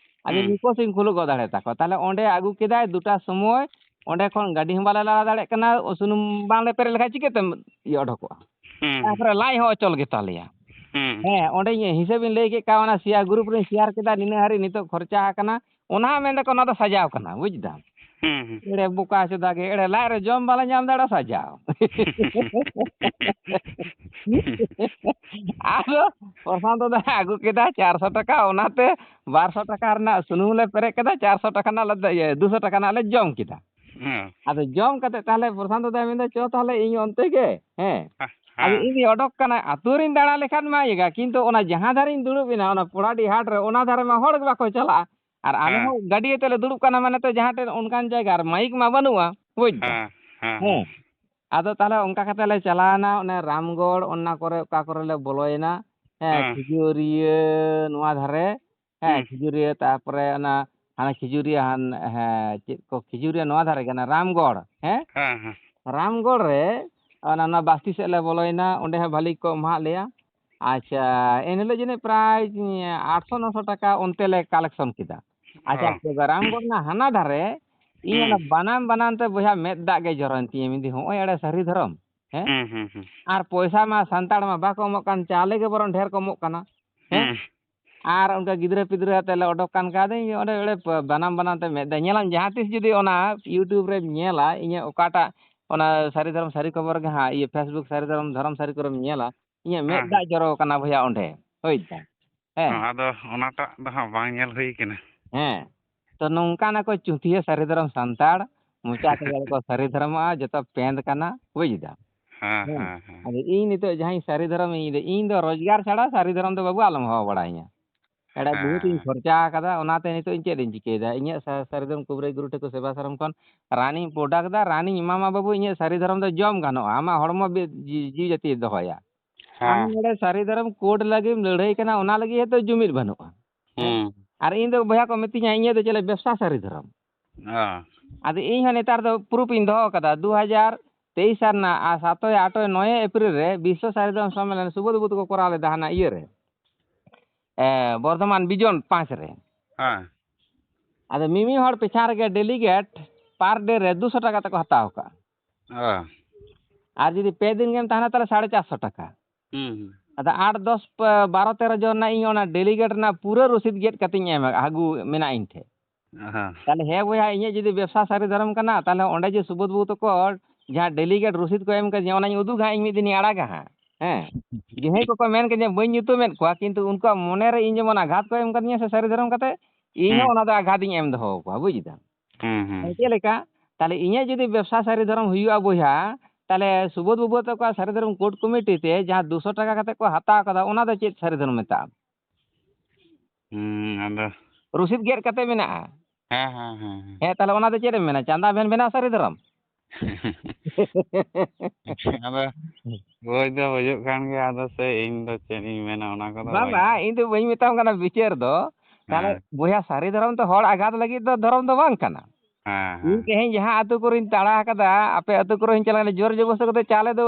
ᱟᱫᱚ ᱦᱩᱸ᱾ ᱱᱩᱠᱩ ᱥᱤᱧ ᱠᱷᱩᱞᱟᱹᱣ ᱜᱚᱫ ᱫᱟᱲᱮ ᱛᱟᱠᱚᱣᱟ᱾ ᱛᱟᱦᱞᱮ ᱚᱸᱰᱮ ᱟᱹᱜᱩ ᱠᱮᱫᱟᱭ ᱫᱩᱴᱟ ᱥᱚᱢᱚᱭ, ᱚᱸᱰᱮ ᱠᱷᱚᱱ ᱜᱟᱹᱰᱤ ᱦᱚᱸ ᱵᱟᱞᱮ ᱞᱟᱲᱟ ᱫᱟᱲᱮᱭᱟᱜ ᱠᱟᱱᱟ, ᱥᱩᱱᱩᱢ ᱵᱟᱝᱞᱮ ᱯᱮᱨᱮᱡ ᱞᱮᱠᱷᱟᱱ ᱪᱤᱠᱟᱹᱛᱮᱢ ᱤᱭᱟᱹ ᱚᱰᱚᱠᱚᱜᱼᱟ? ᱦᱩᱸ, ᱦᱩᱸ᱾ ᱛᱟᱨᱯᱚᱨᱮ ᱞᱟᱡ ᱦᱚᱸ ᱚᱪᱚᱞ ᱜᱮᱛᱟ ᱞᱮᱭᱟ᱾ ᱦᱩᱸ᱾ ᱦᱮᱸ, ᱚᱸᱰᱮ ᱤᱧ ᱦᱤᱥᱟᱹᱵ ᱤᱧ ᱞᱟᱹᱭ ᱠᱮᱫ ᱠᱟᱣᱟ, ᱚᱱᱟ ᱥᱮᱭᱟᱨ ᱜᱨᱩᱯ ᱨᱤᱧ ᱥᱮᱭᱟᱨ ᱠᱮᱫᱟ, ᱱᱤᱱᱟᱹᱜ ᱦᱟᱹᱨᱤᱡ ᱱᱤᱛᱚᱜ ᱠᱷᱚᱨᱪᱟ ᱟᱠᱟᱱᱟ, ᱚᱱᱟ ᱦᱚᱸ ᱢᱮᱱ ᱫᱟᱠᱚ ᱚᱱᱟ ᱫᱚ ᱥᱟᱡᱟᱣ ᱠᱟᱱᱟ, ᱵᱩᱡᱽ ᱫᱟᱢ? ᱦᱩᱸ, ᱦᱩᱸ᱾ ᱮᱲᱮ ᱵᱚᱠᱟ ᱪᱮᱫᱟᱜ ᱜᱮ, ᱮᱲᱮ ᱞᱟᱡ ᱨᱮ ᱡᱚᱢ ᱵᱟᱞᱮ ᱧᱟᱢ ᱫᱟᱲᱮᱭᱟᱜᱼᱟ, ᱥᱟᱡᱟᱣ᱾ ᱟᱫᱚ ᱯᱨᱚᱥᱟᱱᱛᱚ ᱫᱟ ᱟᱹᱜᱩ ᱠᱮᱫᱟ ᱪᱟᱨᱥᱚ ᱴᱟᱠᱟ, ᱚᱱᱟᱛᱮ ᱵᱟᱨᱥᱚ ᱴᱟᱠᱟ ᱨᱮᱱᱟᱜ ᱥᱩᱱᱩᱢ ᱞᱮ ᱯᱮᱨᱮᱡ ᱠᱮᱫᱟ, ᱪᱟᱨᱥᱚ ᱴᱟᱠᱟ ᱨᱮᱱᱟᱜ ᱞᱮ, ᱤᱭᱟᱹ, ᱫᱩᱥᱚ ᱴᱟᱠᱟ ᱨᱮᱱᱟᱜ ᱞᱮ ᱡᱚᱢ ᱠᱮᱫᱟ᱾ ᱦᱮᱸ᱾ ᱟᱫᱚ ᱡᱚᱢ ᱠᱟᱛᱮ ᱛᱟᱦᱞᱮ ᱯᱨᱚᱥᱟᱱᱛᱚ ᱫᱟᱭ ᱢᱮᱱᱫᱟ, "ᱪᱚ ᱛᱟᱦᱞᱮ ᱤᱧ ᱚᱱᱛᱮ ᱜᱮ", ᱦᱮᱸ᱾ ᱦᱮᱸ, ᱟᱫᱚ ᱦᱮᱸ᱾ ᱤᱧ ᱚᱰᱚᱠ ᱠᱟᱱᱟ, ᱟᱹᱛᱩ ᱨᱤᱧ ᱫᱟᱬᱟ ᱞᱮᱠᱷᱟᱱ ᱢᱟ ᱤᱭᱟᱹ ᱜᱟ, ᱠᱤᱱᱛᱩ ᱚᱱᱟ ᱡᱟᱦᱟᱸ ᱫᱷᱟᱨᱮᱧ ᱫᱩᱲᱩᱵ ᱮᱱᱟ, ᱚᱱᱟ ᱯᱚᱲᱟᱰᱤ ᱦᱟᱴ ᱨᱮ, ᱚᱱᱟ ᱫᱷᱟᱨᱮ ᱢᱟ ᱦᱚᱲ ᱜᱮ ᱵᱟᱠᱚ ᱪᱟᱞᱟᱜᱼᱟ᱾ ᱟᱨ ᱟᱞᱮ ᱦᱮᱸ᱾ ᱦᱚᱸ ᱜᱟᱹᱰᱤ ᱛᱮᱞᱮ ᱫᱩᱲᱩᱵ ᱠᱟᱱᱟ, ᱢᱟᱱᱮ ᱛᱚ ᱡᱟᱦᱟᱸ ᱴᱷᱮᱱ ᱚᱱᱠᱟᱱ ᱡᱟᱭᱜᱟ ᱟᱨ ᱢᱟᱭᱤᱠ ᱢᱟ ᱵᱟᱹᱱᱩᱜᱼᱟ, ᱵᱩᱡᱽ ᱫᱟᱢ? ᱦᱮᱸ, ᱦᱮᱸ, ᱦᱮᱸ᱾ ᱦᱮᱸ᱾ ᱟᱫᱚ ᱛᱟᱦᱞᱮ ᱚᱱᱠᱟ ᱠᱟᱛᱮ ᱞᱮ ᱪᱟᱞᱟᱣ ᱮᱱᱟ, ᱚᱱᱮ ᱨᱟᱢᱜᱚᱲ ᱚᱱᱟ ᱠᱚᱨᱮ, ᱚᱠᱟ ᱠᱚᱨᱮ ᱞᱮ ᱵᱚᱞᱚᱭᱮᱱᱟ, ᱦᱮᱸ, ᱦᱮᱸ᱾ ᱠᱷᱤᱡᱩᱨᱤᱭᱟᱹ ᱱᱚᱣᱟ ᱫᱷᱟᱨᱮ, ᱦᱮᱸ, ᱦᱩᱸ᱾ ᱠᱷᱤᱡᱩᱨᱤᱭᱟᱹ, ᱛᱟᱨᱯᱚᱨᱮ ᱚᱱᱟ ᱦᱟᱱᱟ ᱠᱷᱤᱡᱩᱨᱤᱭᱟᱹ ᱦᱟᱱ-, ᱦᱮᱸ, ᱪᱮᱫ ᱠᱚ, ᱠᱷᱤᱡᱩᱨᱤᱭᱟᱹ ᱱᱚᱣᱟ ᱫᱷᱟᱨᱮ ᱠᱟᱱᱟ, ᱨᱟᱢᱜᱚᱲ, ᱦᱮᱸ? ᱦᱮᱸ, ᱦᱮᱸ᱾ ᱨᱟᱢᱜᱚᱲ ᱨᱮ ᱚᱱᱟ, ᱚᱱᱟ ᱵᱟᱥᱛᱤ ᱥᱮᱫ ᱞᱮ ᱵᱚᱞᱚᱭᱮᱱᱟ, ᱚᱸᱰᱮ ᱦᱚᱸ ᱵᱷᱟᱹᱞᱤ ᱠᱚ ᱮᱢᱟᱦᱟᱫ ᱞᱮᱭᱟ᱾ ᱟᱪᱪᱷᱟ, ᱮᱱ ᱦᱤᱞᱳᱜ ᱡᱟᱹᱱᱤᱡ ᱯᱨᱟᱭ ᱟᱴᱥᱚ ᱱᱚᱥᱚ ᱴᱟᱠᱟ ᱚᱱᱛᱮ ᱞᱮ ᱠᱟᱞᱮᱠᱥᱚᱱ ᱠᱮᱫᱟ᱾ ᱟᱪᱪᱷᱟ, ᱚ᱾ ᱛᱚᱵᱮ ᱨᱟᱢᱜᱚᱲ ᱨᱮᱱᱟᱜ ᱦᱟᱱᱟ ᱫᱷᱟᱨᱮ ᱤᱧ ᱦᱩᱸ᱾ ᱚᱱᱟ ᱵᱟᱱᱟᱢ ᱵᱟᱱᱟᱢ ᱛᱮ ᱵᱚᱭᱦᱟ ᱢᱮᱫ ᱫᱟᱜ ᱜᱮ ᱡᱚᱨᱚᱭᱮᱱ ᱛᱤᱧᱟᱹ, ᱢᱮᱱᱫᱟᱹᱧ, "ᱦᱚᱸᱜᱼᱚᱭ ᱮᱲᱮ ᱥᱟᱹᱨᱤ ᱫᱷᱚᱨᱚᱢ, ᱦᱮᱸ? ᱦᱩᱸ, ᱦᱩᱸ, ᱦᱩᱸ᱾ ᱟᱨ ᱯᱚᱭᱥᱟ ᱢᱟ ᱥᱟᱱᱛᱟᱲ ᱢᱟ ᱵᱟᱠᱚ ᱮᱢᱚᱜ ᱠᱟᱱ, ᱪᱟᱣᱞᱮ ᱜᱮ ᱵᱚᱨᱚᱝ ᱰᱷᱮᱨ ᱠᱚ ᱮᱢᱚᱜ ᱠᱟᱱᱟ, ᱦᱮᱸ? ᱦᱩᱸ᱾ ᱟᱨ ᱚᱱᱠᱟ ᱜᱤᱫᱽᱨᱟᱹ ᱯᱤᱫᱽᱨᱟᱹ ᱟᱛᱮ ᱞᱮ ᱚᱰᱚᱠ ᱠᱟᱱ ᱠᱷᱟᱱ ᱟᱫᱚ ᱤᱧ ᱚᱸᱰᱮ, ᱚᱸᱰᱮ ᱵᱟᱱᱟᱢ ᱵᱟᱱᱟᱢ ᱛᱮ ᱢᱮᱫ ᱫᱟᱜ ᱧᱮᱞᱟᱢ, ᱡᱟᱦᱟᱸ ᱛᱤᱥ ᱡᱩᱫᱤ ᱚᱱᱟ YouTube ᱨᱮᱢ ᱧᱮᱞᱟ, ᱤᱧᱟᱹᱜ ᱚᱠᱟᱴᱟᱜ ᱚᱱᱟ ᱥᱟᱹᱨᱤ ᱫᱷᱚᱨᱚᱢ ᱥᱟᱹᱨᱤ ᱠᱷᱚᱵᱚᱨ ᱜᱮ ᱦᱟᱸᱜ, ᱤᱭᱟᱹ, Facebook ᱥᱟᱹᱨᱤ ᱫᱷᱚᱨᱚᱢ ᱫᱷᱚᱨᱚᱢ ᱥᱟᱹᱨᱤ ᱠᱚᱨᱮᱢ ᱧᱮᱞᱟ, ᱤᱧᱟᱹᱜ ᱢᱮᱫ ᱦᱮᱸ, ᱫᱟᱜ ᱦᱮᱸ᱾ ᱡᱚᱨᱚ ᱟᱠᱟᱱᱟ ᱵᱚᱭᱦᱟ ᱚᱸᱰᱮ, ᱵᱩᱡᱽ ᱫᱟᱢ? ᱦᱮᱸ᱾ ᱦᱮᱸ, ᱟᱫᱚ ᱚᱱᱟᱴᱟᱜ ᱫᱚ ᱦᱟᱸᱜ ᱵᱟᱝ ᱧᱮᱞ ᱦᱩᱭ ᱠᱟᱱᱟ᱾ ᱦᱮᱸ᱾ ᱛᱚ, ᱱᱚᱝᱠᱟᱱ ᱟᱠᱚ ᱪᱩᱸᱛᱤᱭᱟᱹ ᱥᱟᱹᱨᱤ ᱫᱷᱚᱨᱚᱢ ᱥᱟᱱᱛᱟᱲ, ᱢᱚᱪᱟ ᱛᱮᱜᱮ ᱠᱚ ᱥᱟᱹᱨᱤ ᱫᱷᱚᱨᱚᱢᱚᱜᱼᱟ, ᱡᱚᱛᱚ ᱯᱮᱸᱫ ᱠᱟᱱᱟ, ᱵᱩᱡᱽ ᱫᱟᱢ? ᱦᱮᱸ, ᱦᱮᱸ᱾ ᱦᱮᱸ, ᱦᱮᱸ᱾ ᱟᱫᱚ ᱤᱧ ᱱᱤᱛᱚᱜ ᱡᱟᱦᱟᱸᱧ ᱥᱟᱹᱨᱤ ᱫᱷᱚᱨᱚᱢ, ᱤᱧ ᱫᱚ, ᱤᱧ ᱫᱚ ᱨᱳᱡᱽᱜᱟᱨ ᱪᱷᱟᱲᱟ ᱥᱟᱹᱨᱤ ᱫᱷᱚᱨᱚᱢ ᱫᱚ ᱵᱟᱹᱵᱩ ᱟᱞᱚᱢ ᱦᱚᱦᱚ ᱵᱟᱲᱟᱭᱤᱧᱟ᱾ ᱮᱲᱮ ᱵᱚᱦᱩᱛ ᱤᱧ ᱦᱮᱸ᱾ ᱠᱷᱚᱨᱪᱟ ᱟᱠᱟᱫᱟ, ᱚᱱᱟᱛᱮ ᱱᱤᱛᱚᱜ ᱤᱧ ᱪᱮᱫ ᱤᱧ ᱪᱤᱠᱟᱹᱭᱮᱫᱟ? ᱤᱧᱟᱹᱜ ᱥᱟ-, ᱥᱟᱹᱨᱤ ᱫᱷᱚᱨᱚᱢ ᱠᱩᱵᱨᱟᱹᱭ ᱜᱩᱨᱩ ᱴᱷᱮᱱ ᱠᱚ ᱥᱮᱵᱟ ᱥᱟᱨᱚᱢ ᱠᱷᱚᱱ ᱨᱟᱱᱤᱧ product ᱫᱟ, ᱨᱟᱱᱤᱧ ᱮᱢᱟᱢᱟ ᱵᱟᱹᱵᱩ, ᱤᱧᱟᱹᱜ ᱥᱟᱹᱨᱤ ᱫᱷᱚᱨᱚᱢ ᱫᱚ ᱡᱚᱢ ᱜᱟᱱᱚᱜᱼᱟ, ᱟᱢᱟᱜ ᱦᱚᱲᱢᱚ ᱵᱮ-, ᱡᱤ-, ᱡᱤᱣᱤ ᱡᱟᱹᱛᱤᱭ ᱫᱚᱦᱚᱭᱟ᱾ ᱟᱢ ᱦᱮᱸ᱾ ᱱᱚᱰᱮ ᱥᱟᱹᱨᱤ ᱫᱷᱚᱨᱚᱢ code ᱞᱟᱹᱜᱤᱫ ᱮᱢ ᱞᱟᱹᱲᱦᱟᱹᱭ ᱠᱟᱱᱟ, ᱚᱱᱟ ᱞᱟᱹᱜᱤᱫ ᱦᱚᱸᱛᱚ ᱡᱩᱢᱤᱫ ᱵᱟᱹᱱᱩᱜᱼᱟ᱾ ᱦᱮᱸ? ᱦᱩᱸ᱾ ᱟᱨ ᱤᱧ ᱫᱚ ᱵᱚᱭᱦᱟ ᱠᱚ ᱢᱤᱛᱟᱹᱧᱟ, ᱤᱧᱟᱹᱜ ᱫᱚ ᱪᱮᱫ ᱞᱮ ᱵᱮᱵᱽᱥᱟ ᱥᱟᱹᱨᱤ ᱫᱷᱚᱨᱚᱢ᱾ ᱚ᱾ ᱟᱫᱚ ᱤᱧ ᱦᱚᱸ ᱱᱮᱛᱟᱨ ᱫᱚ proof ᱤᱧ ᱫᱚᱦᱚ ᱠᱟᱫᱟ, ᱫᱩ ᱦᱟᱡᱟᱨ ᱛᱮᱭᱤᱥ ᱥᱟᱞ ᱨᱮᱱᱟᱜ ᱟᱨ ᱥᱟᱛᱚᱭ, ᱟᱴᱚᱭ, ᱱᱚᱭᱮ ᱮᱯᱨᱤᱞ ᱨᱮ ᱵᱤᱥᱥᱚ ᱥᱟᱹᱨᱤ ᱫᱷᱚᱨᱚᱢ ᱥᱚᱢᱢᱮᱞᱚᱱ ᱥᱩᱵᱳᱫᱷ ᱵᱟᱹᱵᱩ ᱛᱟᱠᱚ ᱠᱚᱨᱟᱣ ᱞᱮᱫᱟ ᱦᱟᱱᱟ ᱤᱭᱟᱹ ᱨᱮ, ᱮ, ᱵᱚᱨᱫᱷᱚᱢᱟᱱ ᱵᱤᱡᱚᱱ ᱯᱟᱸᱪ ᱨᱮ᱾ ᱦᱮᱸ᱾ ᱟᱫᱚ ᱢᱤᱢᱤᱫ ᱦᱚᱲ ᱯᱤᱪᱷᱟ ᱨᱮᱜᱮ delegate per day ᱨᱮ ᱫᱩᱥᱚ ᱴᱟᱠᱟ ᱛᱮᱠᱚ ᱦᱟᱛᱟᱣ ᱠᱟᱜᱼᱟ᱾ ᱚ᱾ ᱟᱨ ᱡᱩᱫᱤ ᱯᱮ ᱫᱤᱱ ᱜᱮᱢ ᱛᱟᱦᱮᱱᱟ, ᱛᱟᱦᱞᱮ ᱥᱟᱲᱮ ᱪᱟᱨᱥᱚ ᱴᱟᱠᱟ᱾ ᱦᱩᱸ, ᱦᱩᱸ᱾ ᱟᱫᱚ ᱟᱴ, ᱫᱚᱥ, ᱯ-, ᱵᱟᱨᱚ, ᱛᱮᱨᱚ ᱡᱚᱱ ᱨᱮᱱᱟᱜ ᱤᱧ ᱚᱱᱟ delegate ᱨᱮᱱᱟᱜ ᱯᱩᱨᱟᱹ ᱨᱚᱥᱤᱫ ᱜᱮᱫ ᱠᱟᱛᱮᱧ ᱮᱢ ᱟᱹᱜᱩ ᱢᱮᱱᱟᱜᱼᱟ ᱤᱧ ᱴᱷᱮᱱ᱾ ᱦᱮᱸ᱾ ᱛᱟᱦᱞᱮ ᱦᱮᱸ ᱵᱚᱭᱦᱟ, ᱤᱧᱟᱹᱜ ᱡᱩᱫᱤ ᱵᱮᱵᱽᱥᱟ ᱥᱟᱹᱨᱤ ᱫᱷᱚᱨᱚᱢ ᱠᱟᱱᱟ, ᱛᱟᱦᱞᱮ ᱚᱸᱰᱮ ᱡᱮ ᱥᱩᱵᱳᱫᱷ ᱵᱟᱹᱵᱩ ᱛᱟᱠᱚ ᱡᱟᱦᱟᱸ delegate ᱨᱚᱥᱤᱫ ᱠᱚ ᱮᱢ ᱠᱟᱫᱤᱧᱟ, ᱚᱱᱟᱧ ᱩᱫᱩᱜᱟ ᱦᱟᱸᱜ, ᱤᱧ ᱢᱤᱫ ᱫᱤᱱᱤᱧ ᱟᱲᱟᱜᱟ ᱦᱟᱸᱜ᱾ ᱦᱮᱸ? ᱡᱟᱦᱟᱸᱭ ᱠᱚᱠᱚ ᱢᱮᱱ ᱠᱟᱫᱤᱧᱟ ᱵᱟᱹᱧ ᱧᱩᱛᱩᱢᱮᱫ ᱠᱚᱣᱟ, ᱠᱤᱱᱛᱩ ᱩᱱᱠᱩᱣᱟᱜ ᱢᱚᱱᱮ ᱨᱮ ᱤᱧ ᱡᱮᱢᱚᱱ ᱟᱜᱷᱟᱛ ᱠᱚ ᱮᱢ ᱠᱟᱫᱤᱧᱟ ᱥᱮ ᱥᱟᱹᱨᱤ ᱫᱷᱚᱨᱚᱢ ᱠᱟᱛᱮ, ᱤᱧ ᱦᱚᱸ ᱦᱩᱸ᱾ ᱚᱱᱟ ᱫᱚ ᱟᱜᱷᱟᱛ ᱤᱧ ᱮᱢ ᱫᱚᱦᱚ ᱟᱠᱚᱣᱟ, ᱵᱩᱡ ᱫᱟᱢ? ᱦᱩᱸ, ᱦᱩᱸ᱾ ᱦᱮᱸ, ᱪᱮᱫ ᱞᱮᱠᱟ? ᱛᱟᱦᱞᱮ ᱤᱧᱟᱹᱜ ᱡᱩᱫᱤ ᱵᱮᱵᱽᱥᱟ ᱥᱟᱹᱨᱤ ᱫᱷᱚᱨᱚᱢ ᱦᱩᱭᱩᱜᱼᱟ ᱵᱚᱭᱦᱟ, ᱛᱟᱦᱞᱮ ᱥᱩᱵᱳᱫᱷ ᱵᱟᱹᱵᱩ ᱛᱟᱠᱚᱣᱟᱜ ᱥᱟᱹᱨᱤ ᱫᱷᱚᱨᱚᱢ code committee ᱛᱮ ᱡᱟᱦᱟᱸ ᱫᱩᱥᱚ ᱴᱟᱠᱟ ᱠᱟᱛᱮ ᱠᱚ ᱦᱟᱛᱟᱣ ᱠᱟᱫᱟ, ᱚᱱᱟ ᱫᱚ ᱪᱮᱫ ᱥᱟᱹᱨᱤ ᱫᱷᱚᱨᱚᱢ ᱢᱮᱛᱟᱜᱼᱟ? ᱦᱩᱸ, ᱟᱫᱚ ᱨᱚᱥᱤᱫ ᱜᱮᱫ ᱠᱟᱛᱮ ᱢᱮᱱᱟᱜᱼᱟ᱾ ᱦᱮᱸ, ᱦᱮᱸ, ᱦᱮᱸ, ᱦᱮᱸ᱾ ᱦᱮᱸ, ᱛᱟᱦᱞᱮ ᱚᱱᱟ ᱫᱚ ᱪᱮᱫ ᱮᱢ ᱢᱮᱱᱟ? ᱪᱟᱸᱫᱟ ᱵᱷᱮᱱ ᱵᱷᱮᱱᱟ ᱥᱟᱹᱨᱤ ᱫᱷᱚᱨᱚᱢ? ᱟᱫᱚ ᱵᱩᱡᱽ ᱫᱚ ᱵᱩᱡᱩᱜ ᱠᱟᱱ ᱜᱮᱭᱟ, ᱟᱫᱚ ᱥᱮ ᱤᱧ ᱫᱚ ᱪᱮᱫ ᱤᱧ ᱢᱮᱱᱟ, ᱚᱱᱟ ᱠᱚᱫᱚ ᱵᱟᱝ, ᱵᱟᱹᱧ ᱵᱟᱝ, ᱤᱧ ᱫᱚ ᱵᱟᱹᱧ ᱢᱮᱛᱟᱢ ᱠᱟᱱᱟ ᱵᱤᱪᱟᱹᱨ ᱫᱚ᱾ ᱛᱟᱦᱞᱮ ᱦᱮᱸ᱾ ᱵᱚᱭᱦᱟ, ᱥᱟᱹᱨᱤ ᱫᱷᱚᱨᱚᱢ ᱫᱚ ᱦᱚᱲ ᱟᱜᱷᱟᱛ ᱞᱟᱹᱜᱤᱫ ᱫᱚ ᱫᱷᱚᱨᱚᱢ ᱫᱚ ᱵᱟᱝ ᱠᱟᱱᱟ᱾ ᱦᱮᱸ, ᱤᱧ ᱦᱮᱸ᱾ ᱛᱮᱦᱮᱧ ᱡᱟᱦᱟᱸ ᱟᱹᱛᱩ ᱠᱚᱨᱮᱧ ᱫᱟᱬᱟ ᱟᱠᱟᱫᱟ, ᱟᱯᱮ ᱟᱹᱛᱩ ᱠᱚᱨᱮ ᱦᱚᱸᱧ ᱪᱟᱞᱟᱣ ᱮᱱᱟ, ᱡᱳᱨ ᱡᱚᱵᱚᱥᱛᱤ ᱠᱟᱛᱮ ᱪᱟᱣᱞᱮ ᱫᱚ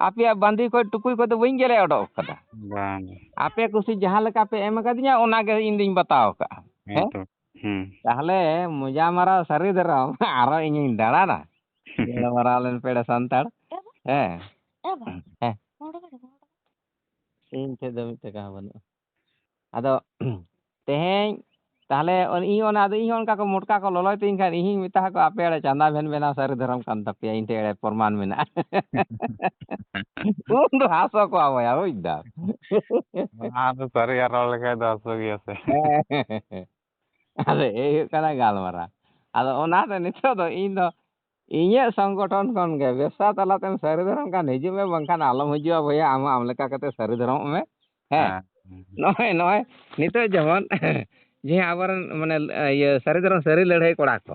ᱟᱯᱮᱭᱟᱜ ᱵᱟᱸᱫᱤ ᱠᱷᱚᱡ, ᱴᱩᱠᱩᱡ ᱠᱷᱚᱡ ᱫᱚ ᱵᱟᱹᱧ ᱜᱮᱞᱮ ᱚᱰᱚᱠ ᱟᱠᱟᱫᱟ᱾ ᱵᱟᱝ᱾ ᱟᱯᱮ ᱠᱩᱥᱤ ᱡᱟᱦᱟᱸ ᱞᱮᱠᱟ ᱯᱮ ᱮᱢ ᱟᱠᱟᱫᱤᱧᱟ, ᱚᱱᱟ ᱜᱮ ᱤᱧ ᱫᱩᱧ ᱵᱟᱛᱟᱣ ᱟᱠᱟᱫᱼᱟ᱾ ᱦᱮᱸ? ᱦᱮᱸ ᱛᱚ᱾ ᱦᱩᱸ᱾ ᱛᱟᱦᱞᱮ ᱢᱚᱡᱟ ᱢᱟᱨᱟᱣ ᱥᱟᱹᱨᱤ ᱫᱷᱚᱨᱚᱢ ᱟᱨᱚ ᱤᱧᱤᱧ ᱫᱟᱬᱟᱱᱟ᱾ ᱧᱮᱞ ᱢᱟᱨᱟᱣ ᱞᱮᱱ ᱯᱮᱲᱟ ᱥᱟᱱᱛᱟᱲ᱾ ᱦᱮᱸ᱾ ᱦᱮᱸ᱾ ᱤᱧ ᱴᱷᱮᱡ ᱫᱚ ᱢᱤᱫ ᱴᱟᱠᱟ ᱦᱚᱸ ᱵᱟᱹᱱᱩᱜᱼᱟ᱾ ᱟᱫᱚ ᱛᱮᱦᱮᱧ ᱛᱟᱦᱞᱮ ᱚᱱ-, ᱤᱧ ᱚᱱᱟ, ᱟᱫᱚ ᱤᱧ ᱦᱚᱸ ᱚᱱᱠᱟ ᱠᱚ ᱢᱚᱴᱠᱟ ᱠᱚ ᱞᱚᱞᱚᱭ ᱛᱤᱧ ᱠᱷᱟᱱ, ᱤᱧ ᱦᱚᱸᱧ ᱢᱮᱛᱟ ᱠᱚᱣᱟ, "ᱟᱯᱮ ᱮᱲᱮ ᱪᱟᱸᱫᱟ ᱵᱷᱮᱱ ᱵᱮᱱᱟᱣ ᱥᱟᱹᱨᱤ ᱫᱷᱚᱨᱚᱢ ᱠᱟᱱ ᱛᱟᱯᱮᱭᱟ, ᱤᱧ ᱴᱷᱮᱡ ᱮᱲᱮ ᱯᱨᱚᱢᱟᱱ ᱢᱮᱱᱟᱜᱼᱟ᱾" ᱩᱱ ᱫᱚ ᱦᱟᱸᱥᱚ ᱠᱚᱣᱟ ᱵᱚᱭᱦᱟ, ᱵᱩᱡᱽ ᱫᱟᱢ᱾ ᱚᱱᱟ ᱫᱚ ᱥᱟᱹᱨᱤ ᱟᱨ ᱨᱚᱲ ᱞᱮᱠᱷᱟᱡ ᱫᱚ ᱦᱟᱹᱥᱩ ᱜᱮᱭᱟ ᱥᱮ᱾ ᱦᱮᱸ᱾ ᱟᱫᱚ ᱮᱭ ᱦᱩᱭᱩᱜ ᱠᱟᱱᱟ ᱜᱟᱞᱢᱟᱨᱟᱣ᱾ ᱟᱫᱚ ᱚᱱᱟᱛᱮ ᱱᱤᱛᱚᱜ ᱫᱚ ᱤᱧ ᱫᱚ ᱤᱧᱟᱹᱜ ᱥᱚᱝᱜᱚᱴᱷᱚᱱ ᱠᱷᱚᱱ ᱜᱮ ᱵᱮᱵᱽᱥᱟ ᱛᱟᱞᱟᱛᱮᱢ ᱥᱟᱹᱨᱤ ᱫᱷᱚᱨᱚᱢ ᱠᱷᱟᱱ ᱦᱤᱡᱩᱜ ᱢᱮ, ᱵᱟᱝᱠᱷᱟᱱ ᱟᱞᱚᱢ ᱦᱤᱡᱩᱜᱼᱟ ᱵᱚᱭᱦᱟ, ᱟᱢ ᱦᱚᱸ ᱟᱢ ᱞᱮᱠᱟ ᱠᱟᱛᱮ ᱥᱟᱹᱨᱤ ᱫᱷᱚᱨᱚᱢᱚᱜ ᱢᱮ᱾ ᱦᱮᱸ? ᱦᱮᱸ᱾ ᱱᱚᱜᱼᱚᱭ ᱱᱚᱜᱼᱚᱭ ᱱᱤᱛᱚᱜ ᱡᱮᱢᱚᱱ ᱡᱮ ᱟᱵᱚᱨᱮᱱ ᱢᱟᱱᱮ ᱤᱭᱟᱹ ᱥᱟᱹᱨᱤ ᱫᱷᱚᱨᱚᱢ ᱥᱟᱹᱨᱤ ᱞᱟᱹᱲᱦᱟᱹᱭ ᱠᱚᱲᱟ ᱠᱚ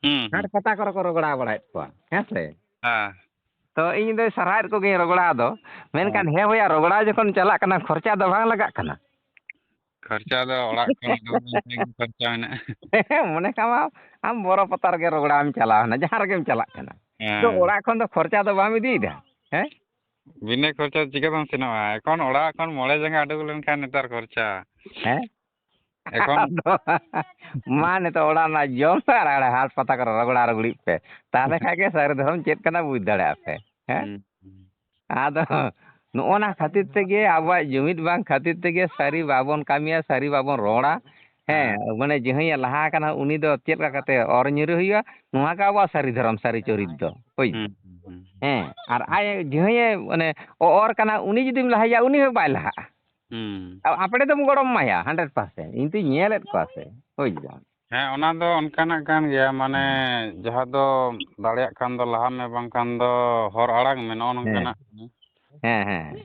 ᱦᱩᱸ, ᱦᱟᱴ ᱦᱩᱸ᱾ ᱯᱟᱛᱟ ᱠᱚᱨᱮ ᱠᱚ ᱨᱚᱜᱚᱲᱟ ᱵᱟᱲᱟᱭᱮᱫ ᱠᱚᱣᱟ, ᱦᱮᱸ ᱥᱮ? ᱦᱮᱸ᱾ ᱛᱚ ᱤᱧ ᱫᱚ ᱥᱟᱨᱦᱟᱣᱮᱫ ᱠᱚᱜᱮᱧ ᱨᱚᱜᱚᱲᱟ ᱫᱚ, ᱢᱮᱱᱠᱷᱟᱱ ᱦᱮᱸ᱾ ᱦᱮᱸ ᱵᱚᱭᱟ, ᱨᱚᱜᱚᱲᱟ ᱡᱚᱠᱷᱚᱱ ᱪᱟᱞᱟᱜ ᱠᱟᱱᱟ, ᱠᱷᱚᱨᱪᱟ ᱫᱚ ᱵᱟᱝ ᱞᱟᱜᱟᱜ ᱠᱟᱱᱟ? ᱠᱷᱚᱨᱪᱟ ᱫᱚ ᱚᱲᱟᱜ ᱠᱷᱚᱱ ᱩᱰᱩᱠ ᱞᱮᱱᱠᱷᱟᱱ ᱜᱮ ᱠᱷᱚᱨᱪᱟ ᱢᱮᱱᱟᱜᱼᱟ᱾ ᱢᱚᱱᱮ ᱠᱟᱜ ᱢᱮ ᱟᱢ ᱵᱚᱨᱚ ᱯᱟᱛᱟ ᱨᱮᱜᱮ ᱨᱚᱜᱚᱲᱟᱢ ᱪᱟᱞᱟᱣᱱᱟ, ᱡᱟᱦᱟᱸ ᱨᱮᱜᱮᱢ ᱪᱟᱞᱟᱜ ᱠᱟᱱᱟ, ᱛᱚ ᱦᱮᱸ᱾ ᱚᱲᱟᱜ ᱠᱷᱚᱱ ᱫᱚ ᱠᱷᱚᱨᱪᱟ ᱫᱚ ᱵᱟᱢ ᱤᱫᱤᱭᱮᱫᱟ, ᱦᱮᱸ? ᱵᱤᱱᱟᱹ ᱠᱷᱚᱨᱪᱟ ᱪᱤᱠᱟᱹᱛᱮᱢ ᱥᱮᱱᱚᱜᱼᱟ? ᱮᱠᱷᱚᱱ ᱚᱲᱟᱜ ᱠᱷᱚᱱ ᱢᱚᱬᱮ ᱡᱟᱸᱜᱟ ᱩᱰᱩᱠ ᱞᱮᱱᱠᱷᱟᱱ ᱱᱮᱛᱟᱨ ᱠᱷᱚᱨᱪᱟ᱾ ᱦᱮᱸ? ᱮᱠᱷᱚᱱ ᱟᱫᱚ ᱢᱟ ᱱᱤᱛᱚᱜ ᱚᱲᱟᱜ ᱨᱮᱱᱟᱜ ᱡᱚᱢ ᱯᱮ ᱟᱨ ᱦᱟᱴ ᱯᱟᱛᱟ ᱠᱚᱨᱮ ᱨᱚᱜᱚᱲᱟ ᱨᱚᱜᱚᱲᱤᱜ ᱯᱮ, ᱛᱟᱦᱚᱞᱮ ᱠᱷᱟᱡ ᱜᱮ ᱥᱟᱹᱨᱤ ᱫᱷᱚᱨᱚᱢ ᱪᱮᱫ ᱠᱟᱱᱟ ᱵᱩᱡᱽ ᱫᱟᱲᱮᱭᱟᱜᱼᱟ ᱯᱮ᱾ ᱦᱮᱸ? ᱦᱩᱸ, ᱦᱩᱸ᱾ ᱟᱫᱚ ᱱᱚᱜᱼᱚ ᱱᱟ ᱠᱷᱟᱹᱛᱤᱨ ᱛᱮᱜᱮ, ᱟᱵᱚᱣᱟᱜ ᱡᱩᱢᱤᱫ ᱵᱟᱝ ᱠᱷᱟᱹᱛᱤᱨ ᱛᱮᱜᱮ ᱥᱟᱹᱨᱤ ᱵᱟᱵᱚᱱ ᱠᱟᱹᱢᱤᱭᱟ, ᱥᱟᱹᱨᱤ ᱵᱟᱵᱚᱱ ᱨᱚᱲᱟ᱾ ᱦᱮᱸ, ᱦᱮᱸ᱾ ᱢᱟᱱᱮ ᱡᱟᱦᱟᱸᱭᱮ ᱞᱟᱦᱟ ᱟᱠᱟᱱᱟ ᱩᱱᱤ ᱫᱚ ᱪᱮᱫ ᱞᱮᱠᱟ ᱠᱟᱛᱮ ᱚᱨ ᱧᱩᱨᱩ ᱦᱩᱭᱩᱜᱼᱟ, ᱱᱚᱣᱟ ᱜᱮ ᱟᱵᱚᱣᱟᱜ ᱥᱟᱹᱨᱤ ᱫᱷᱚᱨᱚᱢ, ᱥᱟᱹᱨᱤ ᱪᱚᱨᱤᱛ ᱫᱚ᱾ ᱦᱳᱭ᱾ ᱦᱩᱸ, ᱦᱩᱸ, ᱦᱩᱸ᱾ ᱦᱮᱸ, ᱟᱨ ᱟᱡ ᱡᱟᱦᱟᱸᱭᱮ ᱢᱟᱱᱮ ᱚ-, ᱚᱨ ᱠᱟᱱᱟ ᱩᱱᱤ ᱡᱩᱫᱤᱢ ᱞᱟᱦᱟᱭᱟ ᱩᱱᱤ ᱦᱚᱸ ᱵᱟᱭ ᱞᱟᱦᱟᱜᱼᱟ᱾ ᱦᱩᱸ᱾ ᱟ-, ᱟᱯᱲᱮ ᱫᱚᱢ ᱜᱚᱲᱚᱢ ᱢᱟᱭᱟ hundred percent᱾ ᱤᱧ ᱛᱩᱧ ᱧᱮᱞᱮᱫ ᱠᱚᱣᱟ ᱥᱮ, ᱵᱩᱡᱽ ᱫᱟᱢ᱾ ᱦᱮᱸ, ᱚᱱᱟ ᱫᱚ ᱚᱱᱠᱟᱱᱟᱜ ᱠᱟᱱ ᱜᱮᱭᱟ, ᱢᱟᱱᱮ ᱦᱩᱸ᱾ ᱡᱟᱦᱟᱸ ᱫᱚ ᱫᱟᱲᱮᱭᱟᱜ ᱠᱷᱟᱱ ᱫᱚ ᱞᱟᱦᱟ ᱢᱮ, ᱵᱟᱝᱠᱷᱟᱱ ᱫᱚ ᱦᱚᱨ ᱟᱲᱟᱝ ᱢᱮ, ᱱᱚᱜᱼᱚ ᱦᱮᱸ᱾ ᱱᱚᱝᱠᱟᱱᱟᱜ᱾ ᱦᱮᱸ, ᱦᱮᱸ, ᱦᱮᱸ᱾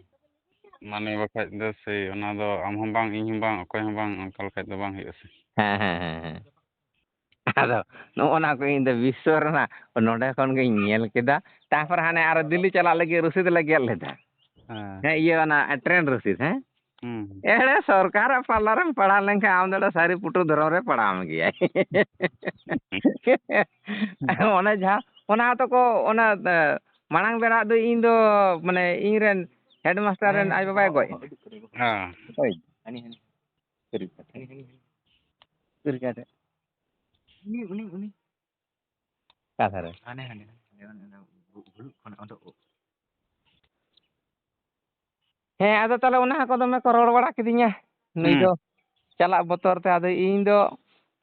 ᱢᱟᱱᱮ ᱵᱟᱠᱷᱟᱡ ᱫᱚ ᱥᱮᱭ ᱚᱱᱟ ᱫᱚ ᱟᱢ ᱦᱚᱸ ᱵᱟᱝ, ᱤᱧ ᱦᱚᱸ ᱵᱟᱝ, ᱚᱠᱚᱭ ᱦᱚᱸ ᱵᱟᱝ, ᱚᱱᱠᱟ ᱞᱮᱠᱷᱟᱡ ᱫᱚ ᱵᱟᱝ ᱦᱩᱭᱩᱜᱼᱟ ᱥᱮ᱾ ᱦᱮᱸ, ᱦᱮᱸ, ᱦᱮᱸ, ᱦᱮᱸ᱾ ᱟᱫᱚ ᱱᱚᱜᱼᱚ ᱱᱟ ᱠᱚ ᱤᱧ ᱫᱚ ᱵᱤᱥᱥᱚ ᱨᱮᱱᱟᱜ ᱱᱚᱰᱮ ᱠᱷᱚᱱ ᱜᱤᱧ ᱧᱮᱞ ᱠᱮᱫᱟ᱾ ᱛᱟᱨᱯᱚᱨᱮ ᱦᱟᱱᱮ ᱟᱨᱚ ᱫᱤᱞᱞᱤ ᱪᱟᱞᱟᱜ ᱞᱟᱹᱜᱤᱫ ᱨᱚᱥᱤᱫ ᱞᱮ ᱜᱮᱫ ᱞᱮᱫᱟ᱾ ᱦᱮᱸ᱾ ᱦᱮᱸ, ᱤᱭᱟᱹ ᱚᱱᱟ ᱴᱨᱮᱱ ᱨᱚᱥᱤᱫ, ᱦᱮᱸ? ᱦᱩᱸ᱾ ᱮᱲᱮ ᱥᱚᱨᱠᱟᱨᱟᱜ ᱯᱟᱞᱞᱟ ᱨᱮᱢ ᱯᱟᱲᱟᱣ ᱞᱮᱱᱠᱷᱟᱱ ᱟᱢ ᱫᱚ ᱮᱲᱮ ᱥᱟᱹᱨᱤ ᱯᱩᱴᱩᱨ ᱫᱷᱚᱨᱚᱢ ᱨᱮ ᱯᱟᱲᱟᱣ ᱢᱮ ᱜᱮᱭᱟᱭ᱾ ᱚᱱᱮ ᱡᱟᱦᱟᱸ, ᱚᱱᱟ ᱦᱚᱸᱛᱚ ᱠᱚ, ᱚᱱᱟ, ᱮ, ᱢᱟᱲᱟᱝ ᱵᱮᱲᱟ ᱫᱚ ᱤᱧ ᱫᱚ, ᱢᱟᱱᱮ, ᱤᱧ ᱨᱮᱱ ᱦᱮᱰᱢᱟᱥᱴᱟᱨ ᱨᱮᱱ ᱟᱡ ᱵᱟᱵᱟᱭ ᱜᱚᱡ ᱮᱱᱟ᱾ ᱦᱮᱸ᱾ ᱦᱳᱭ᱾ ᱥᱟᱹᱨᱤ ᱠᱟᱛᱷᱟ᱾ ᱥᱟᱹᱨᱤ ᱠᱟᱛᱷᱟ᱾ ᱩᱱᱤ, ᱩᱱᱤ, ᱩᱱᱤ᱾ ᱚᱠᱟ ᱫᱷᱟᱨᱮ? ᱦᱟᱱᱮ, ᱦᱟᱱᱮ, ᱦᱟᱱᱮ, ᱚᱱᱮ ᱚᱱᱟ ᱵᱷᱩ-, ᱵᱷᱩᱞᱩᱜ ᱠᱷᱚᱱᱟᱜ ᱚᱰᱚᱠᱚᱜ᱾ ᱦᱮᱸ, ᱟᱫᱚ ᱛᱟᱦᱞᱮ ᱚᱱᱟ ᱠᱚ ᱫᱚᱢᱮ ᱠᱚ ᱨᱚᱲ ᱵᱟᱲᱟ ᱠᱤᱫᱤᱧᱟ᱾ ᱱᱩᱭ ᱦᱩᱸ᱾ ᱫᱚ ᱪᱟᱞᱟᱜ ᱵᱚᱛᱚᱨ ᱛᱮ, ᱟᱫᱚ ᱤᱧ ᱫᱚ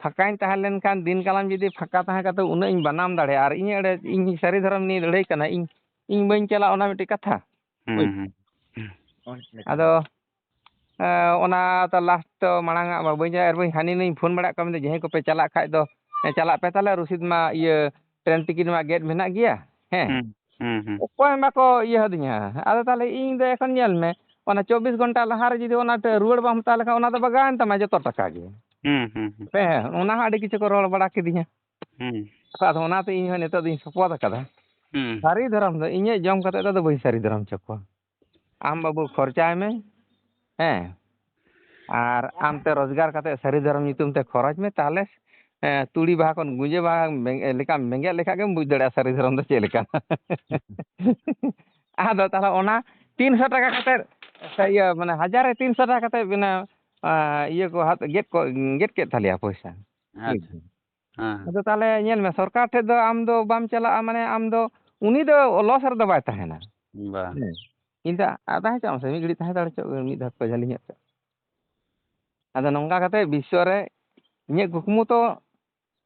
ᱯᱷᱟᱸᱠᱟᱧ ᱛᱟᱦᱮᱸ ᱞᱮᱱᱠᱷᱟᱱ, ᱫᱤᱱ ᱠᱟᱞᱟᱢ ᱡᱩᱫᱤ ᱯᱷᱟᱸᱠᱟ ᱛᱟᱦᱮᱸ ᱠᱟᱛᱮ ᱩᱱᱟᱹᱜ ᱤᱧ ᱵᱟᱱᱟᱢ ᱫᱟᱲᱮᱭᱟᱜᱼᱟ, ᱟᱨ ᱤᱧ ᱮᱲᱮ, ᱤᱧ ᱥᱟᱹᱨᱤ ᱫᱷᱚᱨᱚᱢ ᱨᱤᱱᱤᱡ ᱞᱟᱹᱲᱦᱟᱹᱭ ᱠᱟᱱᱟ, ᱤᱧ, ᱤᱧ ᱵᱟᱹᱧ ᱪᱟᱞᱟᱜᱼᱟ, ᱚᱱᱟ ᱢᱤᱫᱴᱤᱡ ᱠᱟᱛᱷᱟ᱾ ᱦᱩᱸ, ᱵᱩᱡᱽ? ᱦᱩᱸ᱾ ᱟᱫᱚ ᱮ, ᱚᱱᱟ ᱛᱚ ᱞᱟᱥᱴ ᱛᱚ ᱢᱟᱲᱟᱝ ᱟᱜ ᱢᱟ ᱵᱟᱹᱧ ᱟᱨ ᱵᱟᱹᱧ ᱦᱟᱹᱱᱤ ᱱᱟᱹᱧ ᱯᱷᱳᱱ ᱵᱟᱲᱟᱭᱮᱫ ᱠᱚᱣᱟ, ᱢᱮᱱᱫᱟ, "ᱡᱟᱦᱟᱸᱭ ᱠᱚᱯᱮ ᱪᱟᱞᱟᱜ ᱠᱷᱟᱡ ᱫᱚ, ᱮ, ᱪᱟᱞᱟᱜ ᱯᱮ ᱛᱟᱦᱞᱮ, ᱨᱚᱥᱤᱫ ᱢᱟ, ᱤᱭᱟᱹ, ᱴᱨᱮᱱ ᱴᱤᱠᱤᱴ ᱢᱟ ᱜᱮᱫ ᱢᱮᱱᱟᱜ ᱜᱮᱭᱟ, ᱦᱮᱸ?" ᱦᱩᱸ, ᱦᱩᱸ, ᱦᱩᱸ᱾ ᱚᱠᱚᱭ ᱦᱚᱸ ᱵᱟᱠᱚ ᱤᱭᱟᱹ ᱦᱟᱹᱫᱤᱧᱟ᱾ ᱟᱫᱚ ᱛᱟᱦᱞᱮ ᱤᱧ ᱫᱚ ᱮᱠᱷᱚᱱ ᱧᱮᱞ ᱢᱮ, ᱚᱱᱟ ᱪᱚᱵᱵᱤᱥ ᱜᱷᱚᱱᱴᱟ ᱞᱟᱦᱟ ᱨᱮ ᱡᱩᱫᱤ ᱚᱱᱟ ᱴᱟ-, ᱨᱩᱣᱟᱹᱲ ᱵᱟᱢ ᱦᱟᱛᱟᱣ ᱞᱮᱠᱷᱟᱱ, ᱚᱱᱟ ᱫᱚ ᱵᱟᱜᱟᱣᱮᱱ ᱛᱟᱢᱟ ᱡᱚᱛᱚ ᱴᱟᱠᱟ ᱜᱮ᱾ ᱦᱩᱸ ᱦᱩᱸ ᱦᱩᱸ ᱦᱮᱸ, ᱚᱱᱟ ᱦᱚᱸ ᱟᱹᱰᱤ ᱠᱤᱪᱷᱩ ᱠᱚ ᱨᱚᱲ ᱵᱟᱲᱟ ᱠᱤᱫᱤᱧᱟ᱾ ᱦᱩᱸ ᱟᱫᱚ ᱚᱱᱟᱛᱮ ᱤᱧ ᱦᱚᱸ ᱱᱤᱛᱚᱜ ᱫᱚᱧ ᱥᱚᱯᱚᱫ ᱟᱠᱟᱫᱟ᱾ ᱦᱩᱸ ᱥᱟᱹᱨᱤ ᱫᱷᱚᱨᱚᱢ ᱫᱚ ᱤᱧᱟᱹᱜ ᱡᱚᱢ ᱠᱟᱛᱮ ᱫᱚ ᱟᱫᱚ ᱵᱟᱹᱧ ᱥᱟᱹᱨᱤ ᱫᱷᱚᱨᱚᱢ ᱦᱚᱪᱚ ᱠᱚᱣᱟ᱾ ᱟᱢ ᱵᱟᱹᱵᱩ ᱠᱷᱚᱨᱪᱟᱭ ᱢᱮ, ᱦᱮᱸ, ᱟᱨ ᱟᱢ ᱛᱮ ᱨᱳᱡᱽᱜᱟᱨ ᱠᱟᱛᱮ ᱥᱟᱹᱨᱤ ᱫᱷᱚᱨᱚᱢ ᱧᱩᱛᱩᱢ ᱛᱮ ᱠᱷᱚᱨᱚᱪ ᱢᱮ, ᱛᱟᱦᱚᱞᱮ, ᱮᱸ, ᱛᱩᱲᱤ ᱵᱟᱦᱟ ᱠᱷᱚᱱ ᱜᱩᱸᱡᱟᱹ ᱵᱟᱦᱟ ᱵᱮᱸᱜ-, ᱞᱮᱠᱟᱢ ᱵᱮᱸᱜᱮᱫ ᱞᱮᱠᱷᱟᱡ ᱜᱮᱢ ᱵᱩᱡᱽ ᱫᱟᱲᱮᱭᱟᱜᱼᱟ ᱥᱟᱹᱨᱤ ᱫᱷᱚᱨᱚᱢ ᱫᱚ ᱪᱮᱫ ᱞᱮᱠᱟ᱾ ᱟᱫᱚ ᱛᱟᱦᱚᱞᱮ ᱚᱱᱟ ᱛᱤᱱᱥᱚ ᱴᱟᱠᱟ ᱠᱟᱛᱮ, ᱥᱮ ᱤᱭᱟᱹ, ᱢᱟᱱᱮ, ᱦᱟᱡᱟᱨ ᱨᱮ ᱛᱤᱱᱥᱚ ᱴᱟᱠᱟ ᱠᱟᱛᱮ ᱵᱮᱱᱟᱣ, ᱟᱸ, ᱤᱭᱟᱹ ᱠᱚ ᱦᱟᱛ-, ᱜᱮᱫ ᱠᱚ, ᱜᱮᱫ ᱠᱮᱫ ᱛᱟᱞᱮᱭᱟ ᱯᱚᱭᱥᱟ᱾ ᱵᱩᱡᱽ ᱟᱪᱪᱷᱟ ᱫᱟᱢ? ᱦᱮᱸ ᱦᱮᱸ ᱟᱫᱚ ᱛᱟᱦᱚᱞᱮ ᱧᱮᱞ ᱢᱮ, ᱥᱚᱨᱠᱟᱨ ᱴᱷᱮᱡ ᱫᱚ ᱟᱢ ᱫᱚ ᱵᱟᱢ ᱪᱟᱞᱟᱜᱼᱟ, ᱢᱟᱱᱮ, ᱟᱢ ᱫᱚ, ᱩᱱᱤ ᱫᱚ ᱞᱚᱥ ᱨᱮᱫᱚ ᱵᱟᱭ ᱛᱟᱦᱮᱱᱟ᱾ ᱵᱟ ᱦᱮᱸ᱾ ᱠᱤᱱᱛᱩ ᱟ-, ᱛᱟᱦᱮᱸ ᱦᱚᱪᱚᱣᱟᱜ ᱢᱮ ᱥᱮ, ᱢᱤᱫ ᱜᱷᱟᱹᱲᱤᱡ ᱛᱟᱦᱮᱸ ᱦᱟᱛᱟᱲ ᱦᱚᱪᱚᱣᱟᱜ ᱢᱮ, ᱢᱤᱫ ᱫᱷᱟᱣ ᱠᱚ ᱡᱷᱟᱹᱞᱤᱧ ᱦᱮᱡ ᱠᱚᱜ᱾ ᱟᱫᱚ ᱱᱚᱝᱠᱟ ᱠᱟᱛᱮ ᱵᱤᱥᱥᱚ ᱨᱮ ᱤᱧᱟᱹᱜ ᱠᱩᱠᱢᱩ ᱛᱚ,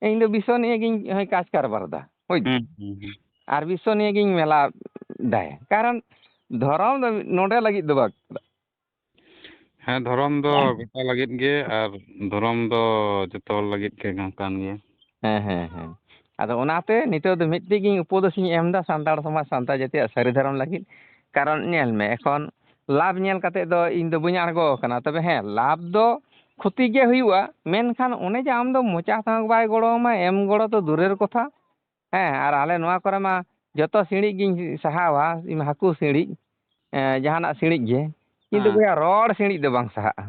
ᱤᱧ ᱫᱚ ᱵᱤᱥᱥᱚ ᱱᱤᱭᱮ ᱜᱤᱧ ᱦᱚᱸᱜᱼᱚᱭ ᱠᱟᱡᱽ ᱠᱟᱨᱵᱟᱨ ᱫᱟ, ᱵᱩᱡᱽ ᱫᱟᱢ? ᱦᱩᱸ ᱦᱩᱸ ᱦᱩᱸ ᱟᱨ ᱵᱤᱥᱥᱚ ᱱᱤᱭᱮ ᱜᱤᱧ ᱢᱮᱞᱟ ᱫᱟᱭ, ᱠᱟᱨᱚᱱ ᱫᱷᱚᱨᱚᱢ ᱫᱚ ᱱᱚᱰᱮ ᱞᱟᱹᱜᱤᱫ ᱫᱚ ᱵᱟᱝ ᱠᱟᱱᱟ᱾ ᱦᱮᱸ, ᱫᱷᱚᱨᱚᱢ ᱫᱚ ᱦᱮᱸ᱾ ᱜᱚᱴᱟ ᱞᱟᱹᱜᱤᱫ ᱜᱮ, ᱟᱨ ᱫᱷᱚᱨᱚᱢ ᱫᱚ ᱡᱚᱛᱚ ᱦᱚᱲ ᱞᱟᱹᱜᱤᱫ ᱜᱮ ᱠᱟᱱ ᱜᱮᱭᱟ᱾ ᱦᱮᱸ, ᱦᱮᱸ, ᱦᱮᱸ᱾ ᱟᱫᱚ ᱚᱱᱟᱛᱮ ᱱᱤᱛᱚᱜ ᱫᱚ ᱢᱤᱫᱴᱮᱡ ᱜᱤᱧ ᱩᱯᱚᱫᱮᱥ ᱤᱧ ᱮᱢ ᱮᱫᱟ ᱥᱟᱱᱛᱟᱲ ᱥᱚᱢᱟᱡᱽ, ᱥᱟᱱᱛᱟᱲ ᱡᱟᱹᱛᱤᱭᱟᱜ ᱥᱟᱹᱨᱤ ᱫᱷᱚᱨᱚᱢ ᱞᱟᱹᱜᱤᱫ᱾ ᱠᱟᱨᱚᱱ ᱧᱮᱞ ᱢᱮ, ᱮᱠᱷᱚᱱ ᱞᱟᱵᱷ ᱧᱮᱞ ᱠᱟᱛᱮ ᱫᱚ ᱤᱧ ᱫᱚ ᱵᱟᱹᱧ ᱟᱬᱜᱚ ᱟᱠᱟᱱᱟ᱾ ᱛᱚᱵᱮ ᱦᱮᱸ, ᱞᱟᱵᱷ ᱫᱚ ᱠᱷᱚᱛᱤ ᱜᱮ ᱦᱩᱭᱩᱜᱼᱟ, ᱢᱮᱱᱠᱷᱟᱱ ᱚᱱᱮ ᱡᱮ ᱟᱢ ᱫᱚ ᱢᱚᱪᱟ ᱛᱮᱦᱚᱸ ᱵᱟᱭ ᱜᱚᱲᱚ ᱟᱢᱟ, ᱮᱢ ᱜᱚᱲᱚ ᱛᱚ ᱫᱩᱨᱮᱨ ᱠᱚᱛᱷᱟ᱾ ᱦᱮᱸ, ᱟᱨ ᱟᱞᱮ ᱱᱚᱣᱟ ᱠᱚᱨᱮ ᱢᱟ ᱡᱚᱛᱚ ᱥᱤᱬᱤᱡ ᱜᱤᱧ ᱥᱟᱦᱟᱣᱟ, ᱤᱧ ᱦᱟᱹᱠᱩ ᱥᱤᱬᱤᱡ, ᱮᱸ, ᱡᱟᱦᱟᱱᱟᱜ ᱥᱤᱬᱤᱡ ᱜᱮ, ᱠᱤᱱᱛᱩ ᱦᱮᱸ᱾ ᱵᱚᱭᱦᱟ, ᱨᱚᱲ ᱥᱤᱬᱤᱡ ᱫᱚ ᱵᱟᱝ ᱥᱟᱦᱟᱜᱼᱟ᱾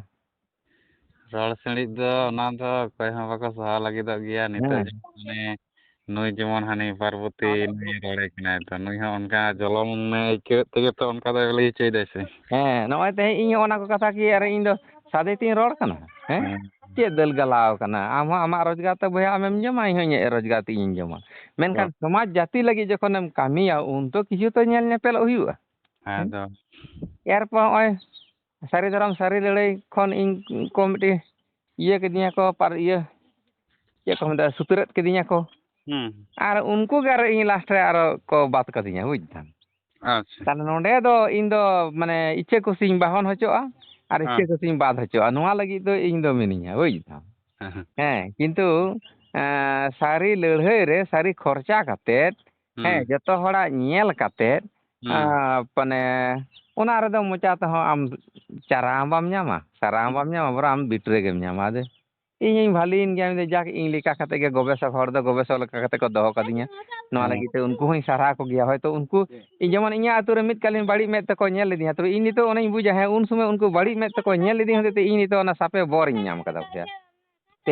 ᱨᱚᱲ ᱥᱤᱬᱤᱡ ᱫᱚ ᱚᱱᱟ ᱫᱚ ᱚᱠᱚᱭ ᱦᱚᱸ ᱵᱟᱠᱚ ᱥᱟᱦᱟᱣ ᱞᱟᱹᱜᱤᱫᱚᱜ ᱜᱮᱭᱟ᱾ ᱱᱤᱛᱚᱜ ᱦᱮᱸ᱾ ᱡᱮᱢᱚᱱ ᱦᱟᱱᱮ ᱱᱩᱭ ᱡᱮᱢᱚᱱ ᱦᱟᱱᱤ ᱯᱟᱨᱵᱚᱛᱤ ᱱᱩᱭ ᱨᱚᱲᱮ ᱠᱟᱱᱟᱭ ᱛᱚ, ᱱᱩᱭ ᱦᱚᱸ ᱚᱱᱠᱟ ᱡᱚᱞᱚ ᱢᱚᱱᱮ ᱟᱹᱭᱠᱟᱹᱣᱮᱫ ᱛᱮᱜᱮ ᱛᱚ ᱚᱱᱠᱟ ᱫᱚᱭ ᱞᱟᱹᱭ ᱦᱚᱪᱚᱭᱮᱫᱟᱭ ᱥᱮ᱾ ᱦᱮᱸ, ᱱᱚᱜᱼᱚᱭ ᱛᱮᱦᱮᱧ ᱤᱧ ᱦᱚᱸ ᱚᱱᱟ ᱠᱚ ᱠᱟᱛᱷᱟ ᱠᱤ ᱟᱨ ᱤᱧ ᱫᱚ ᱥᱟᱫᱮ ᱛᱤᱧ ᱨᱚᱲ ᱠᱟᱱᱟ? ᱦᱮᱸ? ᱦᱮᱸ᱾ ᱪᱮᱫ ᱫᱟᱹᱞ ᱜᱟᱞᱟᱣ ᱠᱟᱱᱟ? ᱟᱢ ᱦᱚᱸ ᱟᱢᱟᱜ ᱨᱳᱡᱽᱜᱟᱨ ᱛᱮ ᱵᱚᱭᱦᱟ ᱟᱢᱮᱢ ᱡᱚᱢᱟ, ᱤᱧ ᱦᱚᱸ ᱤᱧᱟᱹᱜ ᱨᱳᱡᱽᱜᱟᱨ ᱛᱮ ᱤᱧᱤᱧ ᱡᱚᱢᱟ᱾ ᱢᱮᱱᱠᱷᱟᱱ ᱥᱚᱢᱟᱡᱽ ᱡᱟᱹᱛᱤ ᱞᱟᱹᱜᱤᱫ ᱡᱚᱠᱷᱚᱱᱮᱢ ᱠᱟᱹᱢᱤᱭᱟ, ᱩᱱ ᱛᱚ ᱠᱤᱪᱷᱩ ᱛᱚ ᱧᱮᱞ ᱧᱮᱯᱮᱞᱚᱜ ᱦᱩᱭᱩᱜᱼᱟ᱾ ᱦᱮᱸ ᱫᱚ᱾ ᱮᱨᱯᱚᱨ ᱱᱚᱜᱼᱚᱭ ᱥᱟᱹᱨᱤ ᱫᱷᱚᱨᱚᱢ ᱥᱟᱹᱨᱤ ᱞᱟᱹᱲᱦᱟᱹᱭ ᱠᱷᱚᱱ ᱤᱧ ᱠᱚ ᱢᱤᱫᱴᱤᱡ ᱤᱭᱟᱹ ᱠᱤᱫᱤᱧᱟ ᱠᱚ, ᱯᱟᱨ-, ᱤᱭᱟᱹ, ᱪᱮᱫ ᱠᱚ ᱢᱮᱛᱟᱜᱼᱟ, ᱥᱩᱛᱨᱟᱹᱫ ᱠᱤᱫᱤᱧᱟ ᱠᱚ᱾ ᱦᱩᱸ᱾ ᱟᱨ ᱩᱱᱠᱩ ᱜᱮ ᱟᱨᱚ ᱤᱧ ᱞᱟᱥᱴ ᱨᱮ ᱟᱨᱚ ᱠᱚ ᱵᱟᱫ ᱠᱟᱫᱤᱧᱟ, ᱵᱩᱡᱽ ᱫᱟᱢ᱾ ᱟᱪᱪᱷᱟ᱾ ᱛᱟᱦᱞᱮ ᱱᱚᱸᱰᱮ ᱫᱚ ᱤᱧ ᱫᱚ ᱢᱟᱱᱮ ᱤᱪᱪᱷᱟᱹ ᱠᱩᱥᱤᱧ ᱵᱟᱦᱚᱱ ᱦᱚᱪᱚᱜᱼᱟ ᱟᱨ ᱤᱪᱪᱷᱟᱹ ᱦᱮᱸ᱾ ᱠᱩᱥᱤᱧ ᱵᱟᱫ ᱦᱚᱪᱚᱜᱼᱟ, ᱱᱚᱣᱟ ᱞᱟᱹᱜᱤᱫ ᱫᱚ ᱤᱧ ᱫᱚ ᱢᱤᱱᱟᱹᱧᱟ, ᱵᱩᱡᱽ ᱫᱟᱢ᱾ ᱦᱮᱸ, ᱦᱮᱸ᱾ ᱦᱮᱸ, ᱠᱤᱱᱛᱩ, ᱮᱸ, ᱥᱟᱹᱨᱤ ᱞᱟᱹᱲᱦᱟᱹᱭ ᱨᱮ ᱥᱟᱹᱨᱤ ᱠᱷᱚᱨᱪᱟ ᱠᱟᱛᱮᱫ, ᱦᱮᱸ, ᱦᱩᱸ᱾ ᱡᱚᱛᱚ ᱦᱚᱲᱟᱜ ᱧᱮᱞ ᱠᱟᱛᱮᱫ, ᱦᱩᱸ᱾ ᱟᱸ, ᱢᱟᱱᱮ, ᱚᱱᱟ ᱨᱮᱫᱚ ᱢᱚᱪᱟ ᱛᱮᱦᱚᱸ ᱟᱢ ᱪᱟᱨᱟ ᱦᱚᱸ ᱵᱟᱢ ᱧᱟᱢᱟ, ᱥᱟᱨᱟ ᱦᱚᱸ ᱵᱟᱢ ᱧᱟᱢᱟ, ᱵᱚᱨᱚᱝ ᱟᱢ ᱵᱤᱴᱨᱮ ᱜᱮᱢ ᱧᱟᱢᱟ᱾ ᱟᱫᱚ ᱤᱧᱤᱧ ᱵᱷᱟᱹᱞᱤᱭᱮᱱ ᱜᱮᱭᱟ, ᱢᱮᱱᱫᱟᱹᱧ, ᱡᱟᱠ, ᱤᱧ ᱞᱮᱠᱟ ᱠᱟᱛᱮ ᱜᱮ ᱜᱚᱵᱮᱥᱚᱠ ᱦᱚᱲ ᱫᱚ ᱜᱚᱵᱮᱥᱚᱠ ᱞᱮᱠᱟ ᱠᱟᱛᱮ ᱠᱚ ᱫᱚᱦᱚ ᱠᱟᱫᱤᱧᱟ, ᱱᱚᱣᱟ ᱦᱮᱸ᱾ ᱞᱟᱹᱜᱤᱫ ᱛᱮ ᱩᱱᱠᱩ ᱦᱚᱸᱧ ᱥᱟᱨᱦᱟᱣ ᱠᱚᱜᱮᱭᱟ᱾ ᱦᱚᱭᱛᱳ ᱩᱱᱠᱩ, ᱤᱧ ᱡᱮᱢᱚᱱ ᱤᱧᱟᱹᱜ ᱟᱹᱛᱩ ᱨᱮ ᱢᱤᱫ ᱠᱟᱞᱤᱱ ᱵᱟᱹᱲᱤᱡ ᱢᱮᱫ ᱛᱮᱠᱚ ᱧᱮᱞ ᱞᱤᱫᱤᱧᱟ, ᱛᱚᱵᱮ ᱤᱧ ᱱᱤᱛᱚᱜ ᱚᱱᱟᱧ ᱵᱩᱡᱟ, ᱦᱮᱸ, ᱩᱱ ᱥᱚᱢᱚᱭ ᱩᱱᱠᱩ ᱵᱟᱹᱲᱤᱡ ᱢᱮᱫ ᱛᱮᱠᱚ ᱧᱮᱞ ᱞᱤᱫᱤᱧ ᱦᱚᱛᱮᱡ ᱛᱮ ᱤᱧ ᱱᱤᱛᱚᱜ ᱚᱱᱟ ᱥᱟᱯᱮ ᱵᱚᱨᱤᱧ ᱧᱟᱢ ᱠᱟᱫᱟ ᱵᱚᱭᱦᱟ᱾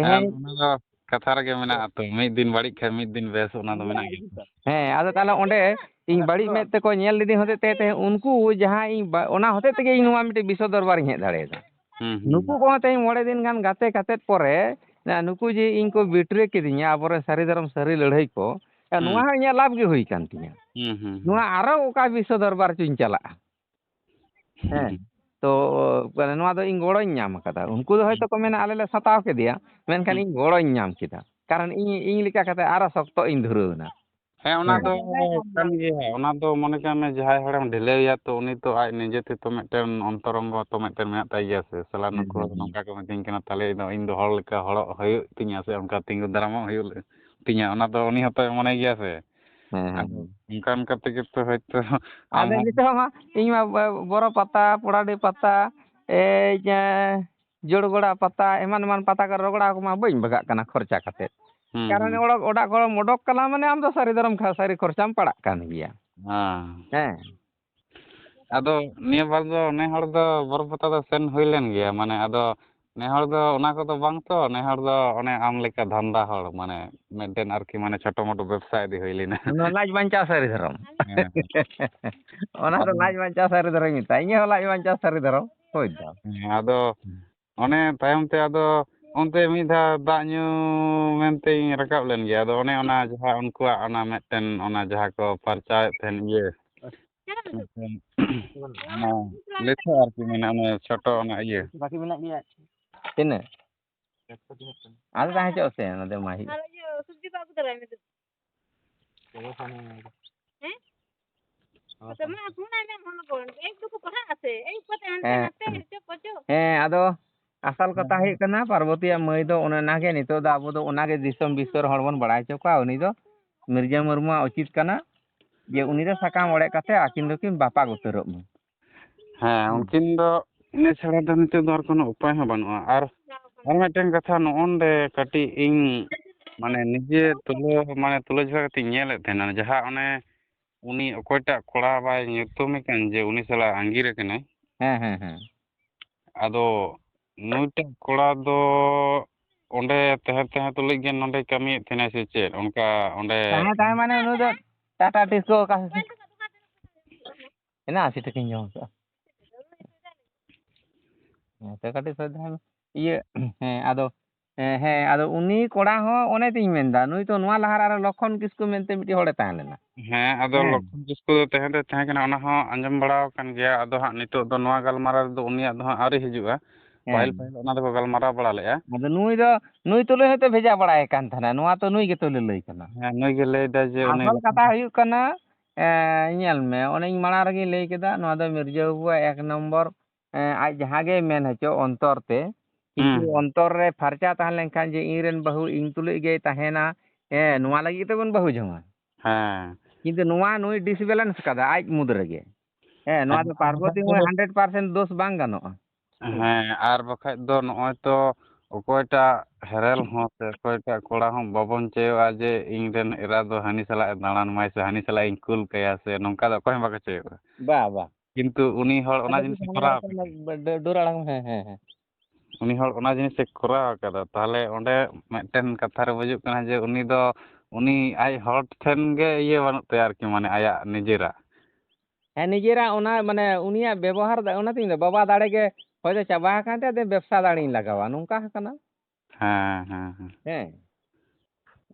ᱦᱮᱸ, ᱛᱮᱦᱮᱧ ᱚᱱᱟ ᱫᱚ ᱠᱟᱛᱷᱟ ᱨᱮᱜᱮ ᱢᱮᱱᱟᱜᱼᱟ ᱛᱚ, ᱢᱤᱫ ᱫᱤᱱ ᱵᱟᱹᱲᱤᱡ ᱠᱷᱟᱱ ᱢᱤᱫ ᱫᱤᱱ ᱵᱮᱥ, ᱚᱱᱟ ᱫᱚ ᱢᱮᱱᱟᱜ ᱜᱮᱭᱟ᱾ ᱦᱮᱸ, ᱟᱫᱚ ᱛᱟᱦᱚᱞᱮ ᱚᱸᱰᱮ ᱤᱧ ᱵᱟᱹᱲᱤᱡ ᱢᱮᱫ ᱛᱮᱠᱚ ᱧᱮᱞ ᱞᱤᱫᱤᱧ ᱦᱚᱛᱮᱡ ᱛᱮ, ᱛᱮᱦᱮᱧ ᱩᱱᱠᱩ ᱡᱟᱦᱟᱸ ᱤᱧ ᱵᱟ-, ᱚᱱᱟ ᱦᱚᱛᱮᱡ ᱛᱮᱜᱮ ᱤᱧ ᱱᱚᱣᱟ ᱢᱤᱫᱴᱮᱡ ᱵᱤᱥᱥᱚ ᱫᱚᱨᱵᱟᱨᱤᱧ ᱦᱮᱡ ᱫᱟᱲᱮᱭᱟᱫᱟ᱾ ᱦᱩᱸ, ᱦᱩᱸ᱾ ᱱᱩᱠᱩ ᱠᱚᱦᱚᱸ ᱛᱮᱦᱮᱧ ᱢᱚᱬᱮ ᱫᱤᱱ ᱜᱟᱱ ᱜᱟᱛᱮ ᱠᱟᱛᱮᱫ ᱯᱚᱨᱮ, ᱱᱩᱠᱩ ᱡᱮ ᱤᱧ ᱠᱚ ᱵᱤᱴᱨᱮ ᱠᱤᱫᱤᱧᱟ, ᱟᱵᱚᱨᱮᱱ ᱥᱟᱹᱨᱤ ᱫᱷᱚᱨᱚᱢ ᱥᱟᱹᱨᱤ ᱞᱟᱹᱲᱦᱟᱹᱭ ᱠᱚ, ᱦᱩᱸ᱾ ᱱᱚᱣᱟ ᱦᱚᱸ ᱤᱧᱟᱹᱜ ᱞᱟᱵᱷ ᱜᱮ ᱦᱩᱭ ᱠᱟᱱ ᱛᱤᱧᱟᱹ᱾ ᱦᱩᱸ, ᱦᱩᱸ, ᱦᱩᱸ᱾ ᱱᱚᱣᱟ ᱟᱨᱚ ᱚᱠᱟ ᱵᱤᱥᱥᱚ ᱫᱚᱨᱵᱟᱨ ᱪᱚᱧ ᱪᱟᱞᱟᱜᱼᱟ? ᱦᱮᱸ᱾ ᱦᱩᱸ᱾ ᱛᱚ, ᱢᱟᱱᱮ, ᱱᱚᱣᱟ ᱫᱚ ᱤᱧ ᱜᱚᱲᱚᱧ ᱧᱟᱢ ᱟᱠᱟᱫᱟ᱾ ᱩᱱᱠᱩ ᱫᱚ ᱦᱚᱭᱛᱳ ᱠᱚ ᱢᱮᱱᱟ, "ᱟᱞᱮ ᱞᱮ ᱥᱟᱛᱟᱣ ᱠᱮᱫᱮᱭᱟ", ᱢᱮᱱᱠᱷᱟᱱ ᱦᱩᱸ᱾ ᱤᱧ ᱜᱚᱲᱚᱧ ᱧᱟᱢ ᱠᱮᱫᱟ᱾ ᱠᱟᱨᱚᱱ ᱤᱧ, ᱤᱧ ᱞᱮᱠᱟ ᱠᱟᱛᱮ ᱟᱨᱚ ᱥᱚᱠᱛᱚ ᱤᱧ ᱫᱷᱩᱨᱟᱹᱣ ᱮᱱᱟ᱾ ᱦᱮᱸ, ᱚᱱᱟ ᱦᱮᱸ᱾ ᱫᱚ ᱠᱟᱱ ᱜᱮᱭᱟ᱾ ᱚᱱᱟ ᱫᱚ ᱢᱚᱱᱮ ᱠᱟᱜ ᱢᱮ, ᱡᱟᱦᱟᱸᱭ ᱦᱚᱲᱮᱢ ᱰᱷᱤᱞᱟᱹᱣᱮᱭᱟ, ᱛᱚ ᱩᱱᱤ ᱛᱚ ᱟᱡ ᱱᱤᱡᱮ ᱛᱮ ᱛᱚ ᱢᱤᱫᱴᱮᱱ ᱚᱱᱛᱚᱨᱚᱝᱜᱚ ᱛᱚ ᱢᱤᱫᱴᱮᱱ ᱢᱮᱱᱟᱜ ᱛᱟᱭ ᱜᱮᱭᱟ ᱥᱮ, "ᱥᱟᱞᱟ ᱦᱩᱸ, ᱱᱩᱠᱩ ᱦᱩᱸ, ᱦᱚᱲ ᱦᱩᱸ᱾ ᱱᱚᱝᱠᱟ ᱠᱚ ᱢᱤᱛᱟᱹᱧ ᱠᱟᱱᱟ, ᱛᱟᱦᱞᱮ ᱤᱧ ᱫᱚ, ᱤᱧ ᱫᱚ ᱦᱚᱲ ᱞᱮᱠᱟ ᱦᱚᱲᱚᱜ ᱦᱩᱭᱩᱜ ᱛᱤᱧᱟ ᱥᱮ ᱚᱱᱠᱟ ᱛᱤᱸᱜᱩ ᱫᱟᱨᱟᱢᱚᱜ ᱦᱩᱭᱩᱜ ᱛᱤᱧᱟ", ᱚᱱᱟ ᱫᱚ ᱩᱱᱤ ᱦᱚᱸᱛᱚᱭ ᱢᱚᱱᱮ ᱜᱮᱭᱟ ᱥᱮ᱾ ᱦᱮᱸ, ᱦᱮᱸ, ᱟᱫᱚ ᱦᱮᱸ᱾ ᱚᱱᱠᱟ ᱚᱱᱠᱟ ᱛᱮᱜᱮ ᱛᱚ ᱦᱚᱭᱛᱳ ᱟᱢ ᱟᱫᱚ ᱦᱚᱸ ᱱᱤᱛᱚᱜ ᱢᱟ ᱤᱧ ᱢᱟ ᱵᱚ-, ᱵᱚᱨᱚ ᱯᱟᱛᱟ, ᱯᱚᱲᱟᱰᱤ ᱯᱟᱛᱟ, ᱮᱭ ᱡᱮ ᱡᱳᱲᱜᱚᱲᱟ ᱯᱟᱛᱟ, ᱮᱢᱟᱱ ᱮᱢᱟᱱ ᱯᱟᱛᱟ ᱠᱚ ᱨᱚᱜᱚᱲᱟ ᱠᱚᱢᱟ ᱵᱟᱹᱧ ᱵᱟᱜᱟᱜ ᱠᱟᱱᱟ ᱠᱷᱚᱨᱪᱟ ᱠᱟᱛᱮᱫ᱾ ᱦᱩᱸ, ᱠᱟᱨᱚᱱ ᱦᱩᱸ᱾ ᱚᱲᱟᱜ, ᱚᱲᱟᱜ ᱠᱷᱚᱱ ᱚᱰᱚᱠ ᱠᱟᱱᱟ ᱢᱟᱱᱮ ᱟᱢ ᱫᱚ ᱥᱟᱹᱨᱤ ᱫᱷᱚᱨᱚᱢ ᱠᱷᱟ-, ᱥᱟᱹᱨᱤ ᱠᱷᱚᱨᱪᱟᱢ ᱯᱟᱲᱟᱜ ᱠᱟᱱ ᱜᱮᱭᱟ᱾ ᱦᱮᱸ᱾ ᱦᱮᱸ᱾ ᱟᱫᱚ ᱱᱤᱭᱟᱹ ᱵᱟᱨ ᱫᱚ ᱱᱮ ᱦᱚᱲ ᱫᱚ ᱵᱚᱨᱚ ᱯᱟᱛᱟ ᱫᱚ ᱥᱮᱱ ᱦᱩᱭ ᱞᱮᱱ ᱜᱮᱭᱟ, ᱢᱟᱱᱮ ᱟᱫᱚ ᱱᱮ ᱦᱚᱲ ᱫᱚ ᱚᱱᱟ ᱠᱚᱫᱚ ᱵᱟᱝ ᱛᱚ, ᱱᱮ ᱦᱚᱲ ᱫᱚ ᱚᱱᱮ ᱟᱢ ᱞᱮᱠᱟ ᱫᱷᱟᱱᱫᱟ ᱦᱚᱲ, ᱢᱟᱱᱮ ᱢᱤᱫᱴᱮᱱ ᱟᱨᱠᱤ ᱢᱟᱱᱮ ᱪᱷᱳᱴᱳ ᱢᱳᱴᱳ ᱵᱮᱵᱽᱥᱟ ᱤᱫᱤ ᱦᱩᱭ ᱞᱮᱱᱟ᱾ ᱚᱱᱟ ᱞᱟᱡ ᱵᱟᱧᱪᱟᱣ ᱥᱟᱹᱨᱤ ᱫᱷᱚᱨᱚᱢ᱾ ᱦᱮᱸ᱾ ᱚᱱᱟ ᱫᱚ ᱟᱫᱚ ᱞᱟᱡ ᱵᱟᱧᱪᱟᱣ ᱥᱟᱹᱨᱤ ᱫᱷᱚᱨᱚᱢ ᱢᱮᱛᱟᱜᱼᱟ᱾ ᱤᱧᱟᱹᱜ ᱦᱚᱸ ᱞᱟᱡ ᱵᱟᱧᱪᱟᱣ ᱥᱟᱹᱨᱤ ᱫᱷᱚᱨᱚᱢ᱾ ᱦᱳᱭ ᱛᱚ᱾ ᱦᱮᱸ, ᱟᱫᱚ ᱚᱱᱮ ᱛᱟᱭᱚᱢ ᱛᱮ ᱟᱫᱚ ᱚᱱᱛᱮ ᱢᱤᱫ ᱫᱷᱟᱣ ᱫᱟᱜ ᱧᱩ ᱢᱮᱱᱛᱮᱧ ᱨᱟᱠᱟᱵ ᱞᱮᱱ ᱜᱮᱭᱟ᱾ ᱟᱫᱚ ᱚᱱᱮ ᱚᱱᱟ ᱡᱟᱦᱟᱸ ᱩᱱᱠᱩᱣᱟᱜ ᱚᱱᱟ ᱢᱤᱫᱴᱮᱱ ᱚᱱᱟ ᱡᱟᱦᱟᱸ ᱠᱚ ᱯᱟᱨᱪᱟᱣᱮᱫ ᱛᱟᱦᱮᱱ ᱤᱭᱟᱹ, ᱢᱤᱫᱴᱮᱱ ᱚᱱᱟ ᱞᱮᱴᱷᱟ ᱟᱨᱠᱤ ᱢᱮᱱᱟᱜᱼᱟ, ᱚᱱᱟ ᱪᱷᱳᱴᱳ ᱚᱱᱟ ᱤᱭᱟᱹ᱾ ᱵᱟᱹᱠᱤ ᱢᱮᱱᱟᱜ ᱜᱮᱭᱟ᱾ ᱛᱤᱱᱟᱹᱜ? ᱟᱫᱚ ᱛᱟᱦᱮᱸ ᱦᱚᱪᱚᱜ ᱥᱮ, ᱚᱱᱟ ᱫᱚ ᱢᱟ ᱦᱩᱭᱩᱜ᱾ ᱟᱨ ᱤᱭᱟᱹ ᱥᱚᱵᱽᱡᱤ ᱠᱚ ᱟᱹᱜᱩ ᱫᱟᱨᱟᱭ ᱢᱮ ᱫᱩ᱾ ᱦᱮᱸ? ᱟᱪᱪᱷᱟ, ᱢᱟ ᱯᱷᱳᱱ ᱟᱭ ᱢᱮ, ᱢᱚᱱ ᱠᱚ᱾ ᱮᱠ ᱫᱩᱠᱩ ᱯᱟᱲᱦᱟᱜ ᱟᱥᱮ? ᱮᱭ ᱯᱟᱛᱮ ᱦᱟᱱᱛᱮ ᱦᱮᱸ᱾ ᱱᱟᱛᱮ ᱦᱚᱪᱚ ᱯᱚᱪᱚ᱾ ᱦᱮᱸ, ᱟᱫᱚ ᱟᱥᱚᱞ ᱠᱟᱛᱷᱟ ᱦᱩᱭᱩᱜ ᱠᱟᱱᱟ, ᱯᱟᱨᱵᱚᱛᱤᱭᱟᱜ ᱢᱟᱹᱭ ᱫᱚ ᱚᱱᱮ ᱚᱱᱟᱜᱮ, ᱱᱤᱛᱚᱜ ᱫᱚ ᱟᱵᱚ ᱫᱚ ᱚᱱᱟᱜᱮ ᱫᱤᱥᱚᱢ ᱵᱤᱥᱥᱚ ᱨᱮ ᱦᱚᱲ ᱵᱚᱱ ᱵᱟᱲᱟᱭ ᱦᱚᱪᱚ ᱠᱚᱣᱟ᱾ ᱩᱱᱤ ᱫᱚ ᱢᱤᱨᱡᱟᱹ ᱢᱩᱨᱢᱩᱣᱟᱜ ᱩᱪᱤᱛ ᱠᱟᱱᱟ ᱡᱮ ᱩᱱᱤ ᱫᱚ ᱥᱟᱠᱟᱢ ᱚᱲᱮᱡ ᱠᱟᱛᱮ ᱟᱹᱠᱤᱱ ᱫᱚᱠᱤᱱ ᱵᱟᱯᱟᱜ ᱩᱛᱟᱹᱨᱚᱜ ᱢᱟ᱾ ᱦᱮᱸ, ᱦᱩᱸ᱾ ᱩᱱᱠᱤᱱ ᱫᱚ ᱤᱱᱟᱹ ᱪᱷᱟᱲᱟ ᱫᱚ ᱱᱤᱛᱚᱜ ᱫᱚ ᱟᱨ ᱠᱳᱱᱳ ᱩᱯᱟᱭ ᱦᱚᱸ ᱵᱟᱹᱱᱩᱜᱼᱟ᱾ ᱟᱨ, ᱟᱨ ᱢᱤᱫᱴᱮᱱ ᱠᱟᱛᱷᱟ, ᱱᱚᱜᱼᱚᱱᱰᱮ ᱠᱟᱹᱴᱤᱡ ᱤᱧ, ᱢᱟᱱᱮ, ᱱᱤᱡᱮ ᱛᱩᱞᱟᱹ-, ᱢᱟᱱᱮ, ᱛᱩᱞᱟᱹᱡᱚᱠᱷᱟ ᱠᱟᱛᱮ ᱤᱧ ᱧᱮᱞᱮᱫ ᱛᱟᱦᱮᱱᱟ, ᱡᱟᱦᱟᱸ ᱚᱱᱮ ᱩᱱᱤ ᱚᱠᱚᱭᱴᱟᱜ ᱠᱚᱲᱟ ᱵᱟᱭ ᱧᱩᱛᱩᱢᱮ ᱠᱟᱱ, ᱡᱮ ᱩᱱᱤ ᱥᱟᱞᱟᱜ ᱟᱸᱜᱤᱨ ᱟᱠᱟᱱᱟᱭ᱾ ᱦᱮᱸ, ᱦᱮᱸ, ᱦᱮᱸ᱾ ᱟᱫᱚ ᱱᱩᱭᱴᱟᱜ ᱠᱚᱲᱟ ᱫᱚ ᱚᱸᱰᱮ ᱛᱟᱦᱮᱸ, ᱛᱟᱦᱮᱸ ᱛᱩᱞᱩᱡ ᱜᱮ ᱱᱚᱸᱰᱮ ᱠᱟᱹᱢᱤᱭᱮᱫ ᱛᱟᱦᱮᱱᱟᱭ ᱥᱮ ᱪᱮᱫ? ᱚᱱᱠᱟ ᱚᱸᱰᱮ ᱛᱟᱦᱮᱸ, ᱛᱟᱦᱮᱸ ᱢᱟᱱᱮ ᱩᱱᱤ ᱫᱚ ᱴᱟᱴᱟ ᱴᱤᱥᱠᱳ ᱚᱠᱟ ᱥᱮᱫ? ᱮᱱᱟ ᱟᱥᱤ ᱴᱟᱠᱟᱧ ᱡᱚᱢ ᱠᱟᱜᱼᱟ᱾ ᱦᱮᱸ, ᱛᱚ ᱠᱟᱹᱴᱤᱡ ᱥᱚᱡᱷᱮ ᱫᱷᱟᱨᱟ ᱤᱭᱟᱹ, ᱦᱮᱸ, ᱟᱫᱚ, ᱦᱮᱸ, ᱦᱮᱸ, ᱟᱫᱚ ᱩᱱᱤ ᱠᱚᱲᱟ ᱦᱚᱸ ᱚᱱᱮ ᱛᱤᱧ ᱢᱮᱱᱫᱟ, ᱱᱩᱭ ᱛᱚ ᱱᱚᱣᱟ ᱞᱟᱦᱟ ᱨᱮ ᱟᱨᱚ ᱞᱚᱠᱠᱷᱚᱱ ᱠᱤᱥᱠᱩ ᱢᱮᱱᱛᱮ ᱢᱤᱫᱴᱤᱡ ᱦᱚᱲᱮ ᱛᱟᱦᱮᱸ ᱞᱮᱱᱟ᱾ ᱦᱮᱸ, ᱟᱫᱚ ᱦᱮᱸ᱾ ᱞᱚᱠᱠᱷᱚᱱ ᱠᱤᱥᱠᱩ ᱫᱚ ᱛᱟᱦᱮᱸ ᱫᱚᱭ ᱛᱟᱦᱮᱸ ᱠᱟᱱᱟ, ᱚᱱᱟ ᱦᱚᱸ ᱟᱸᱡᱚᱢ ᱵᱟᱲᱟ ᱟᱠᱟᱱ ᱜᱮᱭᱟ᱾ ᱟᱫᱚ ᱦᱟᱸᱜ ᱱᱤᱛᱚᱜ ᱫᱚ ᱱᱚᱣᱟ ᱜᱟᱞᱢᱟᱨᱟᱣ ᱨᱮᱫᱚ ᱩᱱᱤᱭᱟᱜ ᱫᱚ ᱦᱟᱸᱜ ᱟᱹᱣᱨᱤ ᱦᱤᱡᱩᱜᱼᱟ᱾ ᱯᱟᱹᱦᱤᱞ, ᱦᱮᱸ᱾ ᱯᱟᱹᱦᱤᱞ ᱚᱱᱟ ᱫᱚᱠᱚ ᱜᱟᱞᱢᱟᱨᱟᱣ ᱵᱟᱲᱟ ᱞᱮᱫᱼᱟ᱾ ᱟᱫᱚ ᱱᱩᱭ ᱫᱚ, ᱱᱩᱭ ᱛᱩᱞᱩᱡ ᱦᱚᱭᱛᱳ ᱵᱷᱮᱡᱟ ᱵᱟᱲᱟᱭ ᱠᱟᱱ ᱛᱟᱦᱮᱱᱟ, ᱱᱚᱣᱟ ᱛᱚ ᱱᱩᱭ ᱜᱮᱛᱚ ᱞᱟᱹᱞᱟᱹᱭ ᱠᱟᱱᱟ᱾ ᱦᱮᱸ, ᱱᱩᱭ ᱜᱮ ᱞᱟᱹᱭ ᱫᱟᱭ ᱡᱮ ᱩᱱᱤ ᱟᱥᱚᱞ ᱞᱚᱠᱠᱷᱚᱱ ᱠᱟᱛᱷᱟ ᱦᱩᱭᱩᱜ ᱠᱟᱱᱟ, ᱮᱸ, ᱧᱮᱞ ᱢᱮ, ᱚᱱᱮᱧ ᱢᱟᱲᱟᱝ ᱨᱮᱜᱮᱧ ᱞᱟᱹᱭ ᱠᱮᱫᱟ, ᱱᱚᱣᱟ ᱫᱚ ᱢᱤᱨᱡᱟᱹ ᱵᱟᱹᱵᱩᱣᱟᱜ ᱮᱠ ᱱᱚᱢᱵᱚᱨ, ᱮᱸ, ᱟᱡ ᱡᱟᱦᱟᱸ ᱜᱮᱭ ᱢᱮᱱ ᱦᱚᱪᱚ ᱚᱱᱛᱚᱨ ᱛᱮ, ᱠᱤᱱᱛᱩ ᱦᱩᱸ᱾ ᱚᱱᱛᱚᱨ ᱨᱮ ᱯᱷᱟᱨᱪᱟ ᱛᱟᱦᱮᱸ ᱞᱮᱱᱠᱷᱟᱱ ᱡᱮ ᱤᱧ ᱨᱮᱱ ᱵᱟᱹᱦᱩ ᱤᱧ ᱛᱩᱞᱩᱡ ᱜᱮᱭ ᱛᱟᱦᱮᱱᱟ, ᱦᱮᱸ, ᱱᱚᱣᱟ ᱞᱟᱹᱜᱤᱫ ᱛᱮᱵᱚᱱ ᱵᱟᱹᱦᱩ ᱡᱚᱝᱟ᱾ ᱦᱮᱸ᱾ ᱠᱤᱱᱛᱩ ᱱᱚᱣᱟ ᱱᱩᱭ disbalance ᱠᱟᱫᱟ ᱟᱡ ᱢᱩᱫᱽ ᱨᱮᱜᱮ᱾ ᱦᱮᱸ, ᱱᱚᱣᱟ ᱦᱮᱸ, ᱫᱚ ᱟᱨ ᱯᱟᱨᱵᱚᱛᱤ ᱵᱟᱠᱷᱟᱡ ᱫᱚ ᱢᱩᱭ hundred percent ᱫᱳᱥ ᱵᱟᱝ ᱜᱟᱱᱚᱜᱼᱟ᱾ ᱦᱩᱸ᱾ ᱦᱮᱸ, ᱟᱨ ᱵᱟᱠᱷᱟᱡ ᱫᱚ ᱱᱚᱜᱼᱚᱭ ᱛᱚ ᱚᱠᱚᱭᱴᱟᱜ ᱦᱮᱨᱮᱞ ᱦᱚᱸ ᱥᱮ ᱚᱠᱚᱭᱴᱟᱜ ᱠᱚᱲᱟ ᱦᱚᱸ ᱵᱟᱵᱚᱱ ᱪᱟᱹᱭᱚᱜᱼᱟ ᱡᱮ ᱤᱧ ᱨᱮᱱ ᱮᱨᱟ ᱫᱚ ᱦᱟᱹᱱᱤ ᱥᱟᱞᱟᱜ ᱮ ᱫᱟᱬᱟᱱ ᱢᱟᱭ ᱥᱮ ᱦᱟᱹᱱᱤ ᱥᱟᱞᱟᱜ ᱤᱧ ᱠᱩᱞ ᱠᱟᱭᱟ, ᱥᱮ ᱱᱚᱝᱠᱟ ᱫᱚ ᱚᱠᱚᱭ ᱦᱚᱸ ᱵᱟᱠᱚ ᱪᱟᱹᱭᱚᱜᱼᱟ᱾ ᱵᱟ, ᱵᱟ᱾ ᱠᱤᱱᱛᱩ ᱩᱱᱤ ᱦᱚᱲ ᱚᱱᱟ ᱟᱨ ᱡᱤᱱᱤᱥ ᱮ ᱠᱟᱹᱴᱤᱡ ᱠᱚᱨᱟᱣ ᱠᱟᱫᱟ᱾ ᱰᱟᱹ-, ᱰᱟᱹᱨ ᱟᱲᱟᱝ, ᱦᱮᱸ, ᱦᱮᱸ, ᱦᱮᱸ᱾ ᱩᱱᱤ ᱦᱚᱲ ᱚᱱᱟ ᱡᱤᱱᱤᱥ ᱮ ᱠᱚᱨᱟᱣ ᱠᱟᱫᱟ, ᱛᱟᱦᱞᱮ ᱚᱸᱰᱮ ᱢᱤᱫᱴᱮᱱ ᱠᱟᱛᱷᱟ ᱨᱮ ᱵᱩᱡᱩᱜ ᱠᱟᱱᱟ ᱡᱮ ᱩᱱᱤ ᱫᱚ, ᱩᱱᱤ ᱟᱡ ᱦᱚᱲ ᱴᱷᱮᱱ ᱜᱮ ᱤᱭᱟᱹ ᱵᱟᱹᱱᱩᱜ ᱛᱟᱭᱟ ᱟᱨᱠᱤ, ᱢᱟᱱᱮ ᱟᱭᱟᱜ ᱱᱤᱡᱮᱨᱟᱜ᱾ ᱦᱮᱸ, ᱱᱤᱡᱮᱨᱟᱜ ᱚᱱᱟ, ᱢᱟᱱᱮ, ᱩᱱᱤᱭᱟᱜ ᱵᱮᱵᱚᱦᱟᱨ ᱫᱚ, ᱚᱱᱟᱛᱤᱧ ᱞᱟᱹᱭᱫᱟ, ᱵᱟᱵᱟ ᱫᱟᱲᱮ ᱜᱮ ᱦᱚᱭᱛᱳ ᱪᱟᱵᱟ ᱟᱠᱟᱱ ᱛᱟᱭᱟ, ᱫᱮ ᱵᱮᱵᱽᱥᱟ ᱫᱟᱲᱮᱧ ᱞᱟᱜᱟᱣᱟ, ᱱᱚᱝᱠᱟ ᱦᱚᱸ ᱠᱟᱱᱟ᱾ ᱦᱮᱸ, ᱦᱮᱸ, ᱦᱮᱸ᱾ ᱦᱮᱸ᱾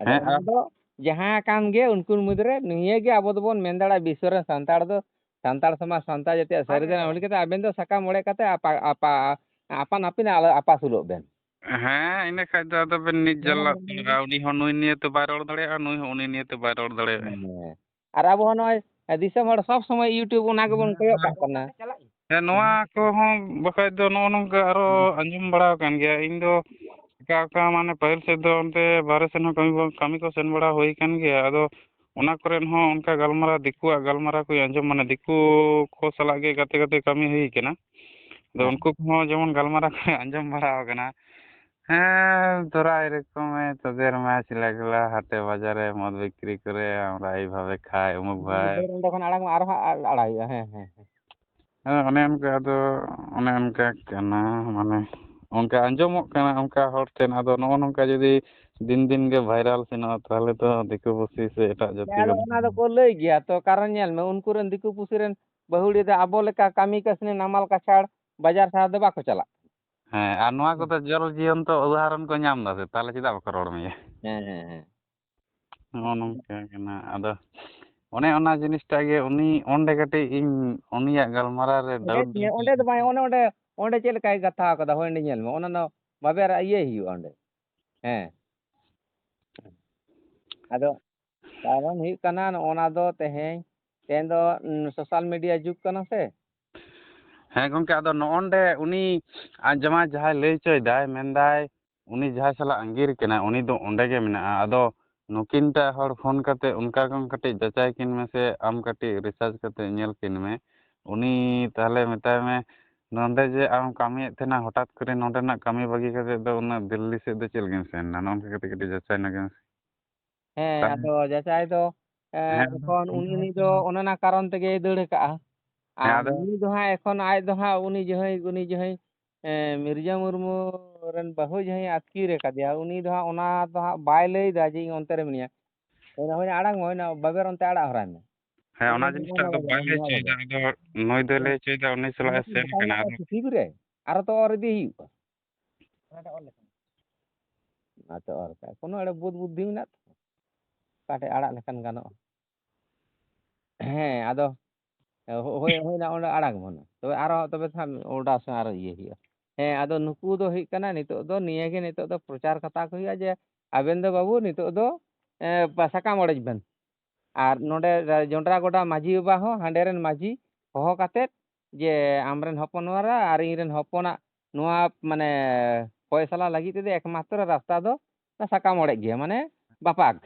ᱟᱫᱚ ᱦᱮᱸ, ᱚᱱᱟ ᱟᱨ ᱫᱚ ᱡᱟᱦᱟᱸ ᱠᱟᱱ ᱜᱮ, ᱩᱱᱠᱩ ᱢᱩᱫᱽᱨᱮ ᱱᱤᱭᱟᱹ ᱜᱮ ᱟᱵᱚ ᱫᱚᱵᱚᱱ ᱢᱮᱱ ᱫᱟᱲᱮᱭᱟᱜᱼᱟ, ᱵᱤᱥᱥᱚ ᱨᱮᱱ ᱥᱟᱱᱛᱟᱲ ᱫᱚ, ᱥᱟᱱᱛᱟᱲ ᱥᱚᱢᱟᱡᱽ, ᱥᱟᱱᱛᱟᱲ ᱡᱟᱹᱛᱤᱭᱟᱜ ᱥᱟᱹᱨᱤ ᱫᱚ ᱦᱮᱸ᱾ ᱩᱱᱤ ᱠᱟᱛᱮ ᱟᱵᱮᱱ ᱫᱚ ᱥᱟᱠᱟᱢ ᱚᱲᱮᱡ ᱠᱟᱛᱮ ᱟᱯᱟ-, ᱟᱯᱟ-, ᱟᱯᱟᱱ ᱟᱹᱯᱤᱱ ᱟᱞᱚ ᱟᱯᱟᱥᱩᱞᱚᱜ ᱵᱮᱱ᱾ ᱦᱮᱸ, ᱤᱱᱟᱹ ᱠᱷᱟᱡ ᱫᱚ ᱟᱫᱚ ᱵᱮᱱ ᱱᱤᱡ ᱡᱟᱞᱟ ᱦᱮᱸ᱾ ᱩᱛᱟᱹᱨᱚᱜᱼᱟ᱾ ᱩᱱᱤ ᱦᱚᱸ ᱱᱩᱭ ᱱᱤᱭᱮ ᱛᱮ ᱵᱟᱭ ᱨᱚᱲ ᱫᱟᱲᱮᱭᱟᱜᱼᱟ, ᱱᱩᱭ ᱦᱚᱸ ᱩᱱᱤ ᱱᱤᱭᱮ ᱛᱮ ᱵᱟᱭ ᱨᱚᱲ ᱫᱟᱲᱮᱭᱟᱜᱼᱟ᱾ ᱦᱮᱸ᱾ ᱟᱨ ᱟᱵᱚ ᱦᱚᱸ ᱱᱚᱜᱼᱚᱭ ᱫᱤᱥᱚᱢ ᱦᱚᱲ ᱥᱚᱵᱽ ᱥᱚᱢᱚᱭ YouTube ᱚᱱᱟ ᱜᱮᱵᱚᱱ ᱠᱚᱭᱚᱜ ᱠᱟᱜ ᱠᱟᱱᱟ᱾ ᱦᱮᱸ, ᱱᱚᱣᱟ ᱠᱚᱦᱚᱸ ᱵᱟᱠᱷᱟᱡ ᱫᱚ ᱱᱚᱜᱼᱚ ᱱᱚᱝᱠᱟ ᱟᱨᱚ ᱦᱮᱸ᱾ ᱟᱸᱡᱚᱢ ᱵᱟᱲᱟ ᱟᱠᱟᱱ ᱜᱮᱭᱟ᱾ ᱤᱧ ᱫᱚ ᱚᱠᱟ ᱚᱠᱟ ᱢᱟᱱᱮ ᱯᱟᱹᱦᱤᱞ ᱥᱮᱫ ᱫᱚ ᱚᱱᱛᱮ ᱵᱟᱦᱨᱮ ᱥᱮᱱ ᱦᱚᱸ ᱠᱟᱹᱢᱤ ᱵᱚ-, ᱠᱟᱹᱢᱤ ᱠᱚ ᱥᱮᱱ ᱵᱟᱲᱟ ᱦᱩᱭ ᱟᱠᱟᱱ ᱜᱮᱭᱟ᱾ ᱟᱫᱚ ᱚᱱᱟ ᱠᱚᱨᱮ ᱦᱚᱸ ᱚᱱᱠᱟ ᱜᱟᱞᱢᱟᱨᱟᱣ, ᱫᱤᱠᱩᱣᱟᱜ ᱜᱟᱞᱢᱟᱨᱟᱣ ᱠᱚᱧ ᱟᱸᱡᱚᱢ, ᱢᱟᱱᱮ ᱫᱤᱠᱩ ᱠᱚ ᱥᱟᱞᱟᱜ ᱜᱮ ᱜᱟᱛᱮ ᱜᱟᱛᱮ ᱠᱟᱹᱢᱤ ᱦᱩᱭ ᱠᱟᱱᱟ᱾ ᱟᱫᱚ ᱦᱮᱸ᱾ ᱩᱱᱠᱩ ᱠᱚᱦᱚᱸ ᱡᱮᱢᱚᱱ ᱜᱟᱞᱢᱟᱨᱟᱣ ᱠᱚᱨᱮ ᱟᱸᱡᱚᱢ ᱵᱟᱲᱟ ᱟᱠᱟᱱᱟ, ᱦᱮᱸ, ᱛᱷᱚᱲᱟ ᱮᱨᱚᱠᱚᱢᱮ ᱛᱚᱫᱮᱨ ᱢᱟ ᱪᱤᱞᱟ ᱜᱮᱞᱟ ᱦᱟᱴᱮ ᱵᱟᱡᱟᱨᱮ ᱢᱚᱫ ᱵᱤᱠᱨᱤ ᱠᱚᱨᱮ, ᱟᱢᱨᱟ ᱮᱭ ᱵᱷᱟᱵᱮ ᱠᱷᱟᱭ, ᱚᱢᱩᱠ ᱵᱷᱟᱭ᱾ ᱚᱸᱰᱮ ᱠᱷᱚᱱ ᱟᱲᱟᱝ ᱢᱟ ᱟᱨᱦᱚᱸ ᱟᱲ-, ᱟᱲᱟᱜ ᱦᱩᱭᱩᱜᱼᱟ᱾ ᱦᱮᱸ, ᱦᱮᱸ, ᱦᱮᱸ᱾ ᱦᱮᱸ, ᱚᱱᱮ ᱚᱱᱠᱟ, ᱟᱫᱚ ᱚᱱᱮ ᱚᱱᱠᱟ ᱠᱟᱱᱟ, ᱢᱟᱱᱮ ᱚᱱᱠᱟ ᱟᱸᱡᱚᱢᱚᱜ ᱠᱟᱱᱟ ᱚᱱᱠᱟ ᱦᱚᱲ ᱴᱷᱮᱱ᱾ ᱟᱫᱚ ᱱᱚᱜᱼᱚ ᱱᱚᱝᱠᱟ ᱡᱩᱫᱤ ᱫᱤᱱ ᱫᱤᱱ ᱜᱮ viral ᱥᱮᱱᱚᱜᱼᱟ, ᱛᱟᱦᱚᱞᱮ ᱛᱚ ᱫᱤᱠᱩ ᱯᱩᱥᱤ ᱥᱮ ᱮᱴᱟᱜ ᱡᱟᱹᱛᱤ ᱦᱮᱸ, ᱟᱫᱚ ᱠᱚ ᱚᱱᱟ ᱫᱚᱠᱚ ᱞᱟᱹᱭ ᱜᱮᱭᱟ ᱛᱚ, ᱠᱟᱨᱚᱱ ᱧᱮᱞ ᱢᱮ, ᱩᱱᱠᱩ ᱨᱮᱱ ᱫᱤᱠᱩ ᱯᱩᱥᱤ ᱨᱮᱱ ᱵᱟᱹᱦᱩᱲᱤᱭᱟᱹ ᱫᱚ ᱟᱵᱚ ᱞᱮᱠᱟ ᱠᱟᱹᱢᱤ ᱠᱟᱹᱥᱱᱤ ᱱᱟᱢᱟᱞ ᱠᱟᱪᱷᱟᱲ ᱵᱟᱡᱟᱨ ᱥᱟᱦᱟᱨ ᱫᱚ ᱵᱟᱠᱚ ᱪᱟᱞᱟᱜ᱾ ᱦᱮᱸ, ᱟᱨ ᱱᱚᱣᱟ ᱠᱚᱫᱚ ᱡᱚᱞ ᱡᱤᱭᱚᱱ ᱛᱚ ᱩᱫᱟᱦᱚᱨᱚᱱ ᱠᱚ ᱧᱟᱢ ᱮᱫᱟ ᱥᱮ, ᱛᱟᱦᱚᱞᱮ ᱪᱮᱫᱟᱜ ᱵᱟᱠᱚ ᱨᱚᱲ ᱢᱮᱭᱟ? ᱦᱮᱸ, ᱦᱮᱸ, ᱦᱮᱸ᱾ ᱱᱚᱜᱼᱚ ᱱᱚᱝᱠᱟ ᱠᱟᱱᱟ᱾ ᱟᱫᱚ ᱚᱱᱮ ᱚᱱᱟ ᱡᱤᱱᱤᱥᱴᱟᱜ ᱜᱮ ᱩᱱᱤ ᱚᱸᱰᱮ ᱠᱟᱹᱴᱤᱡ ᱤᱧ ᱩᱱᱤᱭᱟᱜ ᱜᱟᱞᱢᱟᱨᱟᱣ ᱨᱮ ᱚᱸᱰᱮ doubt ᱧᱮ-, ᱚᱸᱰᱮ ᱫᱚ ᱵᱟᱝ, ᱚᱱᱮ ᱚᱸᱰᱮ, ᱚᱸᱰᱮ ᱪᱮᱫ ᱞᱮᱠᱟᱭ ᱠᱟᱛᱷᱟ ᱟᱠᱟᱫᱟ, ᱦᱳᱭ, ᱚᱸᱰᱮ ᱧᱮᱞ ᱢᱮ, ᱚᱱᱟ ᱫᱚ ᱵᱟᱵᱮᱨ ᱤᱭᱟᱹᱭ ᱦᱩᱭᱩᱜᱼᱟ ᱚᱸᱰᱮ᱾ ᱦᱮᱸ᱾ ᱟᱫᱚ ᱠᱟᱨᱚᱱ ᱦᱩᱭᱩᱜ ᱠᱟᱱᱟ, ᱱᱚᱜᱼᱚ ᱱᱟ ᱫᱚ ᱛᱮᱦᱮᱧ, ᱛᱮᱦᱮᱧ ᱫᱚ, ᱩᱸ, social media ᱡᱩᱜᱽ ᱠᱟᱱᱟ ᱥᱮ᱾ ᱦᱮᱸ ᱜᱚᱢᱠᱮ, ᱟᱫᱚ ᱱᱚᱜᱼᱚᱸᱰᱮ ᱩᱱᱤ ᱟᱡ ᱡᱟᱶᱟᱭ ᱡᱟᱦᱟᱸᱭ ᱞᱟᱹᱭ ᱦᱚᱪᱚᱭᱮᱫᱟᱭ, ᱢᱮᱱᱫᱟᱭ ᱩᱱᱤ ᱡᱟᱦᱟᱸᱭ ᱥᱟᱞᱟᱜ ᱟᱸᱜᱤᱨ ᱠᱟᱱᱟᱭ, ᱩᱱᱤ ᱫᱚ ᱚᱸᱰᱮ ᱜᱮ ᱢᱮᱱᱟᱜᱼᱟ᱾ ᱟᱫᱚ ᱱᱩᱠᱤᱱ ᱴᱟᱜ ᱦᱚᱲ ᱯᱷᱳᱱ ᱠᱟᱛᱮ ᱚᱱᱠᱟ ᱠᱚ ᱠᱟᱹᱴᱤᱡ ᱡᱟᱪᱟᱭ ᱠᱤᱱ ᱢᱮ ᱥᱮ ᱟᱢ ᱠᱟᱹᱴᱤᱡ research ᱠᱟᱛᱮ ᱧᱮᱞ ᱠᱤᱱ ᱢᱮ᱾ ᱩᱱᱤ ᱛᱟᱦᱚᱞᱮ ᱢᱮᱛᱟᱭ ᱢᱮ, ᱱᱚᱸᱰᱮ ᱡᱮ ᱟᱢ ᱠᱟᱹᱢᱤᱭᱮᱫ ᱛᱟᱦᱮᱱᱟ, ᱦᱚᱴᱟᱛ ᱠᱚᱨᱮ ᱱᱚᱸᱰᱮᱱᱟᱜ ᱠᱟᱹᱢᱤ ᱵᱟᱹᱜᱤ ᱠᱟᱛᱮ ᱫᱚ ᱩᱱᱟᱹᱜ ᱫᱤᱞᱞᱤ ᱥᱮᱫ ᱫᱚ ᱪᱮᱫ ᱞᱟᱹᱜᱤᱫ ᱮᱢ ᱥᱮᱱ ᱮᱱᱟ? ᱱᱚᱜᱼᱚ ᱱᱚᱝᱠᱟ ᱠᱟᱹᱴᱤᱡ ᱠᱟᱹᱴᱤᱡ ᱡᱟᱪᱟᱭ ᱧᱚᱜ ᱢᱮ ᱥᱮ᱾ ᱦᱮᱸ, ᱛᱟᱦᱚᱞᱮ ᱟᱫᱚ ᱡᱟᱪᱟᱭ ᱫᱚ, ᱮᱸ, ᱦᱮᱸ, ᱟᱫᱚ ᱮᱠᱷᱚᱱ ᱩᱱᱤ, ᱩᱱᱤ ᱫᱚ ᱚᱱᱮ ᱚᱱᱟ ᱠᱟᱨᱚᱱ ᱛᱮᱜᱮᱭ ᱫᱟᱹᱲ ᱟᱠᱟᱜᱼᱟ᱾ ᱦᱮᱸ, ᱟᱨ ᱟᱫᱚ ᱩᱱᱤ ᱫᱚ ᱦᱟᱸᱜ ᱮᱠᱷᱚᱱ ᱟᱡ ᱫᱚ ᱦᱟᱸᱜ ᱩᱱᱤ ᱡᱟᱦᱟᱸᱭ, ᱩᱱᱤ ᱡᱟᱦᱟᱸᱭ, ᱮᱸ, ᱢᱤᱨᱡᱟ ᱢᱩᱨᱢᱩ ᱨᱮᱱ ᱵᱟᱹᱦᱩ ᱡᱟᱦᱟᱸᱭ ᱟᱹᱛᱠᱤᱨ ᱟᱠᱟᱫᱮᱭᱟ, ᱩᱱᱤ ᱫᱚ ᱦᱟᱸᱜ ᱚᱱᱟ ᱫᱚ ᱦᱟᱸᱜ ᱵᱟᱭ ᱞᱟᱹᱭ ᱮᱫᱟ ᱡᱮ ᱤᱧ ᱚᱱᱛᱮ ᱨᱮ ᱢᱤᱱᱟᱹᱧᱟ᱾ ᱦᱳᱭ, ᱦᱳᱭ, ᱟᱲᱟᱝ ᱢᱮ, ᱦᱳᱭ, ᱵᱟᱵᱮᱨ ᱚᱱᱛᱮ ᱟᱲᱟᱜ ᱦᱚᱨᱟᱭ ᱢᱮ᱾ ᱦᱮᱸ, ᱚᱱᱟ ᱚᱱᱟ ᱫᱚ ᱡᱤᱱᱤᱥᱴᱟᱜ ᱫᱚ ᱵᱟᱭ ᱞᱟᱹᱭ ᱦᱚᱪᱚᱭᱮᱫᱟ᱾ ᱟᱫᱚ ᱱᱩᱭ ᱫᱚᱭ ᱞᱟᱹᱭ ᱦᱚᱪᱚᱭᱮᱫᱟ ᱩᱱᱤ ᱥᱟᱞᱟᱜ ᱮ ᱥᱮᱱ ᱠᱟᱱᱟ᱾ ᱟᱨ ᱴᱷᱤᱠ ᱨᱮ, ᱟᱨᱚ ᱛᱚ ᱚᱨ ᱤᱫᱤ ᱦᱩᱭᱩᱜᱼᱟ᱾ ᱚᱱᱟᱛᱮ ᱚᱨ ᱠᱟᱜ᱾ ᱠᱳᱱᱳ ᱮᱲᱮ ᱵᱩᱫ ᱵᱩᱫᱽᱫᱷᱤ ᱢᱮᱱᱟᱜ ᱛᱟᱢᱟ? ᱚᱠᱟᱴᱷᱮᱡ ᱟᱲᱟᱜ ᱞᱮᱠᱷᱟᱱ ᱜᱟᱱᱚᱜᱼᱟ? ᱦᱮᱸ, ᱟᱫᱚ, ᱦᱳ-, ᱦᱳᱭ, ᱦᱳᱭ, ᱚᱱᱟ ᱚᱸᱰᱮ ᱟᱲᱟᱜ ᱵᱚᱱᱟ᱾ ᱛᱚᱵᱮ ᱟᱨᱚ, ᱛᱚᱵᱮ ᱠᱷᱟᱱ ᱚᱰᱟᱨ ᱥᱮ ᱟᱨᱚ ᱤᱭᱟᱹ ᱦᱩᱭᱩᱜᱼᱟ᱾ ᱦᱮᱸ, ᱟᱫᱚ ᱱᱩᱠᱩ ᱫᱚ ᱦᱩᱭᱩᱜ ᱠᱟᱱᱟ, ᱱᱤᱛᱚᱜ ᱫᱚ ᱱᱤᱭᱟᱹ ᱜᱮ, ᱱᱤᱛᱚᱜ ᱫᱚ ᱯᱨᱚᱪᱟᱨ ᱠᱟᱛᱟ ᱠᱚ ᱦᱩᱭᱩᱜᱼᱟ ᱡᱮ, ᱟᱵᱮᱱ ᱫᱚ ᱵᱟᱹᱵᱩ ᱱᱤᱛᱚᱜ ᱫᱚ, ᱮ, ᱯᱟ-, ᱥᱟᱠᱟᱢ ᱚᱲᱮᱡ ᱵᱮᱱ᱾ ᱟᱨ ᱱᱚᱰᱮ ᱡᱚᱱᱰᱨᱟ ᱜᱚᱰᱟ ᱢᱟᱹᱡᱷᱤ ᱵᱟᱵᱟ ᱦᱚᱸ ᱦᱟᱸᱰᱮ ᱨᱮᱱ ᱢᱟᱹᱡᱷᱤ ᱦᱚᱦᱚ ᱠᱟᱛᱮᱫ ᱡᱮ, ᱟᱢᱨᱮᱱ ᱦᱚᱯᱚᱱ ᱱᱚᱣᱟ ᱨᱮ ᱟᱨ ᱤᱧᱨᱮᱱ ᱦᱚᱯᱚᱱᱟᱜ ᱱᱚᱣᱟ, ᱢᱟᱱᱮ, ᱯᱷᱚᱭᱥᱟᱞᱟ ᱞᱟᱹᱜᱤᱫ ᱛᱮᱫᱚ ᱮᱠᱢᱟᱛᱨᱚ ᱨᱟᱥᱛᱟ ᱫᱚ ᱚᱱᱟ ᱥᱟᱠᱟᱢ ᱚᱲᱮᱡ ᱜᱮ, ᱢᱟᱱᱮ, ᱵᱟᱯᱟᱜᱽ᱾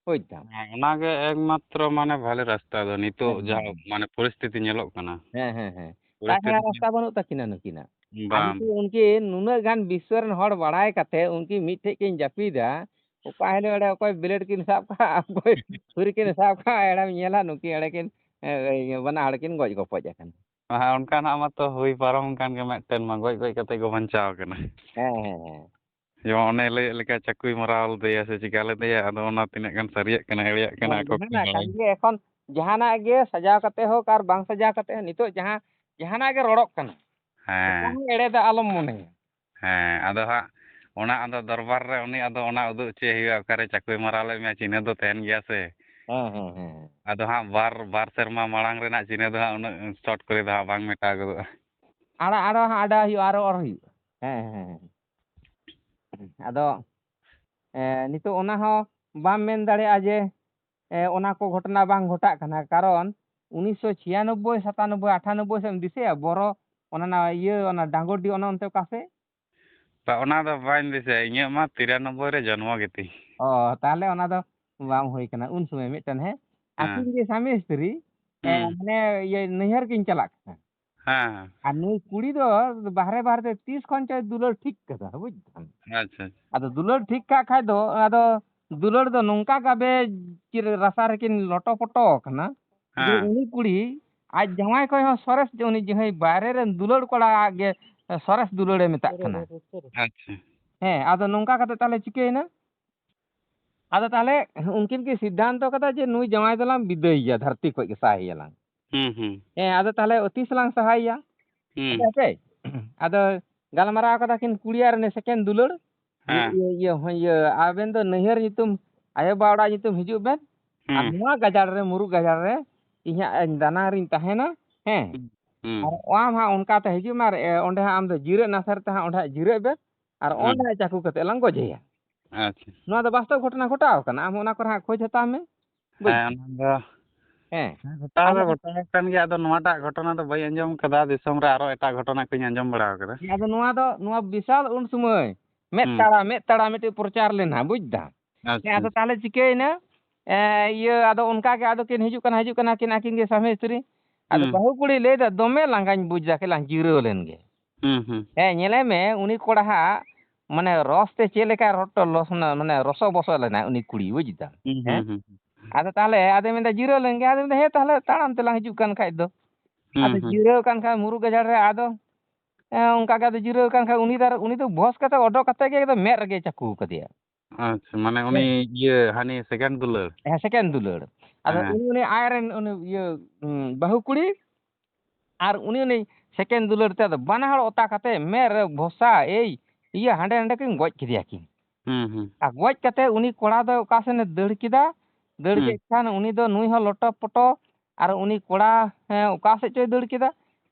ᱵᱩᱡᱽ ᱫᱟᱢ᱾ ᱦᱮᱸ, ᱚᱱᱟᱜᱮ ᱮᱠᱢᱟᱛᱨᱚ ᱢᱟᱱᱮ ᱵᱷᱟᱞᱮ ᱨᱟᱥᱛᱟ ᱫᱚ ᱱᱤᱛᱚᱜ ᱦᱮᱸ, ᱡᱟᱦᱟᱸ ᱦᱮᱸ᱾ ᱢᱟᱱᱮ ᱯᱚᱨᱤᱥᱛᱷᱤᱛᱤ ᱧᱮᱞᱚᱜ ᱠᱟᱱᱟ᱾ ᱦᱮᱸ, ᱦᱮᱸ, ᱦᱮᱸ᱾ ᱯᱚᱨᱤᱥᱛᱷᱤᱛᱤ ᱛᱟᱪᱷᱟᱲᱟ ᱨᱟᱥᱛᱟ ᱵᱟᱹᱱᱩᱜ ᱛᱟᱹᱠᱤᱱᱟ ᱱᱩᱠᱤᱱᱟᱜ᱾ ᱟᱨ ᱵᱟᱝ᱾ ᱱᱩᱠᱩ ᱩᱱᱠᱤᱱ ᱱᱩᱱᱟᱹᱜ ᱜᱟᱱ ᱵᱤᱥᱥᱚ ᱨᱮᱱ ᱦᱚᱲ ᱵᱟᱲᱟᱭ ᱠᱟᱛᱮ ᱩᱱᱠᱤᱱ ᱢᱤᱫ ᱴᱷᱮᱡ ᱠᱤᱱ ᱡᱟᱹᱯᱤᱫᱟ, ᱚᱠᱟ ᱦᱤᱞᱳᱜ ᱮᱲᱮ ᱚᱠᱚᱭ ᱵᱞᱮᱰ ᱠᱤᱱ ᱥᱟᱵ ᱠᱟᱜᱼᱟ, ᱚᱠᱚᱭ ᱪᱷᱩᱨᱤ ᱠᱤᱱ ᱥᱟᱵ ᱠᱟᱜᱼᱟ, ᱮᱲᱮᱢ ᱧᱮᱞᱟ ᱱᱩᱠᱤᱱ ᱮᱲᱮ ᱠᱤᱱ, ᱮ, ᱮ, ᱵᱟᱱᱟ ᱦᱚᱲ ᱠᱤᱱ ᱜᱚᱡ ᱜᱚᱯᱚᱡ ᱟᱠᱟᱱᱟ᱾ ᱦᱮᱸ, ᱚᱱᱠᱟᱱᱟᱜ ᱢᱟᱛᱚ ᱦᱩᱭ ᱯᱟᱨᱚᱢ ᱠᱟᱱ ᱜᱮ, ᱢᱤᱫᱴᱮᱱ ᱢᱟ ᱜᱚᱡ ᱜᱚᱡ ᱠᱟᱛᱮ ᱠᱚ ᱵᱟᱧᱪᱟᱣ ᱟᱠᱟᱱᱟ᱾ ᱦᱮᱸ, ᱦᱮᱸ, ᱦᱮᱸ᱾ ᱡᱮᱢᱚᱱ ᱚᱱᱮ ᱞᱟᱹᱭᱮᱫ ᱞᱮᱠᱟ ᱪᱟᱠᱩᱭ ᱢᱟᱨᱟᱣ ᱞᱮᱫᱮᱭᱟ ᱥᱮ ᱪᱤᱠᱟ ᱞᱮᱫᱮᱭᱟ, ᱟᱫᱚ ᱚᱱᱟ ᱛᱤᱱᱟᱹᱜ ᱜᱟᱱ ᱥᱟᱹᱨᱤᱭᱟᱜ ᱠᱟᱱᱟ, ᱮᱲᱮᱭᱟᱜ ᱠᱟᱱᱟ, ᱦᱮᱸ, ᱟᱠᱚ ᱠᱤᱱ ᱡᱟᱦᱟᱱᱟᱜ ᱠᱟᱱ ᱵᱟᱲᱟᱭᱟ᱾ ᱜᱮ, ᱮᱠᱷᱚᱱ ᱡᱟᱦᱟᱱᱟᱜ ᱜᱮ ᱥᱟᱡᱟᱣ ᱠᱟᱛᱮ ᱦᱳᱠ ᱟᱨ ᱵᱟᱝ ᱥᱟᱡᱟᱣ ᱠᱟᱛᱮ ᱦᱚᱸ, ᱱᱤᱛᱚᱜ ᱡᱟᱦᱟᱸ, ᱡᱟᱦᱟᱱᱟᱜ ᱜᱮ ᱨᱚᱲᱚᱜ ᱠᱟᱱᱟ, ᱦᱮᱸ᱾ ᱚᱠᱟ ᱦᱚᱸ ᱮᱲᱮ ᱫᱚ ᱟᱞᱚᱢ ᱢᱚᱱᱮᱭᱟ᱾ ᱦᱮᱸ, ᱟᱫᱚ ᱦᱟᱸᱜ ᱚᱱᱟ ᱟᱫᱚ ᱫᱚᱨᱵᱟᱨ ᱨᱮ ᱩᱱᱤ ᱟᱫᱚ ᱚᱱᱟ ᱩᱫᱩᱜ ᱦᱚᱪᱚᱭ ᱦᱩᱭᱩᱜᱼᱟ, ᱚᱠᱟᱨᱮ ᱪᱟᱠᱩᱭ ᱢᱟᱨᱟᱣ ᱞᱮᱫ ᱢᱮᱭᱟ, ᱪᱤᱱᱦᱟᱹ ᱫᱚ ᱛᱟᱦᱮᱱ ᱜᱮᱭᱟ ᱥᱮ᱾ ᱦᱮᱸ, ᱦᱮᱸ, ᱦᱮᱸ᱾ ᱟᱫᱚ ᱦᱟᱸᱜ ᱵᱟᱨ, ᱵᱟᱨ ᱥᱮᱨᱢᱟ ᱢᱟᱲᱟᱝ ᱨᱮᱱᱟᱜ ᱪᱤᱱᱦᱟᱹ ᱫᱚ ᱦᱟᱸᱜ ᱩᱱᱟᱹᱜ ᱥᱚᱴ ᱠᱚᱨᱮ ᱫᱚ ᱦᱟᱸᱜ ᱵᱟᱝ ᱢᱮᱴᱟᱣ ᱜᱚᱫᱚᱜᱼᱟ᱾ ᱟᱲᱟ-, ᱟᱲᱟ-, ᱟᱲᱟ ᱦᱩᱭᱩᱜᱼᱟ, ᱟᱨᱚ ᱚᱨ ᱦᱩᱭᱩᱜᱼᱟ᱾ ᱦᱮᱸ, ᱦᱮᱸ, ᱦᱮᱸ᱾ ᱟᱫᱚ, ᱮ, ᱱᱤᱛᱚᱜ ᱚᱱᱟ ᱦᱚᱸ ᱵᱟᱢ ᱢᱮᱱ ᱫᱟᱲᱮᱭᱟᱜᱼᱟ ᱡᱮ, ᱮ, ᱚᱱᱟ ᱠᱚ ᱜᱷᱚᱴᱚᱱᱟ ᱵᱟᱝ ᱜᱷᱚᱴᱟᱜ ᱠᱟᱱᱟ, ᱠᱟᱨᱚᱱ ᱩᱱᱤᱥᱥᱚ ᱪᱷᱤᱭᱟᱱᱚᱵᱵᱳᱭ, ᱥᱟᱛᱟᱱᱚᱵᱵᱳᱭ, ᱟᱴᱷᱟᱱᱚᱵᱵᱳᱭ ᱥᱮᱫ ᱮᱢ ᱫᱤᱥᱟᱹᱭᱟ, ᱵᱚᱨᱚ ᱚᱱᱟ ᱱᱟ-, ᱤᱭᱟᱹ, ᱚᱱᱟ ᱰᱟᱝᱜᱚᱨᱰᱤ ᱚᱱᱮ ᱚᱱᱛᱮ ᱚᱠᱟ ᱥᱮᱫ? ᱵᱟ, ᱚᱱᱟ ᱫᱚ ᱵᱟᱹᱧ ᱫᱤᱥᱟᱹᱭᱟ, ᱤᱧᱟᱹᱜ ᱢᱟ ᱛᱤᱨᱟᱱᱚᱵᱵᱳᱭ ᱨᱮ ᱡᱚᱱᱢᱚ ᱜᱮᱛᱤᱧ᱾ ᱚ, ᱛᱟᱦᱞᱮ ᱚᱱᱟ ᱫᱚ ᱵᱟᱝ ᱦᱩᱭ ᱠᱟᱱᱟ ᱩᱱ ᱥᱚᱢᱚᱭ ᱢᱤᱫᱴᱮᱱ, ᱦᱮᱸ? ᱦᱮᱸ᱾ ᱟᱹᱠᱤᱱ ᱜᱮ ᱥᱟᱢᱤ ᱥᱛᱨᱤ, ᱮ, ᱦᱩᱸ᱾ ᱢᱟᱱᱮ, ᱤᱭᱟᱹ, ᱱᱟᱹᱭᱦᱟᱹᱨ ᱠᱤᱱ ᱪᱟᱞᱟᱜ ᱠᱟᱱᱟ᱾ ᱦᱮᱸ, ᱦᱮᱸ᱾ ᱟᱨ ᱱᱩᱭ ᱠᱩᱲᱤ ᱫᱚ ᱵᱟᱦᱨᱮ ᱵᱟᱦᱨᱮ ᱛᱮ ᱛᱤᱥ ᱠᱷᱚᱱ ᱪᱚᱭ ᱫᱩᱞᱟᱹᱲ ᱴᱷᱤᱠ ᱠᱟᱫᱟ, ᱵᱩᱡᱽ ᱫᱟᱢ? ᱟᱪᱪᱷᱟ, ᱟᱪᱪᱷᱟ᱾ ᱟᱫᱚ ᱫᱩᱞᱟᱹᱲ ᱴᱷᱤᱠ ᱠᱟᱜ ᱠᱷᱟᱡ ᱫᱚ, ᱟᱫᱚ ᱫᱩᱞᱟᱹᱲ ᱫᱚ ᱱᱚᱝᱠᱟ ᱜᱟᱵᱮ ᱪᱤᱨ ᱨᱟᱥᱟ ᱨᱮᱠᱤᱱ ᱞᱚᱴᱚ ᱯᱚᱴᱚ ᱟᱠᱟᱱᱟ, ᱡᱮ ᱦᱮᱸ᱾ ᱩᱱᱤ ᱠᱩᱲᱤ ᱟᱡ ᱡᱟᱶᱟᱭ ᱠᱷᱚᱡ ᱦᱚᱸ ᱥᱚᱨᱮᱥ, ᱡᱮ ᱩᱱᱤ ᱡᱟᱦᱟᱸᱭ ᱵᱟᱭᱨᱮ ᱨᱮᱱ ᱫᱩᱞᱟᱹᱲ ᱠᱚᱲᱟ ᱟᱜ ᱜᱮ ᱥᱚᱨᱮᱥ ᱫᱩᱞᱟᱹᱲᱮ ᱢᱮᱛᱟᱜ ᱠᱟᱱᱟ᱾ ᱟᱪᱪᱷᱟ᱾ ᱦᱮᱸ, ᱟᱫᱚ ᱱᱚᱝᱠᱟ ᱠᱟᱛᱮ ᱛᱟᱦᱞᱮ ᱪᱤᱠᱟᱹᱭᱮᱱᱟ? ᱟᱫᱚ ᱛᱟᱦᱞᱮ ᱩᱱᱠᱤᱱ ᱠᱤᱱ ᱥᱤᱫᱽᱫᱷᱟᱱᱛᱚ ᱠᱟᱫᱟ ᱡᱮ ᱱᱩᱭ ᱡᱟᱶᱟᱭ ᱫᱚᱞᱟᱝ ᱵᱤᱫᱟᱹᱭᱮᱭᱟ, ᱫᱷᱟᱹᱨᱛᱤ ᱠᱷᱚᱡ ᱜᱮ ᱥᱟᱦᱟᱭᱮᱭᱟᱞᱟᱝ᱾ ᱦᱩᱸ, ᱦᱩᱸ᱾ ᱦᱮᱸ, ᱟᱫᱚ ᱛᱟᱦᱞᱮ ᱛᱤᱥ ᱞᱟᱝ ᱥᱟᱦᱟᱭᱮᱭᱟ? ᱦᱩᱸ᱾ ᱦᱟᱯᱮ, ᱦᱟᱯᱮ᱾ ᱟᱫᱚ ᱜᱟᱞᱢᱟᱨᱟᱣ ᱠᱟᱫᱟ ᱠᱤᱱ ᱠᱩᱲᱤ ᱟᱨ ᱩᱱᱤ second ᱫᱩᱞᱟᱹᱲ᱾ ᱦᱮᱸ᱾ ᱤᱭᱟᱹ, ᱤᱭᱟᱹ, ᱦᱚᱸ, ᱤᱭᱟᱹ, ᱟᱵᱮᱱ ᱫᱚ ᱱᱟᱹᱭᱦᱟᱹᱨ ᱧᱩᱛᱩᱢ, ᱟᱭᱳ ᱵᱟᱵᱟ ᱚᱲᱟᱜ ᱧᱩᱛᱩᱢ ᱦᱤᱡᱩᱜ ᱵᱮᱱ᱾ ᱟᱨ ᱦᱩᱸ᱾ ᱱᱚᱣᱟ ᱜᱟᱡᱟᱲ ᱨᱮ, ᱢᱩᱨᱩ ᱜᱟᱡᱟᱲ ᱨᱮ ᱤᱧ ᱦᱟᱸᱜ ᱫᱟᱱᱟᱝ ᱨᱤᱧ ᱛᱟᱦᱮᱱᱟ᱾ ᱦᱮᱸ᱾ ᱦᱩᱸ, ᱦᱩᱸ᱾ ᱟᱨ ᱟᱢ ᱦᱟᱸᱜ ᱚᱱᱠᱟ ᱛᱮ ᱦᱤᱡᱩᱜ ᱢᱮ ᱟᱨ, ᱮ, ᱚᱸᱰᱮ ᱦᱟᱸᱜ ᱟᱢ ᱫᱚ ᱡᱤᱨᱟᱹᱜ ᱱᱟᱥᱮᱨ ᱛᱮ ᱦᱟᱸᱜ ᱚᱸᱰᱮ ᱦᱟᱸᱜ ᱡᱤᱨᱟᱹᱜ ᱵᱮᱱ᱾ ᱟᱨ ᱦᱩᱸ᱾ ᱚᱸᱰᱮ ᱦᱟᱸᱜ ᱪᱟᱠᱩ ᱠᱟᱛᱮ ᱞᱟᱝ ᱜᱚᱡᱮᱭᱟ᱾ ᱟᱪᱪᱷᱟ᱾ ᱱᱚᱣᱟ ᱫᱚ ᱵᱟᱥᱛᱚᱵ ᱜᱷᱚᱴᱚᱱᱟ ᱜᱷᱚᱴᱟᱣ ᱠᱟᱱᱟ, ᱟᱢ ᱚᱱᱟ ᱠᱚᱨᱮ ᱦᱟᱸᱜ ᱠᱷᱳᱡᱽ ᱦᱟᱛᱟᱣ ᱢᱮ᱾ ᱵᱩᱡᱽ? ᱦᱮᱸ, ᱚᱱᱟ ᱫᱚ ᱦᱮᱸ᱾ ᱜᱷᱚᱴᱟᱣ ᱫᱚ ᱟᱫᱚ ᱜᱷᱚᱴᱟᱣ ᱟᱠᱟᱱ ᱜᱮᱭᱟ, ᱟᱫᱚ ᱱᱚᱣᱟᱴᱟᱜ ᱜᱷᱚᱴᱚᱱᱟ ᱫᱚ ᱵᱟᱹᱧ ᱟᱸᱡᱚᱢ ᱠᱟᱫᱟ, ᱫᱤᱥᱚᱢ ᱨᱮ ᱟᱨᱚ ᱮᱴᱟᱜ ᱜᱷᱚᱴᱚᱱᱟ ᱠᱚᱧ ᱟᱸᱡᱚᱢ ᱵᱟᱲᱟ ᱠᱟᱫᱟ᱾ ᱦᱮᱸ, ᱟᱫᱚ ᱱᱚᱣᱟ ᱫᱚ, ᱱᱚᱣᱟ ᱵᱤᱥᱟᱞ ᱩᱱ ᱥᱚᱢᱚᱭ ᱢᱮᱫ ᱦᱩᱸ᱾ ᱛᱟᱲᱟ, ᱢᱮᱫ ᱛᱟᱲᱟ ᱢᱤᱫᱴᱮᱡ ᱯᱨᱚᱪᱟᱨ ᱞᱮᱱᱟ, ᱵᱩᱡᱽ ᱫᱟᱢ? ᱟᱪᱪᱷᱟ᱾ ᱦᱮᱸ, ᱟᱫᱚ ᱛᱟᱦᱞᱮ ᱪᱤᱠᱟᱹᱭᱮᱱᱟ? ᱮ, ᱤᱭᱟᱹ, ᱟᱫᱚ ᱚᱱᱠᱟ ᱜᱮ ᱟᱫᱚ ᱠᱤᱱ ᱦᱤᱡᱩᱜ ᱠᱟᱱᱟ, ᱦᱤᱡᱩᱜ ᱠᱟᱱᱟ ᱠᱤᱱ ᱟᱹᱠᱤᱱ ᱜᱮ ᱥᱟᱢᱤ ᱥᱛᱨᱤ᱾ ᱟᱫᱚ ᱦᱩᱸ᱾ ᱵᱟᱹᱦᱩ ᱠᱩᱲᱤ ᱞᱟᱹᱭ ᱫᱟ, "ᱫᱚᱢᱮ ᱞᱟᱸᱜᱟᱧ ᱵᱩᱡ ᱫᱟ, ᱠᱟᱹᱡ ᱞᱟᱝ ᱡᱤᱨᱟᱹᱣ ᱞᱮᱱ ᱜᱮ᱾" ᱦᱩᱸ, ᱦᱩᱸ᱾ ᱦᱮᱸ, ᱧᱮᱞᱮ ᱢᱮ, ᱩᱱᱤ ᱠᱚᱲᱟ ᱦᱟᱸᱜ ᱢᱟᱱᱮ ᱨᱚᱥ ᱛᱮ ᱪᱮᱫ ᱞᱮᱠᱟ ᱨᱚᱴᱚ ᱞᱚᱥ ᱱᱟ, ᱢᱟᱱᱮ ᱨᱚᱥᱚ ᱵᱚᱥᱚ ᱞᱮᱱᱟᱭ ᱩᱱᱤ ᱠᱩᱲᱤ, ᱵᱩᱡ ᱫᱟᱢ? ᱦᱩᱸ, ᱦᱮᱸ? ᱦᱩᱸ, ᱦᱩᱸ᱾ ᱟᱫᱚ ᱛᱟᱦᱞᱮ ᱟᱫᱚᱭ ᱢᱮᱱᱫᱟ, "ᱡᱤᱨᱟᱹᱣ ᱞᱮᱱ ᱜᱮ᱾" ᱟᱫᱚᱭ ᱢᱮᱱᱫᱟ, "ᱦᱮᱸ, ᱛᱟᱦᱞᱮ ᱛᱟᱲᱟᱢ ᱛᱮᱞᱟᱝ ᱦᱤᱡᱩᱜ ᱠᱟᱱ ᱠᱷᱟᱡ ᱫᱚ᱾" ᱦᱩᱸ, ᱟᱫᱚ ᱦᱩᱸ᱾ ᱡᱤᱨᱟᱹᱣ ᱠᱟᱱ ᱠᱷᱟᱡ ᱢᱩᱨᱩ ᱜᱟᱡᱟᱲ ᱨᱮ, ᱟᱫᱚ, ᱮᱸ, ᱚᱱᱠᱟ ᱜᱮ ᱟᱫᱚ ᱡᱤᱨᱟᱹᱣ ᱠᱟᱱ ᱠᱷᱟᱡ ᱩᱱᱤ ᱫᱚ ᱟᱨ, ᱩᱱᱤ ᱫᱚ ᱵᱷᱚᱥ ᱠᱟᱛᱮ ᱚᱰᱚᱠ ᱠᱟᱛᱮ ᱜᱮ ᱮᱠᱫᱚᱢ ᱢᱮᱫ ᱨᱮᱜᱮ ᱪᱟᱠᱩ ᱠᱟᱫᱮᱭᱟ᱾ ᱟᱪᱪᱷᱟ, ᱢᱟᱱᱮ ᱩᱱᱤ ᱦᱮᱸ᱾ ᱤᱭᱟᱹ ᱦᱟᱹᱱᱤ second ᱫᱩᱞᱟᱹᱲ᱾ ᱦᱮᱸ, second ᱫᱩᱞᱟᱹᱲ᱾ ᱟᱫᱚ ᱦᱮᱸ᱾ ᱩᱱᱤ, ᱩᱱᱤ ᱟᱡᱨᱮᱱ ᱩᱱᱤ ᱤᱭᱟᱹ, ᱩᱸ, ᱵᱟᱹᱦᱩ ᱠᱩᱲᱤ ᱟᱨ ᱩᱱᱤ, ᱩᱱᱤ second ᱫᱩᱞᱟᱹᱲ ᱛᱮ ᱟᱫᱚ ᱵᱟᱱᱟ ᱦᱚᱲ ᱚᱛᱟ ᱠᱟᱛᱮ ᱢᱮᱫ ᱨᱮ ᱵᱷᱚᱥᱟ, ᱮᱭ, ᱤᱭᱟᱹ, ᱦᱟᱸᱰᱮ ᱱᱟᱰᱮ ᱠᱤᱱ ᱜᱚᱡ ᱠᱮᱫᱮᱭᱟ ᱠᱤᱱ᱾ ᱦᱩᱸ, ᱦᱩᱸ᱾ ᱟᱨ ᱜᱚᱡ ᱠᱟᱛᱮ ᱩᱱᱤ ᱠᱚᱲᱟ ᱫᱚ ᱚᱠᱟ ᱥᱮᱱᱮ ᱫᱟᱹᱲ ᱠᱮᱫᱟ, ᱫᱟᱹᱲ ᱦᱩᱸ᱾ ᱠᱮᱫ ᱠᱷᱟᱱ ᱩᱱᱤ ᱫᱚ ᱱᱩᱭ ᱦᱚᱸ ᱞᱚᱴᱚ ᱯᱚᱴᱚ, ᱟᱨ ᱩᱱᱤ ᱠᱚᱲᱟ, ᱦᱮᱸ, ᱚᱠᱟ ᱥᱮᱫ ᱪᱚᱭ ᱫᱟᱹᱲ ᱠᱮᱫᱟ,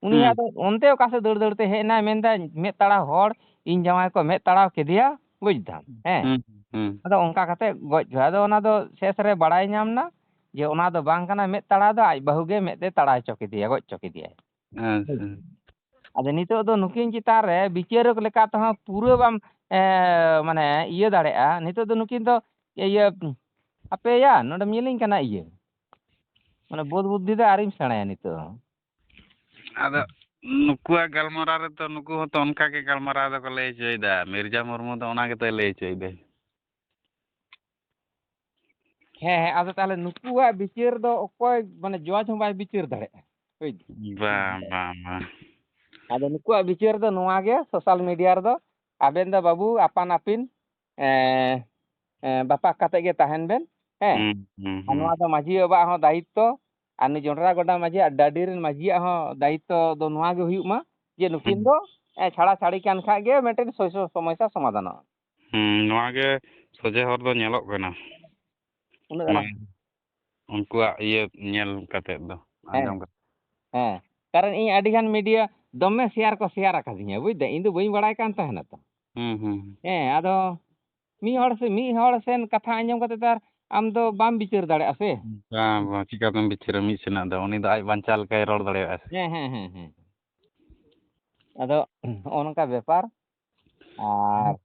ᱩᱱᱤ ᱦᱩᱸ᱾ ᱟᱫᱚ ᱚᱱᱛᱮ ᱚᱠᱟ ᱥᱮᱫ ᱫᱟᱹᱲ ᱫᱟᱹᱲ ᱛᱮ ᱦᱮᱡ ᱮᱱᱟᱭ, ᱢᱮᱱᱫᱟᱭ, "ᱢᱮᱫ ᱛᱟᱲᱟᱣ ᱦᱚᱲ, ᱤᱧ ᱡᱟᱶᱟᱭ ᱠᱚ ᱢᱮᱫ ᱛᱟᱲᱟᱣ ᱠᱮᱫᱮᱭᱟ", ᱵᱩᱡ ᱫᱟᱢ, ᱦᱮᱸ᱾ ᱦᱩᱸ, ᱦᱩᱸ᱾ ᱟᱫᱚ ᱚᱱᱠᱟ ᱠᱟᱛᱮ ᱜᱚᱡ ᱠᱚ᱾ ᱟᱫᱚ ᱚᱱᱟ ᱫᱚ ᱥᱮᱥ ᱨᱮ ᱵᱟᱲᱟᱭ ᱧᱟᱢ ᱱᱟ ᱡᱮ ᱚᱱᱟ ᱫᱚ ᱵᱟᱝ ᱠᱟᱱᱟ ᱢᱮᱫ ᱛᱟᱲᱟᱣ ᱫᱚ, ᱟᱡ ᱵᱟᱹᱦᱩ ᱜᱮ ᱢᱮᱫ ᱮ ᱛᱟᱲᱟᱣ ᱦᱚᱪᱚ ᱠᱮᱫᱮᱭᱟ, ᱜᱚᱡ ᱦᱚᱪᱚ ᱠᱮᱫᱮᱭᱟᱭ᱾ ᱟᱪᱪᱷᱟ᱾ ᱟᱫᱚ ᱱᱤᱛᱚᱜ ᱫᱚ ᱱᱩᱠᱤᱱ ᱪᱮᱛᱟᱱ ᱨᱮ ᱵᱤᱪᱟᱹᱨᱚᱠ ᱞᱮᱠᱟ ᱛᱮᱦᱚᱸ ᱯᱩᱨᱟᱹ ᱵᱟᱢ, ᱮ, ᱢᱟᱱᱮ ᱤᱭᱟᱹ ᱫᱟᱲᱮᱭᱟᱜᱼᱟ᱾ ᱱᱤᱛᱚᱜ ᱫᱚ ᱱᱩᱠᱤᱱ ᱫᱚ ᱤᱭᱟᱹ, ᱦᱟᱯᱮᱭᱟ, ᱱᱚᱰᱮᱢ ᱧᱮᱞᱤᱧ ᱠᱟᱱᱟ ᱤᱭᱟᱹ, ᱢᱟᱱᱮ ᱵᱳᱫ ᱵᱩᱫᱽᱫᱷᱤ ᱫᱚ ᱟᱹᱣᱨᱤᱢ ᱥᱮᱬᱟᱭᱟ ᱱᱤᱛᱚᱜ ᱦᱚᱸ᱾ ᱟᱫᱚ ᱱᱩᱠᱩᱣᱟᱜ ᱜᱟᱞᱢᱟᱨᱟᱣ ᱨᱮᱫᱚ ᱱᱩᱠᱩ ᱦᱚᱸᱛᱚ ᱚᱱᱠᱟ ᱜᱮ ᱜᱟᱞᱢᱟᱨᱟᱣ ᱫᱚᱠᱚ ᱞᱟᱹᱭ ᱦᱚᱪᱚᱭᱮᱫᱟ᱾ ᱢᱤᱨᱡᱟ ᱢᱩᱨᱢᱩ ᱫᱚ ᱚᱱᱟ ᱜᱮᱛᱚᱭ ᱞᱟᱹᱭ ᱦᱚᱪᱚᱭᱮᱫᱟ᱾ ᱦᱮᱸ, ᱦᱮᱸ, ᱟᱫᱚ ᱛᱟᱦᱚᱞᱮ ᱱᱩᱠᱩᱣᱟᱜ ᱵᱤᱪᱟᱹᱨ ᱫᱚ ᱚᱠᱚᱭ, ᱢᱟᱱᱮ, ᱡᱚᱡᱽ ᱦᱚᱸ ᱵᱟᱭ ᱵᱤᱪᱟᱹᱨ ᱫᱟᱲᱮᱭᱟᱜᱼᱟ᱾ ᱵᱩᱡᱽ ᱫᱟᱢ? ᱵᱟᱝ, ᱵᱟᱝ, ᱵᱟᱝ᱾ ᱟᱫᱚ ᱱᱩᱠᱩᱣᱟᱜ ᱵᱤᱪᱟᱹᱨ ᱫᱚ ᱱᱚᱣᱟ ᱜᱮ, social media ᱨᱮᱫᱚ ᱟᱵᱮᱱ ᱫᱚ ᱵᱟᱹᱵᱩ ᱟᱯᱟᱱ ᱟᱹᱯᱤᱱ, ᱮᱸ, ᱮᱸ, ᱵᱟᱯᱟᱠ ᱠᱟᱛᱮ ᱜᱮ ᱛᱟᱦᱮᱱ ᱵᱮᱱ, ᱦᱮᱸ? ᱦᱩᱸ, ᱦᱩᱸ, ᱟᱨ ᱦᱩᱸ᱾ ᱱᱚᱣᱟ ᱫᱚ ᱢᱟᱹᱡᱷᱤ ᱵᱟᱵᱟᱣᱟᱜ ᱦᱚᱸ ᱫᱟᱭᱤᱛᱛᱚ, ᱟᱨ ᱱᱩᱭ ᱡᱚᱱᱰᱨᱟ ᱜᱚᱰᱟ ᱢᱟᱹᱡᱷᱤ ᱟᱨ ᱰᱟᱹᱰᱤ ᱨᱮᱱ ᱢᱟᱹᱡᱷᱤᱭᱟᱜ ᱦᱚᱸ ᱫᱟᱭᱤᱛᱛᱚ ᱫᱚ ᱱᱚᱣᱟ ᱜᱮ ᱦᱩᱭᱩᱜ ᱢᱟ ᱡᱮ ᱱᱩᱠᱤᱱ ᱦᱩᱸ᱾ ᱫᱚ, ᱮᱸ, ᱪᱷᱟᱲᱟ ᱪᱷᱟᱹᱲᱤ ᱠᱟᱱ ᱠᱷᱟᱡ ᱜᱮ ᱢᱤᱫᱴᱮᱱ ᱥᱚᱭ-, ᱥᱚᱢᱚᱥᱥᱟ ᱥᱚᱢᱟᱫᱷᱟᱱᱚᱜᱼᱟ᱾ ᱦᱩᱸ, ᱱᱚᱣᱟ ᱜᱮ ᱥᱚᱡᱷᱮ ᱦᱚᱨ ᱫᱚ ᱧᱮᱞᱚᱜ ᱠᱟᱱᱟ᱾ ᱩᱱᱟᱹᱜ ᱢᱟᱱᱮ, ᱜᱟᱱ᱾ ᱩᱱᱠᱩᱣᱟᱜ ᱤᱭᱟᱹ ᱧᱮᱞ ᱠᱟᱛᱮᱫ ᱫᱚ, ᱦᱮᱸ, ᱟᱸᱡᱚᱢ ᱠᱟᱛᱮᱫ᱾ ᱦᱮᱸ᱾ ᱠᱟᱨᱚᱱ ᱤᱧ ᱟᱹᱰᱤ ᱜᱟᱱ media ᱫᱚᱢᱮ share ᱠᱚ share ᱟᱠᱟᱫᱤᱧᱟ, ᱵᱩᱡᱽ ᱫᱟ? ᱤᱧ ᱫᱚ ᱵᱟᱹᱧ ᱵᱟᱲᱟᱭ ᱠᱟᱱ ᱛᱟᱦᱮᱱᱟ ᱛᱚ᱾ ᱦᱩᱸ, ᱦᱩᱸ, ᱦᱩᱸ᱾ ᱦᱮᱸ, ᱟᱫᱚ ᱢᱤᱫ ᱦᱚᱲ ᱥᱮ, ᱢᱤᱫ ᱦᱚᱲ ᱥᱮᱱ ᱠᱟᱛᱷᱟ ᱟᱸᱡᱚᱢ ᱠᱟᱛᱮ ᱛᱚ ᱟᱨ ᱟᱢ ᱫᱚ ᱵᱟᱢ ᱵᱤᱪᱟᱹᱨ ᱫᱟᱲᱮᱭᱟᱜᱼᱟ ᱥᱮ᱾ ᱵᱟᱝ, ᱵᱟᱝ, ᱪᱤᱠᱟᱹᱛᱮᱢ ᱵᱤᱪᱟᱹᱨᱟ ᱢᱤᱫ ᱥᱮᱱᱟᱜ ᱫᱚ? ᱩᱱᱤ ᱫᱚ ᱟᱡ ᱵᱟᱧᱪᱟᱣ ᱞᱮᱠᱟᱭ ᱨᱚᱲ ᱫᱟᱲᱮᱭᱟᱜᱼᱟ ᱥᱮ᱾ ᱦᱮᱸ, ᱦᱮᱸ, ᱦᱮᱸ, ᱦᱮᱸ᱾ ᱟᱫᱚ ᱱᱚᱜᱼᱚ ᱱᱚᱝᱠᱟ ᱵᱮᱯᱟᱨ᱾ ᱟᱨ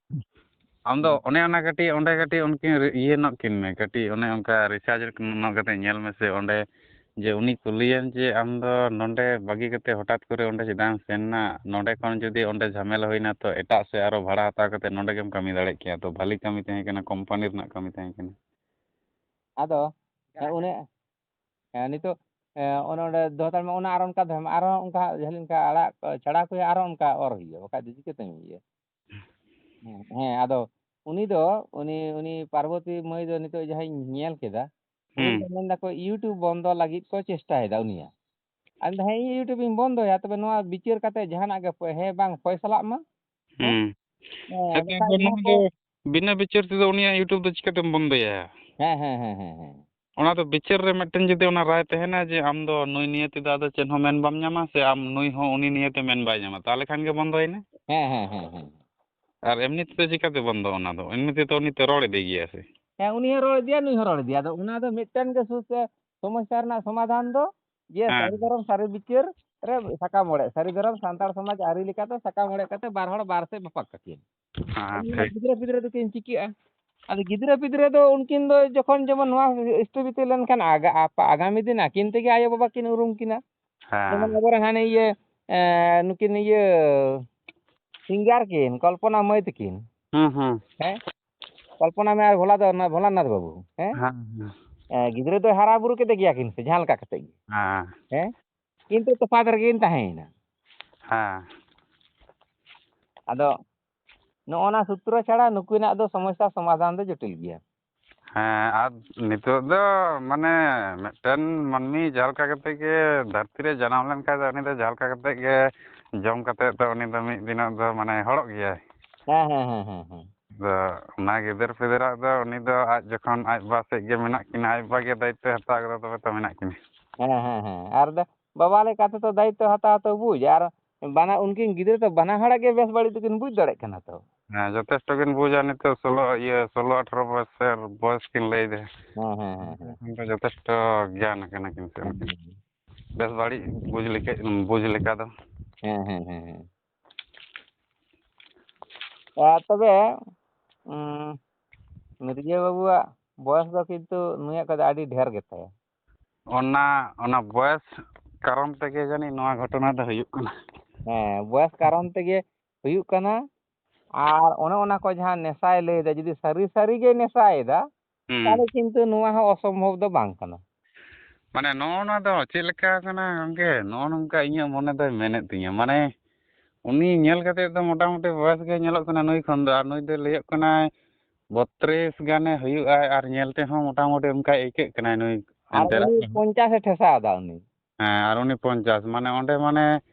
ᱟᱢ ᱫᱚ ᱦᱩᱸ᱾ ᱚᱱᱮ ᱚᱱᱟ ᱠᱟᱹᱴᱤᱡ, ᱚᱸᱰᱮ ᱠᱟᱹᱴᱤᱡ ᱩᱱᱠᱤᱱ ᱨᱤ-, ᱤᱭᱟᱹ ᱧᱚᱜ ᱠᱤᱱ ᱢᱮ, ᱠᱟᱹᱴᱤᱡ ᱚᱱᱮ ᱚᱱᱠᱟ research ᱧᱚᱜ ᱠᱟᱛᱮ ᱧᱮᱞ ᱢᱮᱥᱮ ᱚᱸᱰᱮ, ᱡᱮ ᱩᱱᱤ ᱠᱩᱞᱤᱭᱮᱢ ᱡᱮ ᱟᱢ ᱫᱚ ᱱᱚᱸᱰᱮ ᱵᱟᱹᱜᱤ ᱠᱟᱛᱮ ᱦᱚᱴᱟᱛ ᱠᱚᱨᱮ ᱚᱸᱰᱮ ᱪᱮᱫᱟᱜ ᱮᱢ ᱥᱮᱱ ᱮᱱᱟ? ᱱᱚᱸᱰᱮ ᱠᱷᱚᱱ ᱡᱩᱫᱤ ᱚᱸᱰᱮ ᱡᱷᱟᱢᱮᱞᱟ ᱦᱩᱭᱱᱟ ᱛᱚ ᱮᱴᱟᱜ ᱥᱮᱫ ᱟᱨᱚ ᱵᱷᱟᱲᱟ ᱦᱟᱛᱟᱣ ᱠᱟᱛᱮ ᱱᱚᱸᱰᱮ ᱜᱮᱢ ᱠᱟᱹᱢᱤ ᱫᱟᱲᱮᱭᱟᱜ ᱠᱮᱭᱟ, ᱛᱚ ᱵᱷᱟᱞᱤ ᱠᱟᱹᱢᱤ ᱛᱟᱦᱮᱸ ᱠᱟᱱᱟ, company ᱨᱮᱱᱟᱜ ᱠᱟᱹᱢᱤ ᱛᱟᱦᱮᱸ ᱠᱟᱱᱟ᱾ ᱟᱫᱚ, ᱦᱮᱸ, ᱩᱱᱤ, ᱦᱮᱸ, ᱱᱤᱛᱚᱜ, ᱦᱮᱸ, ᱚᱱᱮ ᱚᱸᱰᱮ ᱫᱚᱦᱚ ᱦᱟᱛᱟᱲ ᱢᱮ, ᱚᱱᱟ ᱟᱨᱚ ᱚᱱᱠᱟ ᱫᱚᱦᱚᱭ ᱢᱮ, ᱟᱨᱦᱚᱸ ᱚᱱᱠᱟ ᱦᱟᱸᱜ ᱡᱷᱟᱹᱞᱤ ᱚᱱᱠᱟ ᱟᱲᱟᱜ ᱪᱷᱟᱲᱟ ᱠᱚ ᱦᱩᱭᱩᱜᱼᱟ, ᱟᱨᱦᱚᱸ ᱚᱱᱠᱟ ᱚᱨ ᱦᱩᱭᱩᱜᱼᱟ, ᱵᱟᱠᱷᱟᱡ ᱫᱚ ᱪᱤᱠᱟᱹᱛᱮᱢ ᱤᱭᱟᱹᱭᱟ? ᱦᱮᱸ, ᱦᱮᱸ, ᱟᱫᱚ ᱩᱱᱤ ᱫᱚ, ᱩᱱᱤ, ᱩᱱᱤ ᱯᱟᱨᱵᱚᱛᱤ ᱢᱟᱹᱭ ᱫᱚ ᱱᱤᱛᱚᱜ ᱡᱟᱦᱟᱸᱧ ᱧᱮᱞ ᱠᱮᱫᱟ, ᱩᱱᱤ ᱦᱩᱸ᱾ ᱫᱚ ᱢᱮᱱ ᱫᱟᱠᱚ YouTube ᱵᱚᱱᱫᱚ ᱞᱟᱹᱜᱤᱫ ᱠᱚ ᱪᱮᱥᱴᱟᱭᱮᱫᱟ ᱩᱱᱤᱭᱟᱜ᱾ ᱟᱫᱚ ᱦᱮᱸ, ᱤᱧ YouTube ᱤᱧ ᱵᱚᱱᱫᱚᱭᱟ, ᱛᱚᱵᱮ ᱱᱚᱣᱟ ᱵᱤᱪᱟᱹᱨ ᱠᱟᱛᱮ ᱡᱟᱦᱟᱱᱟᱜ ᱜᱮ ᱯᱚ-, ᱦᱮᱸ ᱵᱟᱝ ᱯᱷᱚᱭᱥᱟᱞᱟᱜ ᱢᱟ᱾ ᱦᱮᱸ? ᱦᱩᱸ᱾ ᱦᱮᱸ, ᱟᱫᱚ ᱦᱮᱸᱛᱚ ᱠᱷᱟᱡ ᱟᱫᱚ ᱱᱚᱣᱟ ᱱᱚᱣᱟ ᱫᱚ ᱠᱚ ᱵᱤᱱᱟᱹ ᱵᱤᱪᱟᱹᱨ ᱛᱮᱫᱚ ᱩᱱᱤᱭᱟᱜ YouTube ᱫᱚ ᱪᱤᱠᱟᱹᱛᱮᱢ ᱵᱚᱱᱫᱚᱭᱟ? ᱦᱮᱸ, ᱦᱮᱸ, ᱦᱮᱸ, ᱦᱮᱸ, ᱦᱮᱸ᱾ ᱚᱱᱟ ᱫᱚ ᱵᱤᱪᱟᱹᱨ ᱨᱮ ᱢᱤᱫᱴᱮᱱ ᱡᱩᱫᱤ ᱚᱱᱟ ᱨᱟᱭ ᱛᱟᱦᱮᱱᱟ ᱡᱮ ᱟᱢ ᱫᱚ ᱱᱩᱭ ᱱᱤᱭᱟᱹ ᱛᱮᱫᱚ ᱟᱫᱚ ᱪᱮᱫ ᱦᱚᱸ ᱢᱮᱱ ᱵᱟᱢ ᱧᱟᱢᱟ, ᱥᱮ ᱟᱢ ᱱᱩᱭ ᱦᱚᱸ ᱩᱱᱤ ᱱᱤᱭᱟᱹ ᱛᱮ ᱢᱮᱱ ᱵᱟᱭ ᱧᱟᱢᱟ, ᱛᱟᱦᱚᱞᱮ ᱠᱷᱟᱱ ᱜᱮ ᱵᱚᱱᱫᱚᱭᱮᱱᱟ᱾ ᱦᱮᱸ, ᱦᱮᱸ, ᱦᱮᱸ, ᱦᱮᱸ᱾ ᱟᱨ ᱮᱢᱱᱤ ᱛᱮᱫᱚ ᱪᱤᱠᱟᱹᱛᱮ ᱵᱚᱱᱫᱚ ᱚᱱᱟ ᱫᱚ? ᱮᱢᱱᱤ ᱛᱮᱫᱚ ᱩᱱᱤ ᱛᱚ ᱨᱚᱲ ᱤᱫᱤ ᱜᱮᱭᱟ ᱥᱮ᱾ ᱦᱮᱸ, ᱩᱱᱤ ᱦᱚᱸ ᱨᱚᱲ ᱤᱫᱤᱭᱟ, ᱱᱩᱭ ᱦᱚᱸ ᱨᱚᱲ ᱤᱫᱤᱭᱟ᱾ ᱟᱫᱚ ᱚᱱᱟ ᱫᱚ ᱢᱤᱫᱴᱮᱱ ᱜᱮ ᱥᱩ-, ᱥᱮ ᱥᱚᱢᱚᱥᱥᱟ ᱨᱮᱱᱟᱜ ᱥᱚᱢᱟᱫᱷᱟᱱ ᱫᱚ ᱡᱮ ᱦᱮᱸ᱾ ᱥᱟᱹᱨᱤ ᱫᱷᱚᱨᱚᱢ ᱥᱟᱹᱨᱤ ᱵᱤᱪᱟᱹᱨ ᱨᱮ ᱥᱟᱠᱟᱢ ᱚᱲᱮᱡ, ᱥᱟᱹᱨᱤ ᱫᱷᱚᱨᱚᱢ ᱥᱟᱱᱛᱟᱲ ᱥᱚᱢᱟᱡᱽ ᱟᱹᱨᱤ ᱞᱮᱠᱟᱛᱮ ᱥᱟᱠᱟᱢ ᱚᱲᱮᱡ ᱠᱟᱛᱮ ᱵᱟᱨ ᱦᱚᱲ ᱵᱟᱨ ᱥᱮᱫ ᱵᱟᱯᱟᱜ ᱠᱟᱠᱤᱱ᱾ ᱦᱮᱸ, ᱟᱫᱚ ᱴᱷᱤᱠ᱾ ᱜᱤᱫᱽᱨᱟᱹ ᱯᱤᱫᱽᱨᱟᱹ ᱫᱚᱠᱤᱱ ᱪᱤᱠᱟᱹᱜᱼᱟ? ᱟᱫᱚ ᱜᱤᱫᱽᱨᱟᱹ ᱯᱤᱫᱽᱨᱟᱹ ᱫᱚ ᱩᱱᱠᱤᱱ ᱫᱚ ᱡᱚᱠᱷᱚᱱ ᱡᱮᱢᱚᱱ ᱱᱚᱣᱟ ᱥᱛᱷᱟᱯᱤᱛ ᱞᱮᱱᱠᱷᱟᱱ ᱟᱜᱟ-, ᱟᱯ-, ᱟᱜᱟᱢᱤ ᱫᱤᱱ ᱟᱹᱠᱤᱱ ᱛᱮᱜᱮ ᱟᱭᱳᱼᱵᱟᱵᱟ ᱠᱤᱱ ᱩᱨᱩᱢ ᱠᱤᱱᱟ᱾ ᱦᱮᱸ᱾ ᱡᱮᱢᱚᱱ ᱟᱵᱚᱨᱮᱱ ᱦᱟᱱᱮ ᱤᱭᱟᱹ, ᱮᱸ, ᱱᱩᱠᱤᱱ ᱤᱭᱟᱹ singer ᱠᱤᱱ, ᱠᱚᱞᱯᱚᱱᱟ ᱢᱟᱹᱭ ᱛᱟᱹᱠᱤᱱ᱾ ᱦᱩᱸ, ᱦᱩᱸ᱾ ᱦᱮᱸ? ᱠᱚᱞᱯᱚᱱᱟ ᱢᱟᱹᱭ ᱟᱨ ᱵᱷᱳᱞᱟ ᱫᱚ, ᱚᱱᱟ ᱵᱷᱳᱞᱟᱱᱟᱛᱷ ᱵᱟᱹᱵᱩ, ᱦᱮᱸ? ᱦᱮᱸ, ᱦᱮᱸ᱾ ᱮᱸ, ᱜᱤᱫᱽᱨᱟᱹ ᱫᱚᱭ ᱦᱟᱨᱟ ᱵᱩᱨᱩ ᱠᱮᱫᱮ ᱜᱮᱭᱟ ᱠᱤᱱ ᱥᱮ ᱡᱟᱦᱟᱸ ᱞᱮᱠᱟ ᱠᱟᱛᱮ ᱜᱮ᱾ ᱦᱮᱸ᱾ ᱦᱮᱸ? ᱠᱤᱱᱛᱩ ᱛᱚᱯᱷᱟᱛ ᱨᱮᱜᱮ ᱠᱤᱱ ᱛᱟᱦᱮᱸᱭᱮᱱᱟ᱾ ᱦᱮᱸ᱾ ᱟᱫᱚ ᱱᱚᱜᱼᱚ ᱱᱟ ᱥᱩᱛᱨᱚ ᱪᱷᱟᱲᱟ ᱱᱩᱠᱤᱱᱟᱜ ᱫᱚ ᱥᱚᱢᱚᱥᱥᱟ ᱥᱚᱢᱟᱫᱷᱟᱱ ᱫᱚ ᱡᱚᱴᱤᱞ ᱜᱮᱭᱟ᱾ ᱦᱮᱸ, ᱟᱨ ᱱᱤᱛᱚᱜ ᱫᱚ ᱢᱟᱱᱮ ᱢᱤᱫᱴᱮᱱ ᱢᱟᱹᱱᱢᱤ ᱡᱟᱦᱟᱸ ᱞᱮᱠᱟ ᱠᱟᱛᱮ ᱜᱮ ᱫᱷᱟᱹᱨᱛᱤ ᱨᱮ ᱡᱟᱱᱟᱢ ᱞᱮᱱᱠᱷᱟᱱ ᱫᱚ ᱩᱱᱤ ᱫᱚ ᱡᱟᱦᱟᱸ ᱞᱮᱠᱟ ᱠᱟᱛᱮ ᱜᱮ ᱡᱚᱢ ᱠᱟᱛᱮ ᱫᱚ ᱩᱱᱤ ᱫᱚ ᱢᱤᱫ ᱫᱤᱱᱚᱜ ᱫᱚ ᱢᱟᱱᱮ ᱦᱚᱲᱚᱜ ᱜᱮᱭᱟᱭ᱾ ᱦᱮᱸ, ᱦᱮᱸ, ᱦᱮᱸ, ᱦᱮᱸ, ᱦᱮᱸ᱾ ᱟᱫᱚ ᱚᱱᱟ ᱜᱤᱫᱟᱹᱨ ᱯᱤᱫᱟᱹᱨᱟᱜ ᱫᱚ ᱩᱱᱤ ᱫᱚ ᱟᱡ ᱡᱚᱠᱷᱚᱱ ᱟᱡ ᱵᱟ ᱥᱮᱫ ᱜᱮ ᱢᱮᱱᱟᱜ ᱠᱤᱱᱟ, ᱟᱡ ᱵᱟ ᱜᱮ ᱫᱟᱭᱤᱛᱛᱚᱭ ᱦᱟᱛᱟᱣ ᱠᱟᱫᱟ, ᱛᱚᱵᱮ ᱛᱚ ᱢᱮᱱᱟᱜ ᱠᱤᱱᱟ᱾ ᱦᱮᱸ, ᱦᱮᱸ, ᱦᱮᱸ᱾ ᱟᱨ ᱫᱚ ᱵᱟᱵᱟ ᱞᱮᱠᱟ ᱛᱮᱫᱚ ᱫᱟᱭᱤᱛᱛᱚ ᱦᱟᱛᱟᱣ ᱛᱚ ᱵᱩᱡᱽ, ᱟᱨ ᱵᱟᱱᱟ-, ᱩᱱᱠᱤᱱ ᱜᱤᱫᱽᱨᱟᱹ ᱛᱚ ᱵᱟᱱᱟ ᱦᱚᱲᱟᱜ ᱜᱮ ᱵᱮᱥ ᱵᱟᱹᱲᱤᱡ ᱫᱚᱠᱤᱱ ᱵᱩᱡᱽ ᱫᱟᱲᱮᱭᱟᱜ ᱠᱟᱱᱟ ᱛᱚ᱾ ᱦᱮᱸ, ᱡᱚᱛᱷᱮᱥᱴᱚ ᱠᱤᱱ ᱵᱩᱡᱟ ᱱᱤᱛᱚᱜ, ᱥᱳᱞᱳ, ᱤᱭᱟᱹ, ᱥᱳᱞᱳ ᱟᱴᱷᱨᱚ ᱵᱚᱭᱚᱥ ᱥᱮ ᱵᱚᱭᱚᱥ ᱠᱤᱱ ᱞᱟᱹᱭ ᱮᱫᱟ᱾ ᱦᱮᱸ, ᱦᱮᱸ, ᱦᱮᱸ, ᱦᱮᱸ᱾ ᱮᱱᱠᱷᱟᱱ ᱫᱚ ᱡᱚᱛᱷᱮᱥᱴᱚ ᱜᱮᱭᱟᱱ ᱟᱠᱟᱱᱟ ᱠᱤᱱ ᱥᱮ ᱦᱮᱸ, ᱩᱱᱠᱤᱱ᱾ ᱦᱮᱸ, ᱦᱮᱸ᱾ ᱵᱮᱥ ᱵᱟᱹᱲᱤᱡ ᱵᱩᱡᱽ ᱞᱮᱠᱟ, ᱵᱩᱡᱽ ᱞᱮᱠᱟ ᱫᱚ᱾ ᱦᱮᱸ, ᱦᱮᱸ, ᱦᱮᱸ, ᱦᱮᱸ᱾ ᱟᱨ ᱛᱚᱵᱮ, ᱢᱤᱨᱡᱟᱹ ᱵᱟᱹᱵᱩᱣᱟᱜ ᱵᱚᱭᱚᱥ ᱫᱚ ᱠᱤᱱᱛᱩ ᱱᱩᱭᱟᱜ ᱠᱷᱚᱱ ᱫᱚ ᱟᱹᱰᱤ ᱰᱷᱮᱨ ᱜᱮᱛᱟᱭᱟ᱾ ᱚᱱᱟ, ᱚᱱᱟ ᱵᱚᱭᱮᱥ ᱠᱟᱨᱚᱱ ᱛᱮᱜᱮ ᱡᱟᱹᱱᱤᱡ ᱱᱚᱣᱟ ᱜᱷᱚᱴᱚᱱᱟ ᱫᱚ ᱦᱩᱭᱩᱜ ᱠᱟᱱᱟ᱾ ᱦᱮᱸ, ᱵᱚᱭᱮᱥ ᱠᱟᱨᱚᱱ ᱛᱮᱜᱮ ᱦᱩᱭᱩᱜ ᱠᱟᱱᱟ᱾ ᱟᱨ ᱚᱱᱮ ᱚᱱᱟ ᱠᱚ ᱡᱟᱦᱟᱸ ᱱᱮᱥᱟᱭ ᱞᱟᱹᱭᱫᱟ, ᱡᱩᱫᱤ ᱥᱟᱹᱨᱤ ᱥᱟᱹᱨᱤ ᱜᱮ ᱱᱮᱥᱟᱭᱮᱫᱟ, ᱦᱩᱸ᱾ ᱛᱟᱦᱚᱞᱮ ᱠᱤᱱᱛᱩ ᱱᱚᱣᱟ ᱦᱚᱸ ᱚᱥᱚᱢᱵᱷᱚᱵ ᱫᱚ ᱵᱟᱝ ᱠᱟᱱᱟ᱾ ᱢᱟᱱᱮ ᱱᱚᱜᱼᱚ ᱱᱚᱣᱟ ᱫᱚ ᱪᱮᱫ ᱞᱮᱠᱟ ᱠᱟᱱᱟ ᱜᱚᱝᱠᱮ? ᱱᱚᱜᱼᱚ ᱱᱚᱝᱠᱟ ᱤᱧᱟᱹᱜ ᱢᱚᱱᱮ ᱫᱚᱭ ᱢᱮᱱᱮᱫ ᱛᱤᱧᱟᱹ᱾ ᱢᱟᱱᱮ ᱩᱱᱤ ᱧᱮᱞ ᱠᱟᱛᱮ ᱫᱚ ᱢᱚᱴᱟᱢᱩᱴᱤ ᱵᱚᱭᱮᱥ ᱜᱮ ᱧᱮᱞᱚᱜ ᱠᱟᱱᱟ ᱱᱩᱭ ᱠᱷᱚᱱ ᱫᱚ, ᱟᱨ ᱱᱩᱭ ᱫᱚᱭ ᱞᱟᱹᱭᱚᱜ ᱠᱟᱱᱟᱭ ᱵᱚᱛᱨᱤᱥ ᱜᱟᱱᱮ ᱦᱩᱭᱩᱜᱼᱟᱭ, ᱟᱨ ᱧᱮᱞ ᱛᱮᱦᱚᱸ ᱢᱚᱴᱟᱢᱩᱴᱤ ᱚᱱᱠᱟᱭ ᱟᱹᱭᱠᱟᱹᱜ ᱠᱟᱱᱟᱭ ᱱᱩᱭ ᱟᱨ ᱮᱱᱛᱮ ᱩᱱᱤ ᱨᱮᱦᱚᱸ᱾ ᱯᱚᱧᱪᱟᱥ ᱮ ᱴᱷᱮᱥᱟᱣ ᱮᱫᱟ ᱩᱱᱤ᱾ ᱦᱮᱸ, ᱟᱨ ᱩᱱᱤ ᱯᱚᱧᱪᱟᱥ, ᱢᱟᱱᱮ ᱚᱸᱰᱮ ᱢᱟᱱᱮ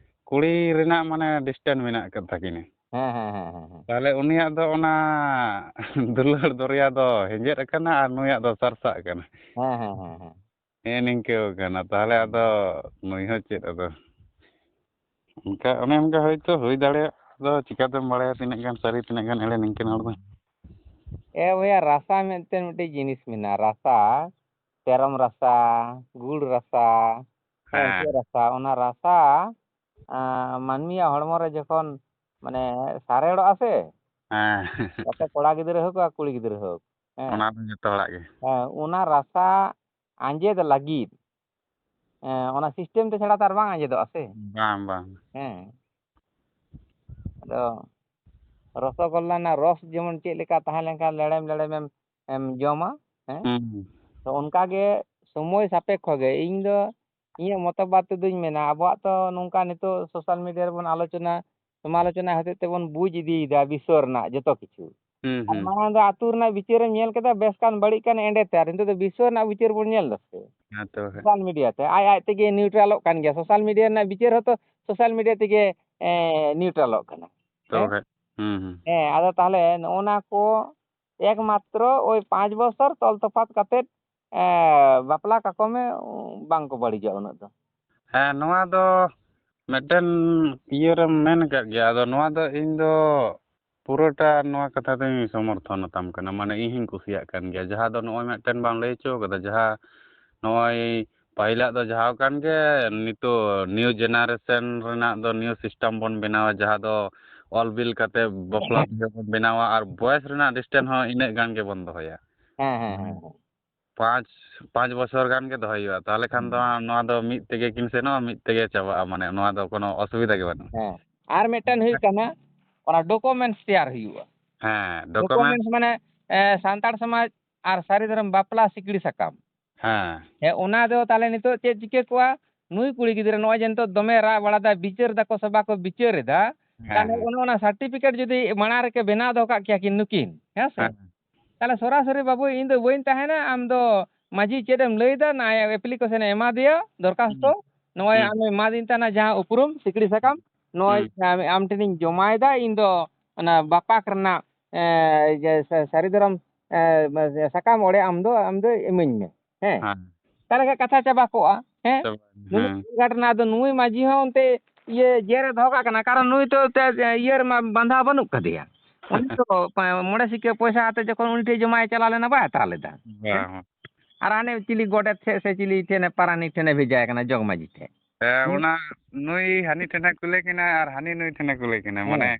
ᱠᱩᱲᱤ ᱨᱮᱱᱟᱜ ᱢᱟᱱᱮ ᱰᱤᱥᱴᱮᱱᱥ ᱢᱮᱱᱟᱜ ᱟᱠᱟᱫ ᱛᱟᱹᱠᱤᱱᱟ᱾ ᱦᱮᱸ, ᱦᱮᱸ, ᱦᱮᱸ, ᱦᱮᱸ, ᱦᱮᱸ᱾ ᱛᱟᱦᱚᱞᱮ ᱩᱱᱤᱭᱟᱜ ᱫᱚ ᱚᱱᱟ ᱫᱩᱞᱟᱹᱲ ᱫᱚᱨᱭᱟ ᱫᱚ ᱦᱮᱸᱡᱮᱫ ᱟᱠᱟᱱᱟ ᱟᱨ ᱱᱩᱭᱟᱜ ᱫᱚ ᱥᱟᱨᱥᱟᱜ ᱠᱟᱱᱟ᱾ ᱦᱮᱸ, ᱦᱮᱸ, ᱦᱮᱸ, ᱦᱮᱸ᱾ ᱦᱮᱸ, ᱱᱤᱝᱠᱟᱹ ᱠᱟᱱᱟ᱾ ᱛᱟᱦᱚᱞᱮ ᱟᱫᱚ ᱱᱩᱭ ᱦᱚᱸ ᱪᱮᱫ ᱟᱫᱚ? ᱚᱱᱠᱟ, ᱚᱱᱮ ᱚᱱᱠᱟ ᱦᱚᱭᱛᱳ ᱦᱩᱭ ᱫᱟᱲᱮᱭᱟᱜ᱾ ᱟᱫᱚ ᱪᱤᱠᱟᱹᱛᱮᱢ ᱵᱟᱲᱟᱭᱟ ᱛᱤᱱᱟᱹᱜ ᱜᱟᱱ ᱥᱟᱹᱨᱤ, ᱛᱤᱱᱟᱹᱜ ᱜᱟᱱ ᱮᱲᱮ ᱱᱤᱝᱠᱟᱹᱱ ᱦᱚᱲ ᱫᱚ? ᱮ ᱵᱚᱭᱦᱟ, ᱨᱟᱥᱟ ᱢᱮᱱᱛᱮ ᱢᱤᱫᱴᱤᱡ ᱡᱤᱱᱤᱥ ᱢᱮᱱᱟᱜᱼᱟ᱾ ᱨᱟᱥᱟ, ᱛᱮᱨᱚᱢ ᱨᱟᱥᱟ, ᱜᱩᱲ ᱨᱟᱥᱟ, ᱦᱮᱸ, ᱦᱮᱸ᱾ ᱪᱮᱫ ᱨᱟᱥᱟ? ᱚᱱᱟ ᱨᱟᱥᱟ, ᱟᱸ, ᱢᱟᱹᱱᱢᱤᱭᱟᱜ ᱦᱚᱲᱢᱚ ᱨᱮ ᱡᱚᱠᱷᱚᱱ, ᱢᱟᱱᱮ, ᱥᱟᱨᱮᱲᱚᱜᱼᱟ ᱥᱮ, ᱦᱮᱸ᱾ ᱛᱟᱛᱮ ᱠᱚᱲᱟ ᱜᱤᱫᱽᱨᱟᱹ ᱦᱳᱠ ᱟᱨ ᱠᱩᱲᱤ ᱜᱤᱫᱽᱨᱟᱹ ᱦᱳᱠ, ᱦᱮᱸ᱾ ᱚᱱᱟ ᱫᱚ ᱡᱚᱛᱚ ᱦᱚᱲᱟᱜ ᱜᱮ᱾ ᱦᱮᱸ, ᱚᱱᱟ ᱨᱟᱥᱟ ᱟᱸᱡᱮᱫ ᱞᱟᱹᱜᱤᱫ, ᱦᱮᱸ, ᱚᱱᱟ system ᱛᱮ ᱪᱷᱟᱲᱟ ᱛᱚ ᱟᱨ ᱵᱟᱝ ᱟᱸᱡᱮᱫᱚᱜᱼᱟ ᱥᱮ᱾ ᱵᱟᱝ, ᱵᱟᱝ᱾ ᱦᱮᱸ᱾ ᱟᱫᱚ ᱨᱚᱥᱚᱜᱚᱞᱞᱟ ᱨᱮᱱᱟᱜ ᱨᱚᱥ ᱡᱮᱢᱚᱱ ᱪᱮᱫ ᱞᱮᱠᱟ ᱛᱟᱦᱮᱸ ᱞᱮᱱᱠᱷᱟᱱ ᱞᱮᱲᱮᱢ ᱞᱮᱲᱮᱢᱮᱢ, ᱮᱢ ᱡᱚᱢᱟ, ᱦᱮᱸ? ᱦᱩᱸ, ᱦᱩᱸ᱾ ᱛᱚ ᱚᱱᱠᱟ ᱜᱮ ᱥᱚᱢᱚᱭ ᱥᱟᱯᱮᱠᱠᱷᱚ ᱜᱮ ᱤᱧ ᱫᱚ ᱤᱧᱟᱹᱜ ᱢᱚᱛᱚᱵᱟᱫ ᱛᱮᱫᱚᱧ ᱢᱮᱱᱟ, ᱟᱵᱚᱣᱟᱜ ᱛᱚ ᱱᱚᱝᱠᱟ ᱱᱤᱛᱚᱜ social media ᱨᱮᱵᱚᱱ ᱟᱞᱳᱪᱚᱱᱟ, ᱥᱚᱢᱟᱞᱳᱪᱚᱱᱟ ᱦᱚᱛᱮᱡ ᱛᱮᱵᱚᱱ ᱵᱩᱡᱽ ᱤᱫᱤᱭᱮᱫᱟ ᱵᱤᱥᱥᱚ ᱨᱮᱱᱟᱜ ᱡᱚᱛᱚ ᱠᱤᱪᱷᱩ᱾ ᱦᱩᱸ, ᱟᱨ ᱦᱩᱸ᱾ ᱢᱟᱲᱟᱝ ᱫᱚ ᱟᱹᱛᱩ ᱨᱮᱱᱟᱜ ᱵᱤᱪᱟᱹᱨᱮᱢ ᱧᱮᱞ ᱠᱮᱫᱟ, ᱵᱮᱥ ᱠᱟᱱ ᱵᱟᱹᱲᱤᱡ ᱠᱟᱱ ᱮᱸᱰᱮ ᱛᱮ, ᱟᱨ ᱱᱤᱛᱚᱜ ᱫᱚ ᱵᱤᱥᱥᱚ ᱨᱮᱱᱟᱜ ᱵᱤᱪᱟᱹᱨ ᱵᱚᱱ ᱧᱮᱞ ᱮᱫᱟ ᱥᱮ᱾ ᱦᱮᱸ ᱛᱚ, ᱦᱮᱸ᱾ Social media ᱛᱮ ᱟᱡ ᱟᱡ ᱛᱮᱜᱮ neutralᱚᱜ ᱠᱟᱱ ᱜᱮᱭᱟ᱾ Social media ᱨᱮᱱᱟᱜ ᱵᱤᱪᱟᱹᱨ ᱦᱚᱸᱛᱚ social media ᱛᱮᱜᱮ, ᱮᱸ, neutralᱚᱜ ᱠᱟᱱᱟ᱾ ᱛᱚ ᱦᱮᱸ? ᱵᱟᱠᱷᱟᱡ᱾ ᱦᱩᱸ, ᱦᱩᱸ᱾ ᱦᱮᱸ, ᱟᱫᱚ ᱛᱟᱦᱚᱞᱮ ᱱᱚᱜᱼᱚ ᱱᱟ ᱠᱚ ᱮᱠᱢᱟᱛᱨᱚ ᱳᱭ ᱯᱟᱸᱪ ᱵᱚᱪᱷᱚᱨ ᱛᱚᱞ ᱛᱚᱯᱷᱟᱛ ᱠᱟᱛᱮᱫ, ᱮᱸ, ᱵᱟᱯᱞᱟ ᱠᱟᱠᱚ ᱢᱮ, ᱩᱸ, ᱵᱟᱝ ᱠᱚ ᱵᱟᱹᱲᱤᱡᱚᱜᱼᱟ ᱩᱱᱟᱹᱜ ᱫᱚ᱾ ᱦᱮᱸ, ᱱᱚᱣᱟ ᱫᱚ ᱢᱤᱫᱴᱮᱱ ᱤᱭᱟᱹ ᱨᱮᱢ ᱢᱮᱱ ᱟᱠᱟᱫ ᱜᱮᱭᱟ᱾ ᱟᱫᱚ ᱱᱚᱣᱟ ᱫᱚ ᱤᱧ ᱫᱚ ᱯᱩᱨᱟᱹᱴᱟ ᱱᱚᱣᱟ ᱠᱟᱛᱷᱟ ᱫᱚᱧ ᱥᱚᱢᱚᱨᱛᱷᱚᱱ ᱟᱛᱟᱢ ᱠᱟᱱᱟ᱾ ᱢᱟᱱᱮ, ᱤᱧ ᱦᱚᱧ ᱠᱩᱥᱤᱭᱟᱜ ᱠᱟᱱ ᱜᱮᱭᱟ᱾ ᱡᱟᱦᱟᱸ ᱫᱚ ᱱᱚᱜᱼᱚᱭ ᱢᱤᱫᱴᱮᱱ ᱵᱟᱢ ᱞᱟᱹᱭ ᱦᱚᱪᱚ ᱠᱟᱫᱟ, ᱡᱟᱦᱟᱸ ᱱᱚᱜᱼᱚᱭ ᱯᱟᱹᱦᱤᱞᱟᱜ ᱫᱚ ᱡᱟᱦᱟᱸ ᱠᱟᱱ ᱜᱮ, ᱱᱤᱛᱚᱜ new generation ᱨᱮᱱᱟᱜ ᱫᱚ new system ᱵᱚᱱ ᱵᱮᱱᱟᱣᱟ, ᱡᱟᱦᱟᱸ ᱫᱚ ᱚᱞ ᱵᱤᱞ ᱠᱟᱛᱮ ᱵᱟᱯᱞᱟ ᱵᱤᱦᱟᱹ ᱵᱚᱱ ᱵᱮᱱᱟᱣᱟ ᱟᱨ ᱵᱚᱭᱮᱥ ᱨᱮᱱᱟᱜ ᱰᱤᱥᱴᱮᱱᱥ ᱦᱚᱸ ᱤᱱᱟᱹᱜ ᱜᱟᱱ ᱜᱮᱵᱚᱱ ᱫᱚᱦᱚᱭᱟ᱾ ᱦᱮᱸ, ᱦᱮᱸ, ᱦᱮᱸ, ᱦᱮᱸ᱾ ᱯᱟᱸᱪ, ᱯᱟᱸᱪ ᱵᱚᱪᱷᱚᱨ ᱜᱟᱱ ᱜᱮ ᱫᱚᱦᱚᱭ ᱦᱩᱭᱩᱜᱼᱟ, ᱛᱟᱦᱚᱞᱮ ᱠᱷᱟᱱ ᱫᱚ ᱦᱩᱸ᱾ ᱱᱚᱣᱟ ᱫᱚ ᱢᱤᱫ ᱛᱮᱜᱮ ᱠᱤᱱ ᱥᱮᱱᱚᱜᱼᱟ, ᱢᱤᱫ ᱛᱮᱜᱮ ᱪᱟᱵᱟᱜᱼᱟ, ᱢᱟᱱᱮ ᱱᱚᱣᱟ ᱫᱚ ᱠᱳᱱᱳ ᱚᱥᱩᱵᱤᱫᱷᱟ ᱜᱮ ᱵᱟᱹᱱᱩᱜᱼᱟ᱾ ᱦᱮᱸ, ᱟᱨ ᱢᱤᱫᱴᱮᱱ ᱦᱩᱭᱩᱜ ᱠᱟᱱᱟ, ᱚᱱᱟ ᱰᱚᱠᱩᱢᱮᱱᱴᱥ ᱛᱮᱭᱟᱨ ᱦᱩᱭᱩᱜᱼᱟ᱾ ᱦᱮᱸ, ᱰᱚᱠᱩᱢᱮᱱᱴᱥ᱾ ᱰᱚᱠᱩᱢᱮᱱᱴᱥ ᱢᱟᱱᱮ, ᱮ, ᱥᱟᱱᱛᱟᱲ ᱥᱚᱢᱟᱡᱽ ᱟᱨ ᱥᱟᱹᱨᱤ ᱫᱷᱚᱨᱚᱢ ᱵᱟᱯᱞᱟ ᱥᱤᱠᱲᱤ ᱥᱟᱠᱟᱢ᱾ ᱦᱮᱸ᱾ ᱦᱮᱸ, ᱚᱱᱟ ᱫᱚ ᱛᱟᱦᱚᱞᱮ ᱱᱤᱛᱚᱜ ᱪᱮᱫ ᱪᱤᱠᱟᱹ ᱠᱚᱣᱟ? ᱱᱩᱭ ᱠᱩᱲᱤ ᱜᱤᱫᱽᱨᱟᱹ ᱱᱚᱜᱼᱚᱭ ᱡᱮ ᱱᱤᱛᱚᱜ ᱫᱚᱢᱮ ᱨᱟᱜ ᱵᱟᱲᱟᱫᱟ, ᱵᱤᱪᱟᱹᱨ ᱫᱟᱠᱚ ᱥᱮ ᱵᱟᱠᱚ ᱵᱤᱪᱟᱹᱨ ᱮᱫᱟ, ᱦᱮᱸ, ᱛᱟᱦᱚᱞᱮ ᱦᱮᱸ᱾ ᱚᱱᱮ ᱚᱱᱟ ᱥᱟᱨᱴᱤᱯᱷᱤᱠᱮᱴ ᱡᱩᱫᱤ ᱢᱟᱲᱟᱝ ᱨᱮᱠᱚ ᱵᱮᱱᱟᱣ ᱫᱚᱦᱚ ᱠᱟᱜ ᱠᱮᱭᱟ ᱠᱤᱱ ᱱᱩᱠᱤᱱ, ᱦᱮᱸ ᱥᱮ? ᱦᱮᱸ᱾ ᱛᱟᱦᱚᱞᱮ ᱥᱚᱨᱟᱥᱚᱨᱤ, "ᱵᱟᱹᱵᱩ, ᱤᱧ ᱫᱚ ᱵᱟᱹᱧ ᱛᱟᱦᱮᱱᱟ, ᱟᱢ ᱫᱚ ᱢᱟᱹᱡᱷᱤ ᱪᱮᱫ ᱮᱢ ᱞᱟᱹᱭ ᱮᱫᱟ?" ᱱᱟ ᱮᱯᱞᱤᱠᱮᱥᱚᱱ ᱮ ᱮᱢᱟ ᱫᱮᱭᱟ, ᱫᱚᱨᱠᱷᱟᱥᱛᱚ, ᱦᱩᱸ᱾ ᱱᱚᱜᱼᱚᱭ ᱦᱩᱸ᱾ ᱟᱢᱮᱢ ᱮᱢᱟᱫᱤᱧ ᱛᱟᱦᱮᱱᱟ ᱡᱟᱦᱟᱸ ᱩᱯᱨᱩᱢ, ᱥᱤᱠᱲᱤ ᱥᱟᱠᱟᱢ, ᱱᱚᱜᱼᱚᱭ ᱦᱩᱸ᱾ ᱟᱢ, ᱟᱢ ᱴᱷᱮᱱᱤᱧ ᱡᱚᱢᱟᱭᱮᱫᱟ, ᱤᱧ ᱫᱚ ᱚᱱᱟ ᱵᱟᱯᱟᱠ ᱨᱮᱱᱟᱜ, ᱮ, ᱡᱮ ᱥᱟ-, ᱥᱟᱹᱨᱤ ᱫᱷᱚᱨᱚᱢ, ᱮ, ᱥᱟᱠᱟᱢ ᱚᱲᱮ ᱟᱢ ᱫᱚ, ᱟᱢ ᱫᱚ ᱤᱢᱟᱹᱧ ᱢᱮ, ᱦᱮᱸ᱾ ᱦᱮᱸ᱾ ᱛᱟᱦᱚᱞᱮ ᱠᱷᱟᱱ ᱠᱟᱛᱷᱟ ᱪᱟᱵᱟ ᱠᱚᱜᱼᱟ, ᱦᱮᱸ᱾ ᱪᱟᱵᱟ, ᱱᱩᱭ ᱦᱮᱸ᱾ ᱜᱷᱟᱴ ᱨᱮᱱᱟᱜ ᱫᱚ ᱱᱩᱭ ᱢᱟᱹᱡᱷᱤ ᱦᱚᱸ ᱚᱱᱛᱮ ᱤᱭᱟᱹ ᱡᱮ ᱨᱮ ᱫᱚᱦᱚ ᱠᱟᱜ ᱠᱟᱱᱟ, ᱠᱟᱨᱚᱱ ᱱᱩᱭ ᱛᱚ ᱛᱮ ᱤᱭᱟᱹ ᱨᱮᱢᱟ ᱵᱟᱸᱫᱷᱟ ᱵᱟᱹᱱᱩᱜ ᱠᱟᱫᱮᱭᱟ᱾ ᱩᱱᱤ ᱛᱚ ᱯᱟ-, ᱢᱚᱬᱮ ᱥᱤᱠᱟᱹ ᱯᱚᱭᱥᱟ ᱟᱛᱮ ᱡᱚᱠᱷᱚᱱ ᱩᱱᱤ ᱴᱷᱮᱱ ᱡᱚᱢᱟᱭ ᱪᱟᱞᱟᱣ ᱞᱮᱱᱟ, ᱵᱟᱭ ᱦᱟᱛᱟᱣ ᱞᱮᱫᱟ᱾ ᱵᱟᱝ᱾ ᱦᱮᱸ? ᱟᱨ ᱦᱟᱱᱮ ᱪᱤᱞᱤ ᱜᱚᱰᱮᱛ ᱴᱷᱮᱱ ᱥᱮ ᱪᱤᱞᱤ ᱴᱷᱮᱱᱮ, ᱯᱟᱨᱟᱱᱤᱠ ᱴᱷᱮᱱᱮ ᱵᱷᱮᱡᱟᱭ ᱠᱟᱱᱟ, ᱡᱚᱜᱽ ᱢᱟᱹᱡᱷᱤ ᱴᱷᱮᱱ᱾ ᱦᱮᱸ, ᱦᱩᱸ? ᱚᱱᱟ ᱱᱩᱭ ᱦᱟᱹᱱᱤ ᱴᱷᱮᱱᱮ ᱠᱩᱞᱮ ᱠᱟᱱᱟ ᱟᱨ ᱦᱟᱹᱱᱤ ᱱᱩᱭ ᱴᱷᱮᱱᱮ ᱠᱩᱞᱮ ᱠᱟᱱᱟ᱾ ᱦᱮᱸ᱾ ᱢᱟᱱᱮ,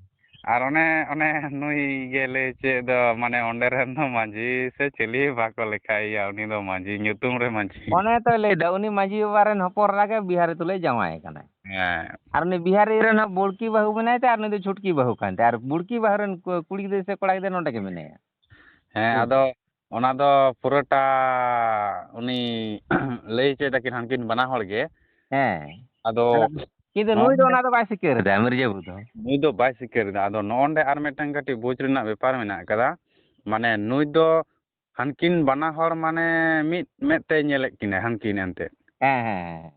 ᱟᱨ ᱚᱱᱮ, ᱚᱱᱮ ᱱᱩᱭ ᱜᱮ ᱞᱟᱹᱭ ᱪᱮᱫ ᱫᱚ, ᱢᱟᱱᱮ, ᱚᱸᱰᱮ ᱨᱮᱱ ᱫᱚ ᱢᱟᱹᱡᱷᱤ ᱥᱮ ᱪᱤᱞᱤ ᱵᱟᱠᱚ ᱞᱮᱠᱷᱟᱭᱮᱭᱟ, ᱩᱱᱤ ᱫᱚ ᱢᱟᱹᱡᱷᱤ, ᱧᱩᱛᱩᱢ ᱨᱮ ᱢᱟᱹᱡᱷᱤ᱾ ᱚᱱᱮ ᱛᱚᱭ ᱞᱟᱹᱭᱫᱟ, ᱩᱱᱤ ᱢᱟᱹᱡᱷᱤ ᱵᱟᱵᱟ ᱨᱮᱱ ᱦᱚᱯᱚᱱ ᱮᱨᱟ ᱜᱮ ᱵᱤᱦᱟᱨᱤ ᱛᱩᱞᱟᱹᱭ ᱡᱟᱶᱟᱭ ᱠᱟᱱᱟᱭ᱾ ᱦᱮᱸ᱾ ᱟᱨ ᱩᱱᱤ ᱵᱤᱦᱟᱨᱤ ᱨᱮᱱ ᱦᱚᱸ ᱵᱩᱲᱠᱤ ᱵᱟᱹᱦᱩ ᱢᱮᱱᱟᱭ ᱛᱮ, ᱟᱨ ᱱᱩᱭ ᱫᱚ ᱪᱷᱩᱴᱠᱤ ᱵᱟᱹᱦᱩ ᱠᱟᱱ ᱛᱟᱭᱟ᱾ ᱟᱨ ᱵᱩᱲᱠᱤ ᱵᱟᱹᱦᱩ ᱨᱮᱱ ᱠᱩ-, ᱠᱩᱲᱤ ᱜᱤᱫᱽᱨᱟᱹ ᱥᱮ ᱠᱚᱲᱟ ᱜᱤᱫᱽᱨᱟᱹ ᱱᱚᱰᱮ ᱜᱮ ᱢᱮᱱᱟᱭᱟ᱾ ᱦᱮᱸ, ᱦᱩᱸ᱾ ᱟᱫᱚ ᱚᱱᱟ ᱫᱚ ᱯᱩᱨᱟᱹᱴᱟ ᱩᱱᱤ ᱞᱟᱹᱭ ᱦᱚᱪᱚᱭ ᱫᱟᱹᱠᱤᱱ ᱦᱟᱱᱠᱤᱱ ᱵᱟᱱᱟ ᱦᱚᱲ ᱜᱮ᱾ ᱦᱮᱸ᱾ ᱟᱫᱚ ᱟᱫᱚ ᱠᱤᱱᱛᱩ ᱱᱩᱭ ᱫᱚ ᱱᱚᱜᱼᱚᱭ ᱚᱱᱟ ᱫᱚ ᱵᱟᱭ ᱥᱤᱠᱟᱹᱨ ᱮᱫᱟ, ᱢᱤᱨᱡᱟᱹ ᱵᱟᱹᱵᱩ ᱫᱚ᱾ ᱱᱩᱭ ᱫᱚ ᱵᱟᱭ ᱥᱤᱠᱟᱹᱨ ᱮᱫᱟ᱾ ᱟᱫᱚ ᱱᱚᱜᱼᱚ ᱱᱚᱰᱮ ᱟᱨ ᱢᱤᱫᱴᱟᱝ ᱠᱟᱹᱴᱤᱡ ᱵᱩᱡᱽ ᱨᱮᱱᱟᱜ ᱵᱮᱯᱟᱨ ᱢᱮᱱᱟᱜ ᱟᱠᱟᱫᱟ᱾ ᱢᱟᱱᱮ ᱱᱩᱭ ᱫᱚ ᱦᱟᱱᱠᱤᱱ ᱵᱟᱱᱟ ᱦᱚᱲ ᱢᱟᱱᱮ ᱢᱤᱫ ᱢᱮᱫ ᱛᱮᱭ ᱧᱮᱞᱮᱫ ᱠᱤᱱᱟ ᱦᱟᱱᱠᱤᱱ ᱮᱱᱛᱮᱫ᱾ ᱦᱮᱸ, ᱦᱮᱸ, ᱦᱮᱸ᱾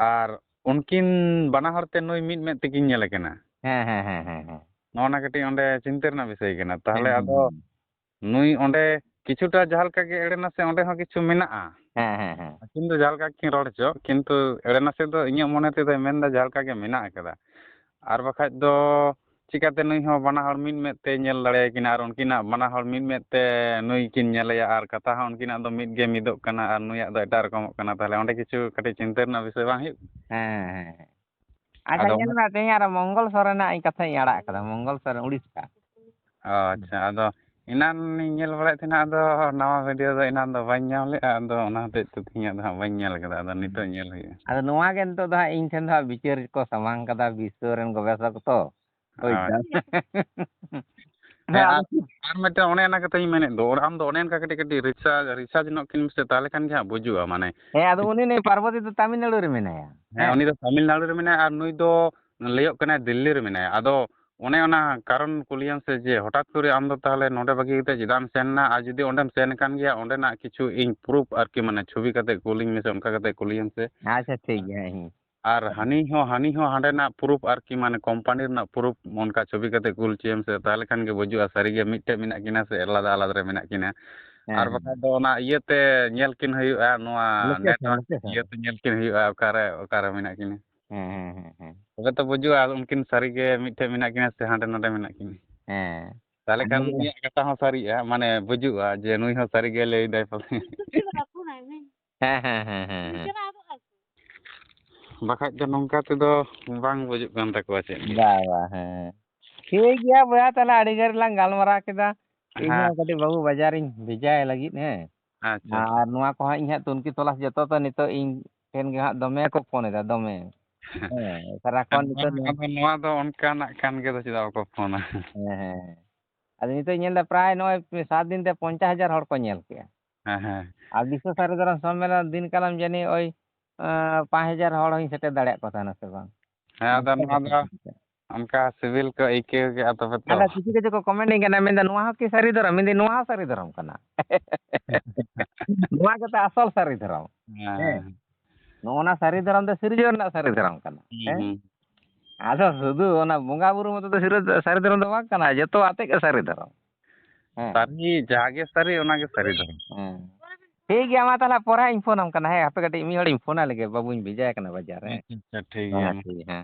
ᱟᱨ ᱩᱱᱠᱤᱱ ᱵᱟᱱᱟ ᱦᱚᱲ ᱛᱮ ᱱᱩᱭ ᱢᱤᱫ ᱢᱮᱫ ᱛᱮᱠᱤᱱ ᱧᱮᱞᱮ ᱠᱟᱱᱟ᱾ ᱦᱮᱸ, ᱦᱮᱸ, ᱦᱮᱸ, ᱦᱮᱸ, ᱦᱮᱸ᱾ ᱱᱚᱜᱼᱚ ᱱᱟ ᱠᱟᱹᱴᱤᱡ ᱚᱸᱰᱮ ᱪᱤᱱᱛᱟᱹ ᱨᱮᱱᱟᱜ ᱵᱤᱥᱚᱭ ᱠᱟᱱᱟ᱾ ᱛᱟᱦᱚᱞᱮ ᱦᱩᱸ, ᱦᱩᱸ, ᱟᱫᱚ ᱦᱩᱸ᱾ ᱱᱩᱭ ᱚᱸᱰᱮ ᱠᱤᱪᱷᱩᱴᱟ ᱡᱟᱦᱟᱸ ᱞᱮᱠᱟ ᱜᱮ ᱮᱲᱮ ᱱᱟᱥᱮ ᱚᱸᱰᱮ ᱦᱚᱸ ᱠᱤᱪᱷᱩ ᱢᱮᱱᱟᱜᱼᱟ᱾ ᱦᱮᱸ, ᱦᱮᱸ, ᱦᱮᱸ᱾ ᱟᱹᱠᱤᱱ ᱫᱚ ᱡᱟᱦᱟᱸ ᱞᱮᱠᱟ ᱠᱤᱱ ᱨᱚᱲ ᱦᱚᱪᱚ, ᱠᱤᱱᱛᱩ ᱮᱲᱮ ᱱᱟᱥᱮ ᱫᱚ ᱤᱧᱟᱹᱜ ᱢᱚᱱᱮ ᱛᱮᱫᱚᱭ ᱢᱮᱱᱫᱟ ᱡᱟᱦᱟᱸ ᱞᱮᱠᱟ ᱜᱮ ᱢᱮᱱᱟᱜ ᱟᱠᱟᱫᱟ᱾ ᱟᱨ ᱵᱟᱠᱷᱟᱡ ᱫᱚ ᱪᱤᱠᱟᱹᱛᱮ ᱱᱩᱭ ᱦᱚᱸ ᱵᱟᱱᱟ ᱦᱚᱲ ᱢᱤᱫ ᱢᱮᱫ ᱛᱮᱭ ᱧᱮᱞ ᱫᱟᱲᱮᱭᱟᱠᱤᱱᱟ ᱟᱨ ᱩᱱᱠᱤᱱᱟᱜ ᱵᱟᱱᱟ ᱦᱚᱲ ᱢᱤᱫ ᱢᱮᱫ ᱛᱮ ᱱᱩᱭ ᱠᱤᱱ ᱧᱮᱞᱮᱭᱟ ᱟᱨ ᱠᱟᱛᱷᱟ ᱦᱚᱸ ᱩᱱᱠᱤᱱᱟᱜ ᱫᱚ ᱢᱤᱫ ᱜᱮ ᱢᱤᱫᱚᱜ ᱠᱟᱱᱟ ᱟᱨ ᱱᱩᱭᱟᱜ ᱫᱚ ᱮᱴᱟᱜ ᱨᱚᱠᱚᱢᱚᱜ ᱠᱟᱱᱟ? ᱛᱟᱦᱚᱞᱮ ᱚᱸᱰᱮ ᱠᱤᱪᱷᱩ ᱠᱟᱹᱴᱤᱡ ᱪᱤᱱᱛᱟᱹ ᱨᱮᱱᱟᱜ ᱵᱤᱥᱚᱭ ᱵᱟᱝ ᱦᱩᱭᱩᱜ ᱠᱟᱱᱟ? ᱦᱮᱸ, ᱦᱮᱸ, ᱦᱮᱸ᱾ ᱟᱪᱪᱷᱟ, ᱟᱫᱚ ᱧᱮᱞ ᱚᱱᱟ ᱢᱮ, ᱛᱮᱦᱮᱧ ᱟᱨ ᱢᱚᱝᱜᱚᱞ ᱥᱚᱨᱮᱱᱟᱜ ᱤᱧ ᱠᱟᱛᱷᱟᱧ ᱟᱲᱟᱜ ᱠᱟᱫᱟ, ᱢᱚᱝᱜᱚᱞ ᱥᱚᱨᱮᱱ, ᱩᱲᱤᱥᱥᱟ᱾ ᱚ, ᱟᱪᱪᱷᱟ᱾ ᱟᱫᱚ ᱮᱱᱟᱱ ᱤᱧ ᱧᱮᱞ ᱵᱟᱲᱟᱭᱮᱫ ᱛᱟᱦᱮᱱᱟ, ᱟᱫᱚ ᱱᱟᱣᱟ ᱵᱷᱤᱰᱤᱭᱳ ᱫᱚ ᱮᱱᱟᱱ ᱫᱚ ᱵᱟᱹᱧ ᱧᱟᱢ ᱞᱮᱫᱼᱟ, ᱟᱫᱚ ᱚᱱᱟ ᱦᱚᱛᱮᱡ ᱛᱮ ᱛᱮᱦᱮᱧᱟᱜ ᱫᱚ ᱦᱟᱸᱜ ᱵᱟᱹᱧ ᱧᱮᱞ ᱠᱟᱫᱟ᱾ ᱟᱫᱚ ᱱᱤᱛᱚᱜ ᱧᱮᱞ ᱦᱩᱭᱩᱜᱼᱟ᱾ ᱟᱫᱚ ᱱᱚᱣᱟ ᱜᱮ ᱱᱤᱛᱚᱜ ᱫᱚ ᱦᱟᱸᱜ ᱤᱧ ᱴᱷᱮᱱ ᱫᱚ ᱦᱟᱸᱜ ᱵᱤᱪᱟᱹᱨ ᱠᱚ ᱥᱟᱢᱟᱝ ᱠᱟᱫᱟ ᱵᱤᱥᱥᱚ ᱨᱮᱱ ᱜᱚᱵᱮᱥᱚᱠ ᱛᱚ᱾ ᱦᱳᱭ᱾ ᱦᱮᱸ, ᱦᱮᱸ, ᱟᱨ, ᱟᱨ ᱢᱤᱫᱴᱮᱱ ᱚᱱᱮ ᱚᱱᱟ ᱠᱟᱛᱷᱟᱧ ᱢᱮᱱᱮᱫ ᱫᱚ, ᱟᱢ ᱫᱚ ᱚᱱᱮ ᱚᱱᱠᱟ ᱠᱟᱹᱴᱤᱡ ᱠᱟᱹᱴᱤᱡ ᱨᱤᱥᱟᱨᱪ, ᱨᱤᱥᱟᱨᱪ ᱧᱚᱜ ᱠᱤᱱ ᱢᱮᱥᱮ, ᱛᱟᱦᱚᱞᱮ ᱠᱷᱟᱱ ᱜᱮ ᱦᱟᱸᱜ ᱵᱩᱡᱩᱜᱼᱟ, ᱢᱟᱱᱮ᱾ ᱦᱮᱸ, ᱟᱫᱚ ᱩᱱᱤ ᱱᱩᱭ ᱯᱟᱨᱵᱚᱛᱤ ᱫᱚ ᱛᱟᱢᱤᱞᱱᱟᱲᱩ ᱨᱮ ᱢᱮᱱᱟᱭᱟ᱾ ᱦᱮᱸ, ᱦᱮᱸ᱾ ᱩᱱᱤ ᱫᱚ ᱛᱟᱢᱤᱞᱱᱟᱲᱩ ᱨᱮ ᱢᱮᱱᱟᱭᱟ, ᱟᱨ ᱱᱩᱭ ᱫᱚ ᱞᱟᱹᱭᱚᱜ ᱠᱟᱱᱟᱭ ᱫᱤᱞᱞᱤ ᱨᱮ ᱢᱮᱱᱟᱭᱟ᱾ ᱟᱫᱚ ᱚᱱᱮ ᱚᱱᱟ ᱠᱟᱨᱚᱱ ᱠᱩᱞᱤᱭᱮᱢ ᱥᱮ, ᱡᱮ ᱦᱚᱴᱟᱛ ᱠᱚᱨᱮ ᱟᱢ ᱫᱚ ᱛᱟᱦᱚᱞᱮ ᱱᱚᱰᱮ ᱵᱟᱹᱜᱤ ᱠᱟᱛᱮ ᱪᱮᱫᱟᱜ ᱮᱢ ᱥᱮᱱ ᱮᱱᱟ? ᱟᱨ ᱡᱩᱫᱤ ᱚᱸᱰᱮᱢ ᱥᱮᱱ ᱟᱠᱟᱱ ᱜᱮᱭᱟ, ᱚᱸᱰᱮᱱᱟᱜ ᱠᱤᱪᱷᱩ ᱤᱧ ᱯᱨᱩᱯᱷ ᱟᱨᱠᱤ, ᱢᱟᱱᱮ, ᱪᱷᱚᱵᱤ ᱠᱟᱛᱮ ᱠᱩᱞᱤᱧ ᱢᱮᱥᱮ, ᱚᱱᱠᱟ ᱠᱟᱛᱮ ᱠᱩᱞᱤᱭᱮᱢ ᱥᱮ᱾ ᱟᱪᱪᱷᱟ, ᱴᱷᱤᱠ ᱜᱮᱭᱟ, ᱦᱮᱸ᱾ ᱟᱨ ᱦᱟᱹᱱᱤ ᱦᱚᱸ, ᱦᱟᱹᱱᱤ ᱦᱚᱸ ᱦᱟᱸᱰᱮᱱᱟᱜ ᱯᱨᱩᱯᱷ ᱟᱨᱠᱤ, ᱢᱟᱱᱮ, ᱠᱳᱢᱯᱟᱱᱤ ᱨᱮᱱᱟᱜ ᱯᱨᱩᱯᱷ ᱚᱱᱠᱟ ᱪᱷᱚᱵᱤ ᱠᱟᱛᱮ ᱠᱩᱞ ᱦᱚᱪᱚᱭᱮᱢ ᱥᱮ, ᱛᱟᱦᱚᱞᱮ ᱠᱷᱟᱱ ᱜᱮ ᱵᱩᱡᱩᱜᱼᱟ ᱥᱟᱹᱨᱤ ᱜᱮ ᱢᱤᱫᱴᱮᱡ ᱢᱮᱱᱟᱜ ᱠᱤᱱᱟ ᱥᱮ ᱟᱞᱟᱫᱟ ᱟᱞᱟᱫᱟ ᱨᱮ ᱢᱮᱱᱟᱜ ᱠᱤᱱᱟ᱾ ᱦᱮᱸ, ᱟᱨ ᱦᱮᱸ᱾ ᱵᱟᱠᱷᱟᱡ ᱫᱚ ᱚᱱᱟ ᱤᱭᱟᱹᱛᱮ ᱧᱮᱞ ᱠᱤᱱ ᱦᱩᱭᱩᱜᱼᱟ, ᱱᱚᱣᱟ ᱞᱳᱠᱮᱥᱚᱱ, ᱱᱮᱴᱣᱟᱨᱠ ᱞᱳᱠᱮᱥᱚᱱ᱾ ᱤᱭᱟᱹᱛᱮ ᱧᱮᱞ ᱠᱤᱱ ᱦᱩᱭᱩᱜᱼᱟ, ᱚᱠᱟᱨᱮ, ᱚᱠᱟᱨᱮ ᱢᱮᱱᱟᱜ ᱠᱤᱱᱟ᱾ ᱦᱮᱸ, ᱦᱮᱸ, ᱦᱮᱸ, ᱦᱮᱸ᱾ ᱛᱚᱵᱮ ᱛᱚ ᱵᱩᱡᱩᱜᱼᱟ ᱩᱱᱠᱤᱱ ᱥᱟᱹᱨᱤ ᱜᱮ ᱢᱤᱫᱴᱷᱮᱡ ᱢᱮᱱᱟᱜ ᱠᱤᱱᱟ ᱥᱮ ᱦᱟᱸᱰᱮ ᱱᱚᱰᱮ ᱢᱮᱱᱟᱜ ᱠᱤᱱᱟ᱾ ᱦᱮᱸ᱾ ᱛᱟᱦᱚᱞᱮ ᱟᱨ ᱠᱷᱟᱱ ᱱᱩᱭ ᱩᱱᱤᱭᱟᱜ ᱠᱟᱛᱷᱟ ᱦᱚᱸ ᱥᱟᱹᱨᱤᱜᱼᱟ, ᱢᱟᱱᱮ ᱵᱩᱡᱩᱜᱼᱟ ᱡᱮ ᱱᱩᱭ ᱦᱚᱸ ᱥᱟᱹᱨᱤ ᱜᱮ ᱞᱟᱹᱭ ᱫᱟᱭ ᱯᱟᱞᱮ᱾ ᱦᱮᱸ, ᱦᱮᱸ, ᱦᱮᱸ, ᱦᱮᱸ, ᱦᱮᱸ᱾ ᱵᱟᱠᱷᱟᱡ ᱫᱚ ᱱᱚᱝᱠᱟ ᱛᱮᱫᱚ ᱵᱟᱝ ᱵᱩᱡᱩᱜ ᱠᱟᱱ ᱛᱟᱠᱚᱣᱟ ᱪᱮᱫ ᱜᱮ᱾ ᱵᱟ, ᱵᱟ, ᱦᱮᱸ᱾ ᱴᱷᱤᱠ ᱜᱮᱭᱟ ᱵᱚᱭᱦᱟ, ᱛᱟᱦᱞᱮ ᱟᱹᱰᱤ ᱜᱷᱟᱹᱲᱤᱡ ᱞᱟᱝ ᱜᱟᱞᱢᱟᱨᱟᱣ ᱠᱮᱫᱟ᱾ ᱤᱧ ᱦᱮᱸ᱾ ᱦᱚᱸ ᱠᱟᱹᱴᱤᱡ ᱵᱟᱹᱵᱩ ᱵᱟᱡᱟᱨᱤᱧ ᱵᱷᱮᱡᱟᱭ ᱞᱟᱹᱜᱤᱫ, ᱦᱮᱸ᱾ ᱟᱪᱪᱷᱟ, ᱟᱪᱪᱷᱟ᱾ ᱟᱨ ᱱᱚᱣᱟ ᱠᱚᱦᱚᱸ ᱤᱧ ᱦᱟᱸᱜ ᱛᱩᱱᱠᱷᱤ ᱛᱚᱞᱟᱥ ᱡᱚᱛᱚ ᱛᱚ ᱱᱤᱛᱚᱜ ᱤᱧ ᱴᱷᱮᱱ ᱜᱮ ᱦᱟᱸᱜ ᱫᱚᱢᱮ ᱠᱚ ᱯᱷᱳᱱ ᱮᱫᱟ, ᱫᱚᱢᱮ᱾ ᱦᱮᱸ, ᱥᱟᱨᱟᱠᱷᱚᱱ ᱱᱤᱛᱚᱜ ᱱᱚᱣᱟ ᱟᱫᱚ, ᱱᱚᱣᱟ ᱫᱚ ᱚᱱᱠᱟᱱᱟᱜ ᱠᱟᱱ ᱜᱮ ᱫᱚ, ᱪᱮᱫᱟᱜ ᱵᱟᱠᱚ ᱯᱷᱳᱱᱟ? ᱦᱮᱸ, ᱦᱮᱸ᱾ ᱟᱫᱚ ᱱᱤᱛᱚᱜ ᱤᱧ ᱧᱮᱞ ᱮᱫᱟ ᱯᱨᱟᱭ ᱱᱚᱜᱼᱚᱭ ᱥᱟᱛ ᱫᱤᱱ ᱛᱮ ᱯᱚᱧᱪᱟᱥ ᱦᱟᱡᱟᱨ ᱦᱚᱲ ᱠᱚ ᱧᱮᱞ ᱠᱮᱜᱼᱟ᱾ ᱦᱮᱸ, ᱦᱮᱸ᱾ ᱟᱨ ᱵᱤᱥᱥᱚ ᱥᱟᱹᱨᱤ ᱫᱷᱚᱨᱚᱢ ᱥᱚᱢᱢᱮᱞᱚᱱ ᱫᱤᱱ ᱠᱟᱞᱚᱢ ᱡᱟᱹᱱᱤᱡ ᱳᱭ, ᱟᱸ, ᱯᱟᱸᱪ ᱦᱟᱡᱟᱨ ᱦᱚᱲ ᱦᱚᱸᱧ ᱥᱮᱴᱮᱨ ᱫᱟᱲᱮᱭᱟᱜ ᱠᱚ ᱛᱟᱦᱮᱱᱟ ᱥᱮ ᱵᱟᱝ? ᱦᱮᱸ, ᱟᱫᱚ ᱚᱱᱠᱟ ᱜᱮ ᱱᱚᱣᱟ ᱫᱚ ᱥᱮᱴᱮᱨ ᱠᱮᱜᱼᱟ᱾ ᱚᱱᱠᱟ ᱥᱤᱵᱤᱞ ᱠᱚ ᱟᱹᱭᱠᱟᱹᱣ ᱠᱮᱜᱼᱟ ᱛᱚᱵᱮ ᱛᱚ᱾ ᱟᱫᱚ ᱠᱤᱪᱷᱩ ᱠᱤᱪᱷᱩ ᱠᱚ ᱠᱚᱢᱮᱱᱴ ᱤᱧ ᱠᱟᱱᱟ, ᱢᱮᱱᱫᱟ, "ᱱᱚᱣᱟ ᱦᱚᱸ ᱠᱤ ᱥᱟᱹᱨᱤ ᱫᱷᱚᱨᱚᱢ?" ᱢᱮᱱᱫᱟᱹᱧ, "ᱱᱚᱣᱟ ᱦᱚᱸ ᱥᱟᱹᱨᱤ ᱫᱷᱚᱨᱚᱢ ᱠᱟᱱᱟ᱾ ᱱᱚᱣᱟ ᱜᱮᱛᱚ ᱟᱥᱚᱞ ᱥᱟᱹᱨᱤ ᱫᱷᱚᱨᱚᱢ᱾ ᱦᱮᱸ, ᱦᱮᱸ, ᱦᱮᱸ᱾ ᱱᱚᱜᱼᱚ ᱱᱟ ᱥᱟᱹᱨᱤ ᱫᱷᱚᱨᱚᱢ ᱫᱚ ᱥᱤᱨᱡᱚᱱ ᱨᱮᱱᱟᱜ ᱥᱟᱹᱨᱤ ᱫᱷᱚᱨᱚᱢ ᱠᱟᱱᱟ᱾" ᱦᱩᱸ, ᱦᱮᱸ? ᱦᱩᱸ᱾ ᱟᱫᱚ ᱥᱩᱫᱷᱩ ᱚᱱᱟ ᱵᱚᱸᱜᱟ ᱵᱩᱨᱩ ᱢᱚᱛᱚ ᱫᱚ ᱥᱤᱨᱟᱹ-, ᱥᱟᱹᱨᱤ ᱫᱷᱚᱨᱚᱢ ᱫᱚ ᱵᱟᱝ ᱠᱟᱱᱟ, ᱡᱚᱛᱚ ᱟᱛᱮ ᱜᱮ ᱥᱟᱹᱨᱤ ᱫᱷᱚᱨᱚᱢ᱾ ᱦᱮᱸ᱾ ᱥᱟᱹᱨᱤ, ᱡᱟᱦᱟᱸ ᱜᱮ ᱥᱟᱹᱨᱤ, ᱚᱱᱟ ᱜᱮ ᱥᱟᱹᱨᱤ ᱫᱷᱚᱨᱚᱢ᱾ ᱦᱮᱸ᱾ ᱴᱷᱤᱠ ᱜᱮᱭᱟ, ᱢᱟ ᱛᱟᱦᱞᱮ ᱯᱚᱨᱮ ᱦᱟᱸᱜ ᱤᱧ ᱯᱷᱳᱱᱟᱢ ᱠᱟᱱᱟ, ᱦᱮᱸ, ᱦᱟᱯᱮ ᱠᱟᱹᱴᱤᱡ ᱢᱤᱫ ᱦᱚᱲᱤᱧ ᱯᱷᱳᱱᱟᱭ ᱞᱮᱜᱮ, ᱵᱟᱹᱵᱩᱧ ᱵᱷᱮᱡᱟᱭ ᱠᱟᱱᱟ ᱵᱟᱡᱟᱨ ᱨᱮ᱾ ᱟᱪᱪᱷᱟ, ᱟᱪᱪᱷᱟ, ᱴᱷᱤᱠ ᱜᱮᱭᱟ, ᱦᱮᱸ, ᱢᱟ᱾ ᱴᱷᱤᱠ, ᱦᱮᱸ᱾